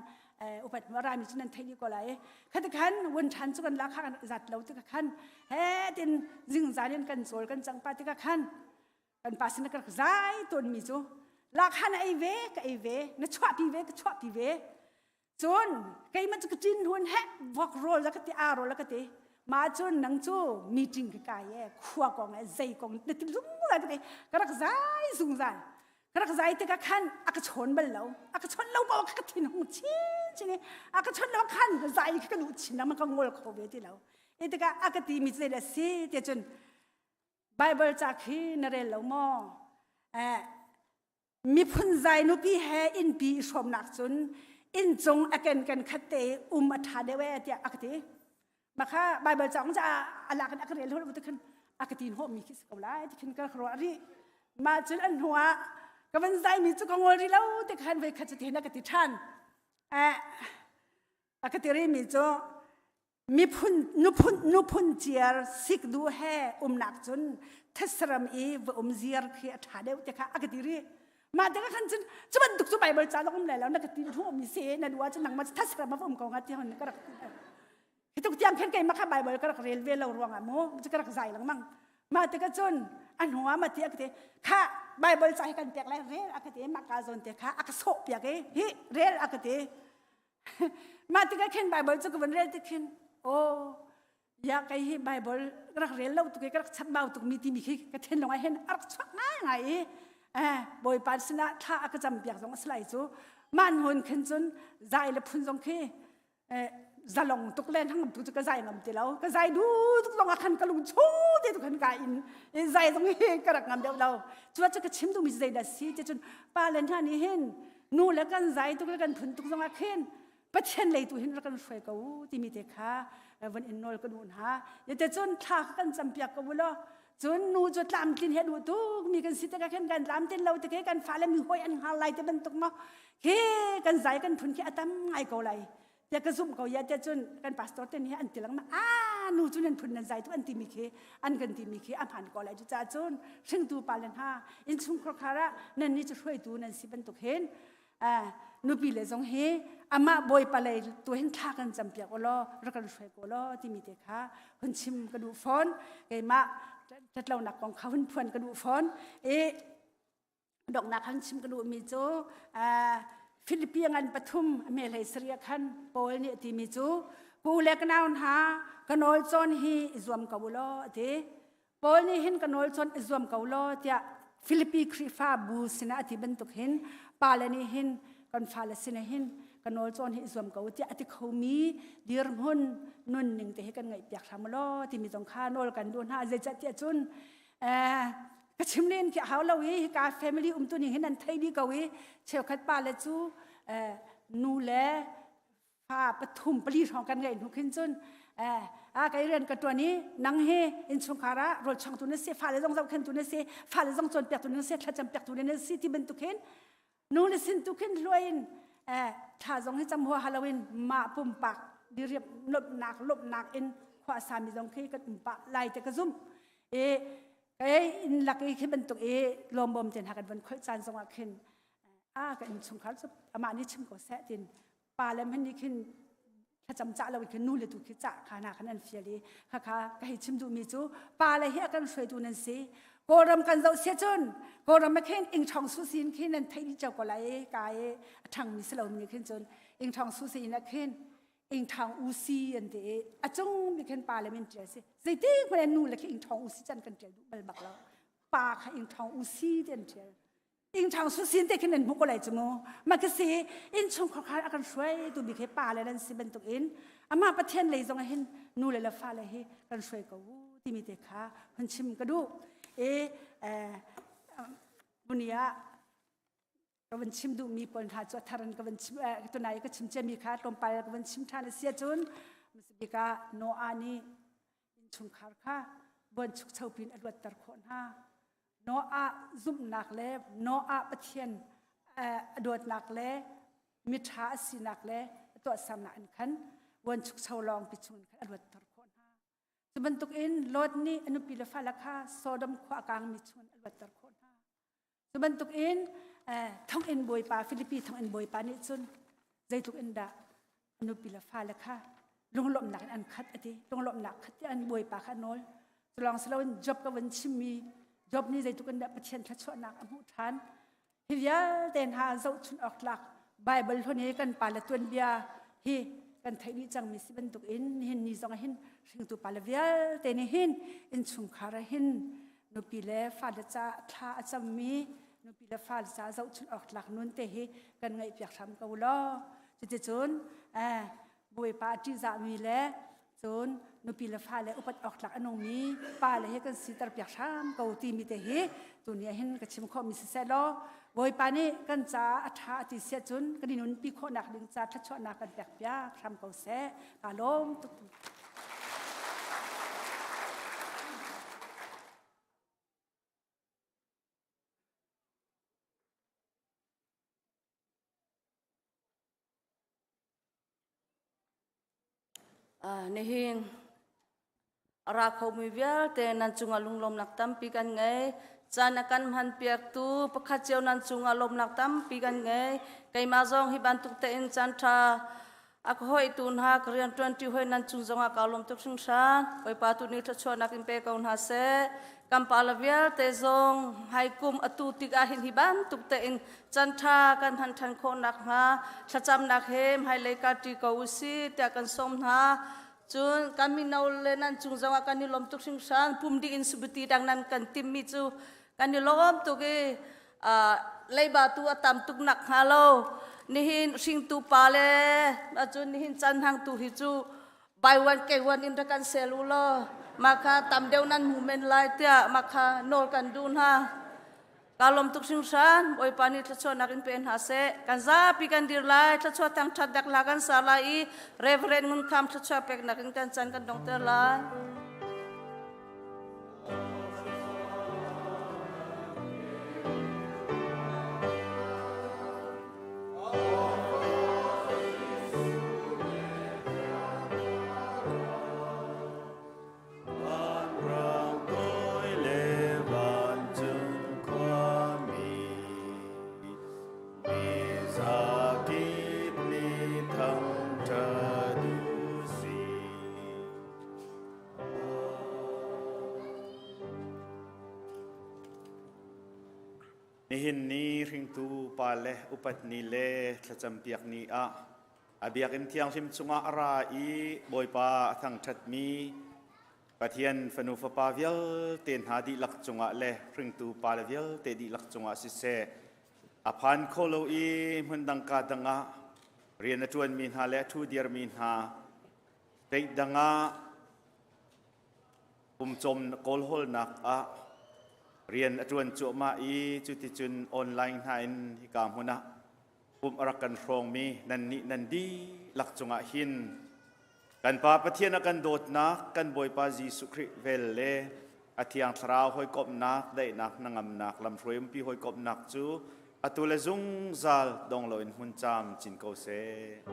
upat hnu a rami cu nan theih dih ko lai khati khan wun ṭhan cu kan la kha kan zat lo tikah khan he tin zingzan in kan cawl kan cang pa tikah khan kan pa sin ka rak zai tawn mi cu la khan ei ve ka ei ve na chuahpi ve ka chuahpi ve cun keimah cu ka ṭin hun he vok rawl la ka ti a rawl la ka ti ma cun nang cu meeting ka kai e khua kong e zei kong na ti zungzal ka ti ka rak zai zungzal ka rak zai tikah khan a ka chawn bal lo a ka chawn lo paoh ka thin hung chin chin i a ka chawn lo khan zai kha ka duh chin lengmang ka ngol kho ve ti lo i tikah a ka ti mi cu zei si ti cun Bible ca khi na rel lo maw eh miphun zai nupi he innpi i hrawmnak cun inncung a ken ken khat te um a ṭha deuh e tiah a ka ti Makha Bible caung ca a lak in a ka rel hol khan a ka tin ho mi khi si ko lai ti khin ka ruah rih mah cun an hnu ah ka van zai mi cu ka ngol rih lo ti khan voi khat cu ti hin a ka ti ṭhan eh a ka ti rih mi cu miphun nuphun nuphun ciar sik du he umnak cun thasaram i va um ziar khi a ṭha deuh ti kha a ka ti rih mah tikah khan cun cu bantuk cu Bible ca zong um lai lo na ka ti thu mi si na duh ahcun nangmah thasaram va um ko nga ti hon ka rak ti hi tuk tiang khan keimah kha Bible ka rak rel ve lo ruangah mu cu ka rak zai lengmang mah tikah cun a hnu ah ma ti a ka ti kha Bible ca hi kan pek lai rel a ka ti mah ka zawn te kha a ka sawh piak i hi rel a ka ti mah tikah khin Bible cu ka van rel tik khin oh ya kai hi Bible rak rel lo tuk i ka rak chambau tuk mi timi khi ka thinlung ah hin a rak chuak ngai ngai i eh Bawipa sinah thla a ka cam piak zong a si lai cu man hun khin cun zai le phun zong khi eh zalong tuk len hang tu cu ka zai ngam ti lo ka zai du tuk zong ah khan ka lung chung te tu khan ka in zai zong hi ka rak ngam deuh lo cu cu ka chim duhmi zei dah si ti cun pa le hna nih hin nu le kan zai tuk le kan phun tuk zong ah khin Pathian lei tu hin rak kan hruai ko timi te kha van in nawl ka duh hna. Te cun thla kha kan campiak ko law cun nu cu tlamtlin he duh tuk mi kan si tikah khin kan tlamtlin lo tik kan fale mi hoi an hngal lai te bantuk maw khi kan zai kan phun khi a tam ngai ko lai. Tiah ka zumh ko ya tiah cun kan pastor te nih an ti lengmang a nu cu nan phun nan zai tu an timi khi an kan timi khi a hmaan ko lai cu caah cun hringtu pa le hna innchungkhar khar ah nan nih cu hruaitu nan si bantuk hin nupi le zong hi amah bawipa lei tu hin thla kan cam piak law rak kan hruai ko law timi te kha hun chim ka duh fawn. Keimah ṭhatlonak kong kha hun phuan ka duh fawn i donghnak han chim ka duhmi cu Philippi ngan pathum a me hlei saria khan Paul nih a timi cu pu le ka nau hna ka nawl cawn hi i zuam ko u law a ti. Paul nih hin ka nawl cawn i zuam ko law tiah Philippi Khrihfa bu sinah a ti bantuk hin pale nih hin kan fale sinah hin ka nawl cawn hi i zuam ko tiah a ti khomi dirhmun nunning te hi kan ngaih piak hram law timi zong kha nawl kan duh hna. Zeicahtiah cun ka chim len khi hau lo i hika family um tu ning hin an thei dih ko i cheukhat pa le cu nu le fa pathum pali hrawng kan ngeih hnu khin cun a kai rian ka tuan i nang hi innchungkhar ah rawl changtu na si, fale zong zohkhentu na si, fale zong cawnpiaktu na si, thlacam piaktu na si ti bantuk hin nu le sin tu khin hluai in thla zong hi cam hua haloin mah pumpak diriam lawmhnak lawmhnak in khua sami zong khi kan um pah lai te ka zum e kai in lak i khi bantuk i lawmbawm ten ha kan von khoih caan zong ah khin a ka in chungkhar cu amah nih chim ko seh tin pa le man nih khin thlacam cah lo khin nu le tu khi cah kha na khan an fial i kha kha ka hei chim duhmi cu pa le hi a kan hruaitu nan si. Kawlram kan zoh sia cun Kawlram ah khin ingthong su sin khin nan theih dih cio ko lai ka i a ṭhangmi si lomi nih khin cun ingthong su sin ah khin ingthong usi an ti i a cung mi khin pa le min ṭial si. Zeiti hmanh nu le khi ingthong usi can kan ṭial duh bal bak lo. Pa kha ingthong usi ti an ṭial. Ingthong su sin te khin nan hmuh ko lai cu mu. Ma ka si innchung khuakhar a kan hruai tu bik he pa le nan si bantuk in amah Pathian lei zong ah hin nu le le fa le hi kan hruai ko u timi te kha hun chim ka duh. E bunia ka van chim duhmi pawl hna cu a thar in ka van chim tunai ka chim ciami kha tlawmpal ka van chim ṭhan a si ahcun bik ah Noah nih innchungkhar kha buanchukcho pin a luatter khawh hna. Noah zumhnak le Noah Pathian a dawtnak le miṭha a sinak le a tuahsernak in khan buanchukcho lawng pi chung in khan a luatter khawh hna. Cu bantukin Lot nih a nupi le fale kha Sodom khua a kangmi chung in a luatter khawh hna. Cu bantukin thonginn bawipa Filipi thonginn bawipa nih cun zeitluk in dah a nupi le fale kha lunglawmhnak in an khat a ti. Lunglawmhnak khat ti an bawipa kha a nawl. Cu lawng si loin Job ka van chimmi Job nih zeitluk in dah Pathian thluachuahnak a hmuh ṭhan. Hi vialte hna zohchun awk tlak Bible hlun hi kan pale tuanbia hi kan theih dih cangmi si bantuk in nihin ni zong ah hin hringtu pale vialte nih hin innchungkhar ah hin nupi le fale ca thla a cammi nupi le fale ca zohchun awk tlak nun te hi kan ngaih piak hram ko law. Cuticun Bawipa a ṭihzahmi le cun nupi le fale upat awk tlak a nungmi pa le hi kan siter piak hram ko timi te hi tuni ah hin ka chim khawhmi siseh law Bawipa nih kan caah a ṭha a ti siah cun kan i nunpi khawhnak ding ca thluachuahnak kan pek piak hram ko seh. Kaa lawm tuk.
Nihin a ra khomi vialte nan cungah lunglawmnak tampi kan ngei. Caan a kan hmanpiaktu pakhat cio nan cungah lawmnak tampi kan ngei. Keimah zong hi bantuk tein caan ṭha a ka hawitu hna ka rianṭuanṭi hawi nan cung zongah kaa lawm tuk hringhran. Bawipa tu nih thluachuahnak in pe ko hna seh. Kan pale vialte zong hmaikum atu tikah hin hi bantuk tein caan ṭha kan hman ṭhan khawh nakhnga thlacamnak he hmailei kalṭi ko u si tiah kan sawm hna. Cun kan mino le nan cung zongah kan i lawm tuk hringhran. Pum dih in subuti dang nan kan timmi cu kan i lawm tuk i leiba tu a tam tuk nak hnga lo. Nihin hringtu pa le cun nihin caan hmangtu hi cu buy one get one in rak kan sel u law mah kha tam deuh nan hmu men lai tiah mah kha nawl kan duh hna. Ka lawm tuk hringhran. Bawipa nih thluachuahnak in pe hna seh. Kan zapi kan dir lai. Thluachuah thangṭhat dak hla kan sa lai i Reverend Ngun Kham thluachuah peknak in kan chan kan dongter lai.
Nihin ni hringtu pa le upat ni le thlacampiak ni ah a biakinn thianghlim chungah a ra i Bawipa a thangṭhatmi Pathian fanu fapa vialte hna dihlak cungah le hringtu pa le vialte dihlak cungah siseh a phan kho lo i hmun dang ka dang ah rian a ṭuanmi hna le a ṭhu dirmi hna state dang ah pumcawm kawlhawlnak ah rian a ṭuan cuahmah i cuticun online hna in hika hmun ah pumh a rak kan hrawngmi nannih nan dihlak cungah hin kan Pa Pathian a kan dawtnak kan Bawipa Jesuh Khrih vel le a Thiang Thlarau hawikomhnak daihnak hnangamnak lamhruai umpi hawikomhnak cu atu le zungzal dong loin hmun caam cin ko seh.